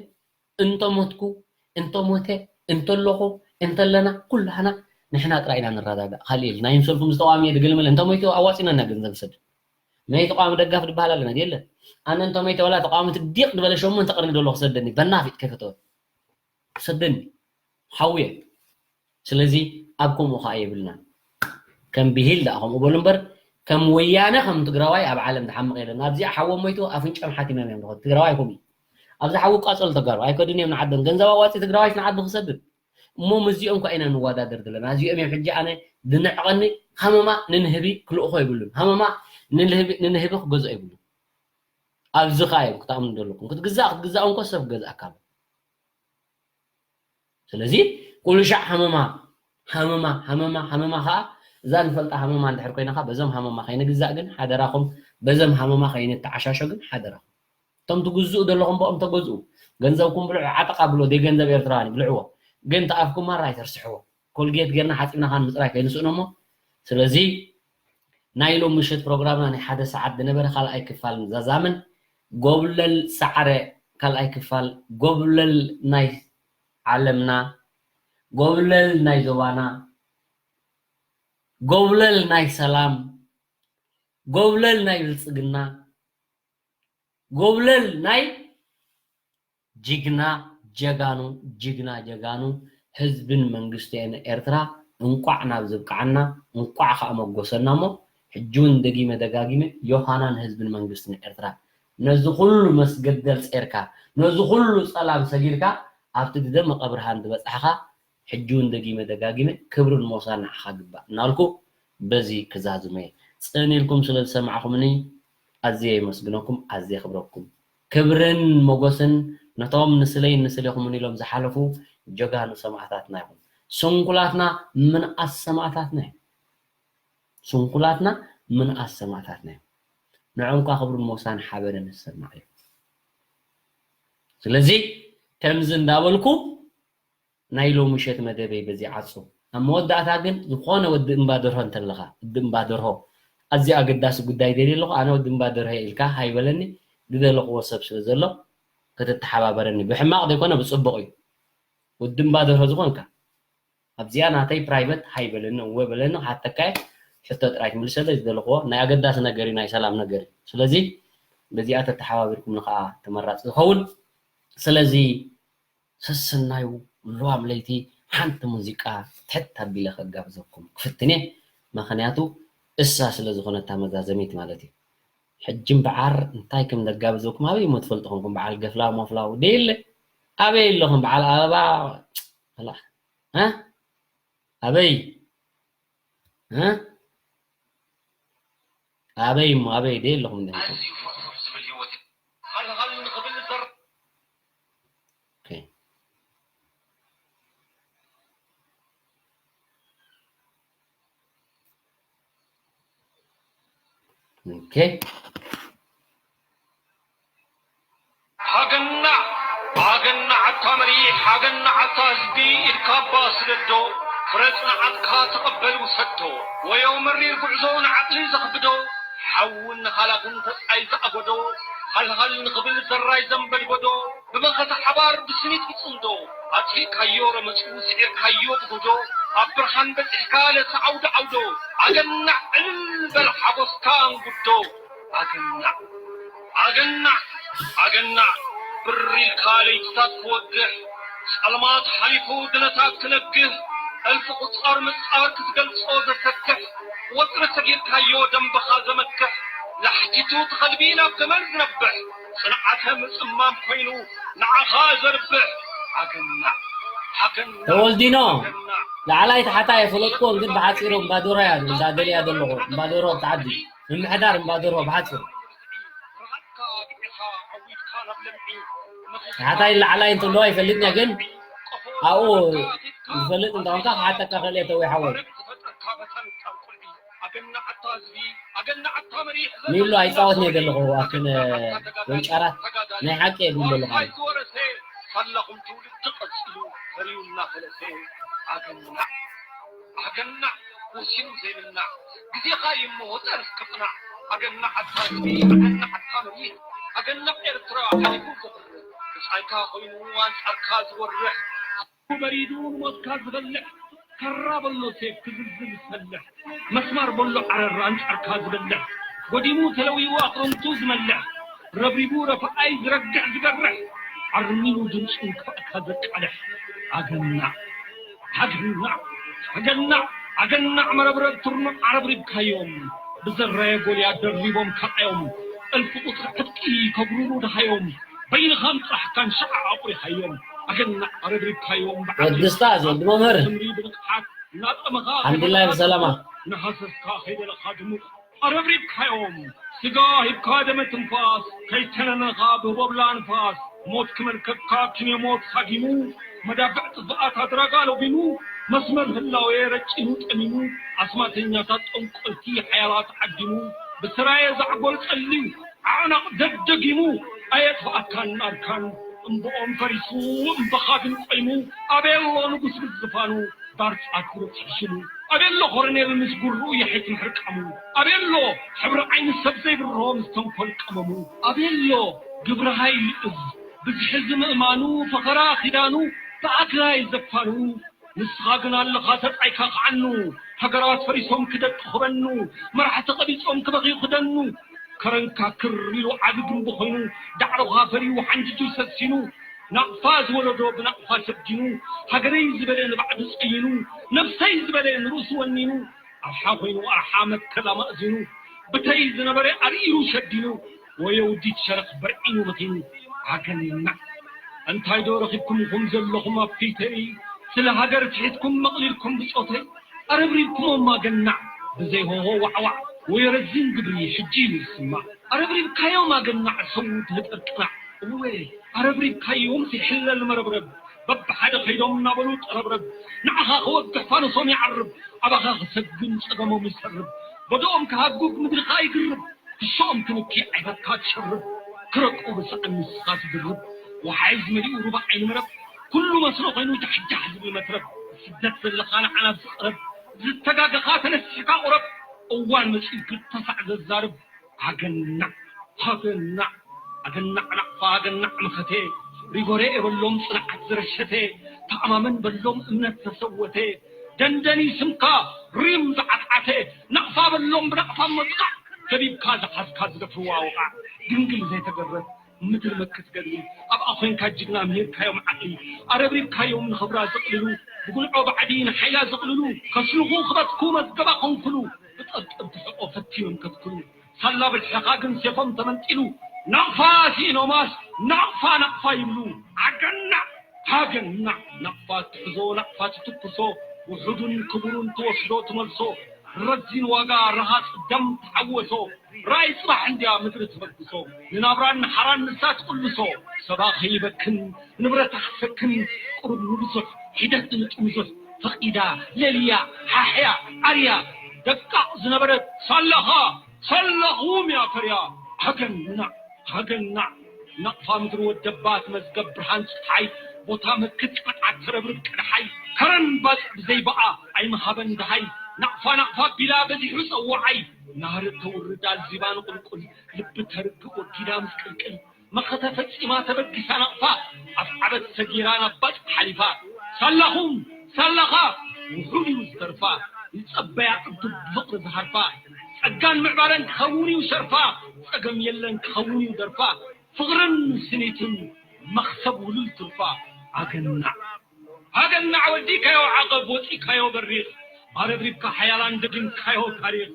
እንተሞትኩ፣ እንተሞተ፣ እንተለኹ፣ እንተለና፣ ኩላህና ንሕና ጥራይ ኢና ንረዳዳእ። ካልእ የለን። ናይ ምሰልኩም ዝተቃዋሚ እየ ድግልምል። እንተሞይቱ ኣዋጺና ኢና ገንዘብ ንሰድ። ናይ ተቃዋሚ ደጋፊ ድበሃል ኣለና፣ የለን። ኣነ እንተሞይተ ዋላ ተቃዋሚ ትዲቕ ድበለ ሸሞንተ ቅርኒ ደሎ ክሰደኒ፣ በናፊጥ ከይፈተወ። ክሰደኒ። ሓውየ። ስለዚ ኣብ ከምኡ ኸዓ የብልናን። ከም ብሂል ደኣ ከምኡ በሉ እምበር፣ ከም ወያነ ከም ትግራዋይ ኣብ ዓለም ዝሓምቕ የለን። ኣብዚኣ ሓዎም ሞይቱ ኣፍንጫም ሓቲመም እዮም ዝኸዱ። ትግራዋይ ከምኡ እዩ። ኣብዚ ሓዊ ቃጸሉ ተጋሩ ኣይከዱን እዮም ንዓዶም። ገንዘብ ኣዋጺ ትግራዋይስ ንዓዱ ክሰድድ። እሞ ምስዚኦም እኳ ኢና ንወዳደር ዘለና። እዚኦም እዮም ሕጂ ኣነ ዝንዕቐኒ ሃመማ ንንህቢ ክልእኾ የብሉን። ሃመማ ንልህቢ-፣ ንንህቢ ክገዝኦ የብሉን። ኣብዚ ኸዓ እዮም ክትኣምኑ ዘለኩም። ክትግዛእ ክትግዛእ እንኮ ሰብ ክገዝኣካ ኣሎ። ስለዚ ኩሉ ሻዕ ሃመማ፣ ሃመማ፣ ሃመማ፣ ሃመማ ኸዓ እዛ ንፈልጣ ሃመማ እንድሕር ኮይና ኸዓ በዞም ሃመማ ከይንግዛእ ግን ሓደራኹም፣ በዞም ሃመማ ከይንተዓሻሾ ግን ሓደራኹም። እቶም ትግዝኡ ዘለኹም ብኦም ተገዝኡ። ገንዘብኩም ብልዑ፣ ዓጠቕ ኣብልዎ፣ ደይ ገንዘብ ኤርትራውያን ብልዕዎ። ግን እቲ ኣፍኩም ማራ ኣይተርስሕዎ። ኮልጌት ጌርና ሓጺብና ኻን ምጽራይ ከይንስእኖ እሞ። ስለዚ ናይ ሎም ምሸት ፕሮግራምና ናይ ሓደ ሰዓት ዝነበረ ካልኣይ ክፋል ንዛዛምን፣ ጎብለል ሰዓረ ካልኣይ ክፋል፣ ጎብለል ናይ ዓለምና፣ ጎብለል ናይ ዞባና፣ ጎብለል ናይ ሰላም፣ ጎብለል ናይ ብልጽግና፣ ጎብለል ናይ ጅግና ጀጋኑ፣ ጅግና ጀጋኑ ህዝብን መንግስትን ኤርትራ እንቋዕ ናብ ዘብቅዓና፣ እንቋዕ ከኣ መጎሰና እሞ፣ ሕጂ እውን ደጊመ ደጋጊመ ዮሃናን ህዝብን መንግስትን ኤርትራ፣ ነዚ ኩሉ መስገደል ጼርካ፣ ነዚ ኩሉ ጸላም ሰጊርካ፣ ኣብቲ ዝደመቐ ብርሃን ዝበጻሕኻ፣ ሕጂ እውን ደጊመ ደጋጊመ ክብርን ሞሳን ንዓኻ ግባእ እናልኩ በዚ ክዛዝመ እየ። ጽን ኢልኩም ስለ ዝሰማዕኹምኒ ኣዝየ የመስግነኩም፣ ኣዝየ የኽብረኩም። ክብርን ሞጎስን ነቶም ንስለይን ንስሌኹምን ኢሎም ዝሓለፉ ጀጋኑ ሰማእታትና ይኹን። ስንኩላትና ምንኣስ ሰማእታትና እዮም። ስንኩላትና ምንኣስ ሰማእታትና እዮም። ንዕኦም ከኣ ክብርን ሞሳን ሓበንን ንሰማዕ እዩ። ስለዚ ከምዚ እንዳበልኩ ናይ ሎሚ ምሸት መደበይ በዚ ዓጹ። ኣብ መወዳእታ ግን ዝኾነ ወዲ እምባ ደርሆ እንተለኻ፣ ወዲ እምባ ደርሆ፣ ኣዝዩ ኣገዳሲ ጉዳይ ደልየ ኣለኹ፣ ኣነ ወዲ እምባ ደርሆ እየ ኢልካ ሃይ በለኒ፣ ዝደለኽዎ ሰብ ስለ ዘሎ ክትተሓባበረኒ፣ ብሕማቕ ዘይኮነ ብጽቡቕ እዩ። ወዲ እምባ ደርሆ ዝኾንካ፣ ኣብዚኣ ናተይ ፕራይቨት ሃይ በለኒ፣ እወ በለኒ፣ ክሓተካ እየ፣ ሕቶ ጥራይ ትምልሰለይ፣ ዝደለኽዎ ናይ ኣገዳሲ ነገር እዩ፣ ናይ ሰላም ነገር እዩ። ስለዚ በዚኣ ተተሓባቢርኩምኒ ከኣ ተመራጺ ዝኸውን። ስለዚ ሰሰናዩ ለዋም ለይቲ ሓንቲ ሙዚቃ ትሕት ኣቢለ ከጋብዘኩም ክፍትን እየ። ምኽንያቱ እሳ ስለ ዝኾነት እታ መዛዘሚት ማለት እዩ። ሕጂ እምበዓር እንታይ ከም ዘጋብዘኩም ኣበይ እሞ ትፈልጡ ኮንኩም? በዓል ገፍላው መፍላው ደየለ ኣበይ ኣለኹም? በዓል ኣበባ ላ እ ኣበይ እ ኣበይ እሞ ኣበይ ደይ ኣለኹም ደይ ኣዝዩ ፍሕፍሕ ዝብል ህይወት ሃልሃል ንኽብል ዘር ኦኬ። ኦኬ። ሃገናዕ ሃገናዕ ኣታ መሪሕ፣ ሃገናዕ ኣታ ህዝቢ፣ ኢድካ እባ ስደዶ፣ ፍረ ጽንዓትካ ተቐበል ውሰዶ። ወዮ መሪር ጉዕዞ ንዓቕሊ ዘኽብዶ፣ ሓውን ንኻላትን ተጻይ ዝኣጎዶ፣ ሃልሃል ንኽብል ዘራይ ዘንበድበዶ፣ ብመኸተ ሓባር ብስኒት ይጽምዶ፣ ኣጥፊእካዮ ረመጹ፣ ስዒርካዮ ብጎዶ፣ ኣብ ብርሃን በጺሕካ ለተ ዓውዲ ዓውዶ፣ ኣገናዕ ዕልል በል ሓጎስካ ኣንጉዶ። ኣገናዕ ኣገናዕ ኣገናዕ ብር ኢልካ ለይትታት ክወግሕ፣ ጸልማት ሓሊፉ ድነታት ክነግህ፣ እልፊ ቁጻር ምጻር ክትገልጾ ዘሰክሕ፣ ወጥሪ ሰጊርካዮ ደንበኻ ዘመክሕ፣ ላሕቲቱ ትኸልቢ ናብ ገመል ዝነብሕ፣ ጽንዓተ ምጽማም ኮይኑ ንዓኻ ዘርብሕ። ኣገናዕ ኣገናዕ ተወልዲኖ ኣገናዕ ላዕላይ ታሕታይ ኣይፈለጥኩዎን፣ ግን ብሓጺሩ እምባዶሮ እያ፣ እዛ ደልያ ዘለኹ እምባዶሮ ኣብቲ ዓዲ ምምሕዳር እምባዶሮ ብሓጺሩ። ሓታይ ላዕላይ እንትብሎ ኣይፈልጥን እየ፣ ግን ኣብኡ ዝፈልጥ እንተኾንካ ክሓተካ ክእል እየ ተወይ ሓወይ። ሚሉ ኣይፃወትን እየ ዘለኹ ኣብተን ወንጫራት ናይ ሓቂ እየ ዝብል ዘለኹ። ሳላኹም ትውልዲ ቀፂሉ ፈርዩ እናፈለሰ ኣገናዕ ኣገናዕ ወሲኑ ዘይምናዕ ግዜኻ ይሞ ወፀርፍ ቅቕናዕ ኣገናዕ ኣታ ህዝቢ ኣገናዕ ኣታ መሪር ኣገናዕ ኤርትራ ሓሊፉ ዘፍርሕ ብፃይካ ኮይኑ ኣንፃርካ ዝወርሕ በሪዱ ንሞትካ ዝበልሕ ካራ በሎ ሴፍ ክዝዝል ዝሰልሕ መስማር በሎ ዓረር ኣንፃርካ ዝበልሕ ጎዲሙ ተለዊቡ ኣኽርምቱ ዝመልሕ ረብሪቡ ረፍኣይ ዝረግሕ ዝገርሕ ዓርሚኑ ድምፁ ክፍእካ ዘቃልሕ ኣገናዕ ኣገናዕ ኣገናዕ ኣገናዕ መረብረብ ትርኑዕ ኣረብሪብካዮም ብዘራየ ጎልያ ደርቢቦም ካዓዮም እልፊ ቁፅሪ ዕጥቂ ከጉርሩ ደሃዮም በይንኻን ጥራሕ ካን ሸዓ ኣቑሪኻዮም ኣገናዕ ኣረብሪብካዮም ወድስታ ዘወዲ መምህር ትምሪ ብንቕሓት እናጠመኻ ሓምዱላይ ብሰላማ እናሃሰስካ ከይደለኻ ድሙቕ ኣረብሪብካዮም ስጋ ሂብካ ደመ ትንፋስ ከይተነነኻ ብህቦብላ ንፋስ ሞት ክመልከካ ኪነ ሞት ሳጊሙ መዳፍዕ ጥፍኣት ኣድራጋ ለጒሙ መስመር ህላዌ ረጭኑ ጠሚሙ ኣስማተኛታት ጠንቆልቲ ሓያላት ዓዲሙ ብስራየ ዛዕጎል ጸልዩ ዓዕናቕ ደደጊሙ ኣየጥፍኣካን ኣርካን እምብኦም ፈሪሱ እምበኻ ግን ቆይሙ ኣበየሎ ንጉስ ብዝፋኑ ዳርጻት ይበጽሕ ሽሙ ኣበየሎ ኮረኔል ምስ ጉርኡ የሒት ምሕርቃሙ ኣበየሎ ሕብሪ ዓይኒ ሰብ ዘይብርሆ ምስ ተንኮል ቀመሙ ኣበየሎ ግብሪ ሃይል እዝ ብዝሒ ዝምእማኑ ፈኸራ ኪዳኑ ብኣግራይ ዘፋኑ ንስኻ ግን ኣለኻ ተጣይካ ክዓኑ ሃገራት ፈሪሶም ክደቂ ክበኑ መራሕቲ ቀቢጾም ክበኽዩ ክደኑ ከረንካ ክር ኢሉ ዓቢ ግንቢ ኮይኑ ዳዕሮኻ ፈርዩ ሓንጅጁ ሰሲኑ ናቕፋ ዝወለዶ ብናቕፋ ሰጊኑ ሃገረይ ዝበለ ንባዕዱ ጸይኑ ነብሰይ ዝበለ ንርእሱ ወኒኑ ኣርሓ ኮይኑ ኣርሓ መትከል ኣማእዚኑ ብተይ ዝነበረ ኣርኢሩ ሸዲኑ ወዮ ውዲት ሸረኽ በርዒኑ መኺኑ ኣገናዕ እንታይ ዶ ረኺብኩም ኢኹም ዘለኹም ኣብ ፊተይ ስለ ሃገር ትሒትኩም መቕሊልኩም ብጾተይ ኣረብሪብኩሞም ኣገናዕ ብዘይ ሆሆ ዋዕዋዕ ወዮ ረዚን ግብሪ ሕጂ ኢሉ ዝስማዕ ኣረብሪብካዮም ኣገናዕ ሰው ትህጠር ቅናዕ እወ ኣረብሪብካዮም ዘይሕለል መረብረብ በብሓደ ከይዶም እናበሉ ጠረብረብ ንዓኻ ከወግሕ ፋኖሶም ይዓርብ ኣባኻ ክሰግም ጸገሞም ይሰርብ በዶኦም ክሃጉግ ምድርኻ ይግርብ ክሾኦም ክንኪ ዓይበትካ ትሸርብ ክረቁ ብስዕን ንስኻ ትድርብ ወሓይዝ መሊኡ ሩባ ዓይኒ መረብ ኩሉ መስሎ ኮይኑ ጃሕጃሕ ዝብል መትረብ ስደት ዘለኻ ንዓና ዝቐረብ ዝተጋገኻ ተነሲሕካ ቁረብ እዋን መጺኡ ክልተ ሳዕ ዘዛርብ ኣገናዕ ሃገናዕ ኣገናዕ ናቕፋ ኣገናዕ መኸቴ ሪጎሬ በሎም ጽንዓት ዝረሸተ ተኣማመን በሎም እምነት ዘሰወተ ደንደኒ ስምካ ሪም ዝዓትዓተ ናቕፋ በሎም ብናቕፋ መጥቃዕ ከቢብካ ዝሓዝካ ዝደፍርዋ ወቓዕ ድንግል ዘይተገብረት ምድሪ መክት ገድሊ ኣብኣ ኮይንካ ጅግና ምሂርካዮም ዓቕሊ ኣረብሪብካዮም ንኽብራ ዘቕልሉ ብጉንዖ ባዕዲ ንሓይላ ዘቕልሉ ከስልኹ ክበትኩ መዝገባ ኮንኩሉ ብጠብጠብ ትሕቆ ፈቲኖም ከትክሉ ሳላ ብልሕኻ ግን ሴፎም ተመንጢሉ ናቕፋ ስኢኖማስ ናቕፋ ናቕፋ ይብሉ ኣገናዕ ሃገናዕ ናቕፋ ትሕዞ ናቕፋ ትትኩሶ ውሑዱን ክቡሩን ትወስዶ ትመልሶ ረዚን ዋጋ ረሃፅ ደም ተሓወሶ ራይ ፅባሕ እንድያ ምድሪ ትበግሶ ንናብራን ንሓራን ንሳ ትቕልሶ ሰባ ከይበክን ንብረታ ክሰክን ቁሩብ ንብዙሕ ሒደት ንጥምዙሕ ፈቒዳ ለልያ ሓሕያ ዓርያ ደቃቕ ዝነበረት ሳላኻ ሳላኹም እያ ፈርያ ሃገናዕ ሃገናዕ ናቕፋ ምድሪ ወደባት መዝገብ ብርሃን ፀሓይ ቦታ መክት ቅንዓት ተረብርብ ቀድሓይ ከረን ባፅዕ ብዘይበኣ ኣይምሃበን ደሃይ ናቕፋ ናቕፋ ቢላ በዚሑ ፀዋዓይ ናህሪ ተውርድ ኣልዚባ ንቁልቁል ልቢ ተርግእ ወጊዳ ምስ ቅልቅል መኸተ ፈጺማ ተበጊሳ ናቕፋ ኣፍዓበት ሰጊራ ናብ ባፅዕ ሓሊፋ ሳላኹም ሳላኻ ውሑድ እዩ ዝተርፋ ይጸበያ ቅዱብ ብፍቕሪ ዝሃርፋ ጸጋን ምዕባለን ክኸውን እዩ ሸርፋ ጸገም የለን ክኸውን እዩ ደርፋ ፍቕርን ስኒትን መኽሰብ ውሉል ትርፋ ኣገናዕ ሃገናዕ ወዲካዮ ዓቐብ ወጺካዮ በሪኽ ኣረብሪብካ ሓያላን ደጊምካዮ ታሪኽ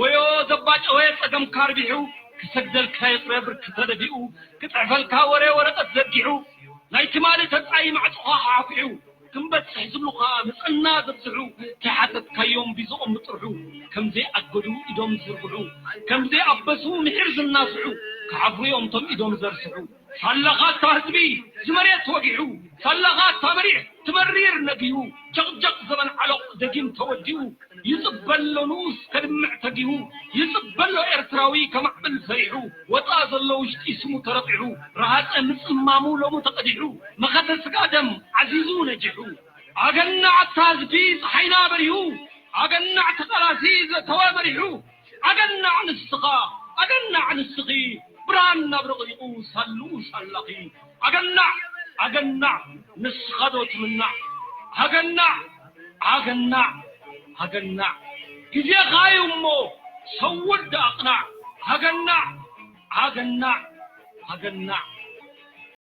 ወዮ ዘባጨወ ጸገምካ ኣርቢሑ ክሰግደልካ ይቕረ ብርኪ ተደፊኡ ክጽሕፈልካ ወረ ወረቐት ዘርጊሑ ናይ ትማሊ ተጻይ ማዕጾኻ ሓፊዑ ክንበጽሕ ዝብሉኻ ምጸና ዘብዝሑ ከይሓተትካዮም ቢዝኦም ምጥርሑ ከምዘይኣገዱ ኢዶም ዝዝርግሑ ከምዘይኣበሱ ምሒር ዝናስሑ ክሓፍሩ እዮም ቶም ኢዶም ዘርስሑ ሳላኻ እታ ህዝቢ ዝመሬት ወጊሑ፣ ሳላኻ እታ መሪሕ ትመሪር ነጊሁ፣ ጀቕጀቕ ዘበን ዓሎቕ ደጊም ተወዲኡ፣ ይጽበሎ ንኡስ ከድምዕ ተጊሁ፣ ይጽበሎ ኤርትራዊ ከማዕብል ፈሪሑ፣ ወጻ ዘሎ ውሽጢ ስሙ ተረጢሑ፣ ረሃጸ ምጽማሙ ሎሙ ተቐዲሑ፣ መኸተ ስጋ ደም ዓዚዙ ነጂሑ። ኣገናዕ እታ ህዝቢ ጸሓይና በሪሁ፣ ኣገናዕ ተቓላሲ ዘተወ መሪሑ፣ ኣገናዕ ንስኻ፣ ኣገናዕ ንስኺ፣ ብርሃን ናብ ረቒቑ ሳሉ ሳላኺ። ኣገናዕ፣ ኣገናዕ ንስኻ ዶ ትምናዕ? ኣገናዕ፣ ኣገናዕ፣ ኣገናዕ ግዜኻ እዩ እሞ ሰውድ ኣቕናዕ። ኣገናዕ፣ ኣገናዕ፣ ኣገናዕ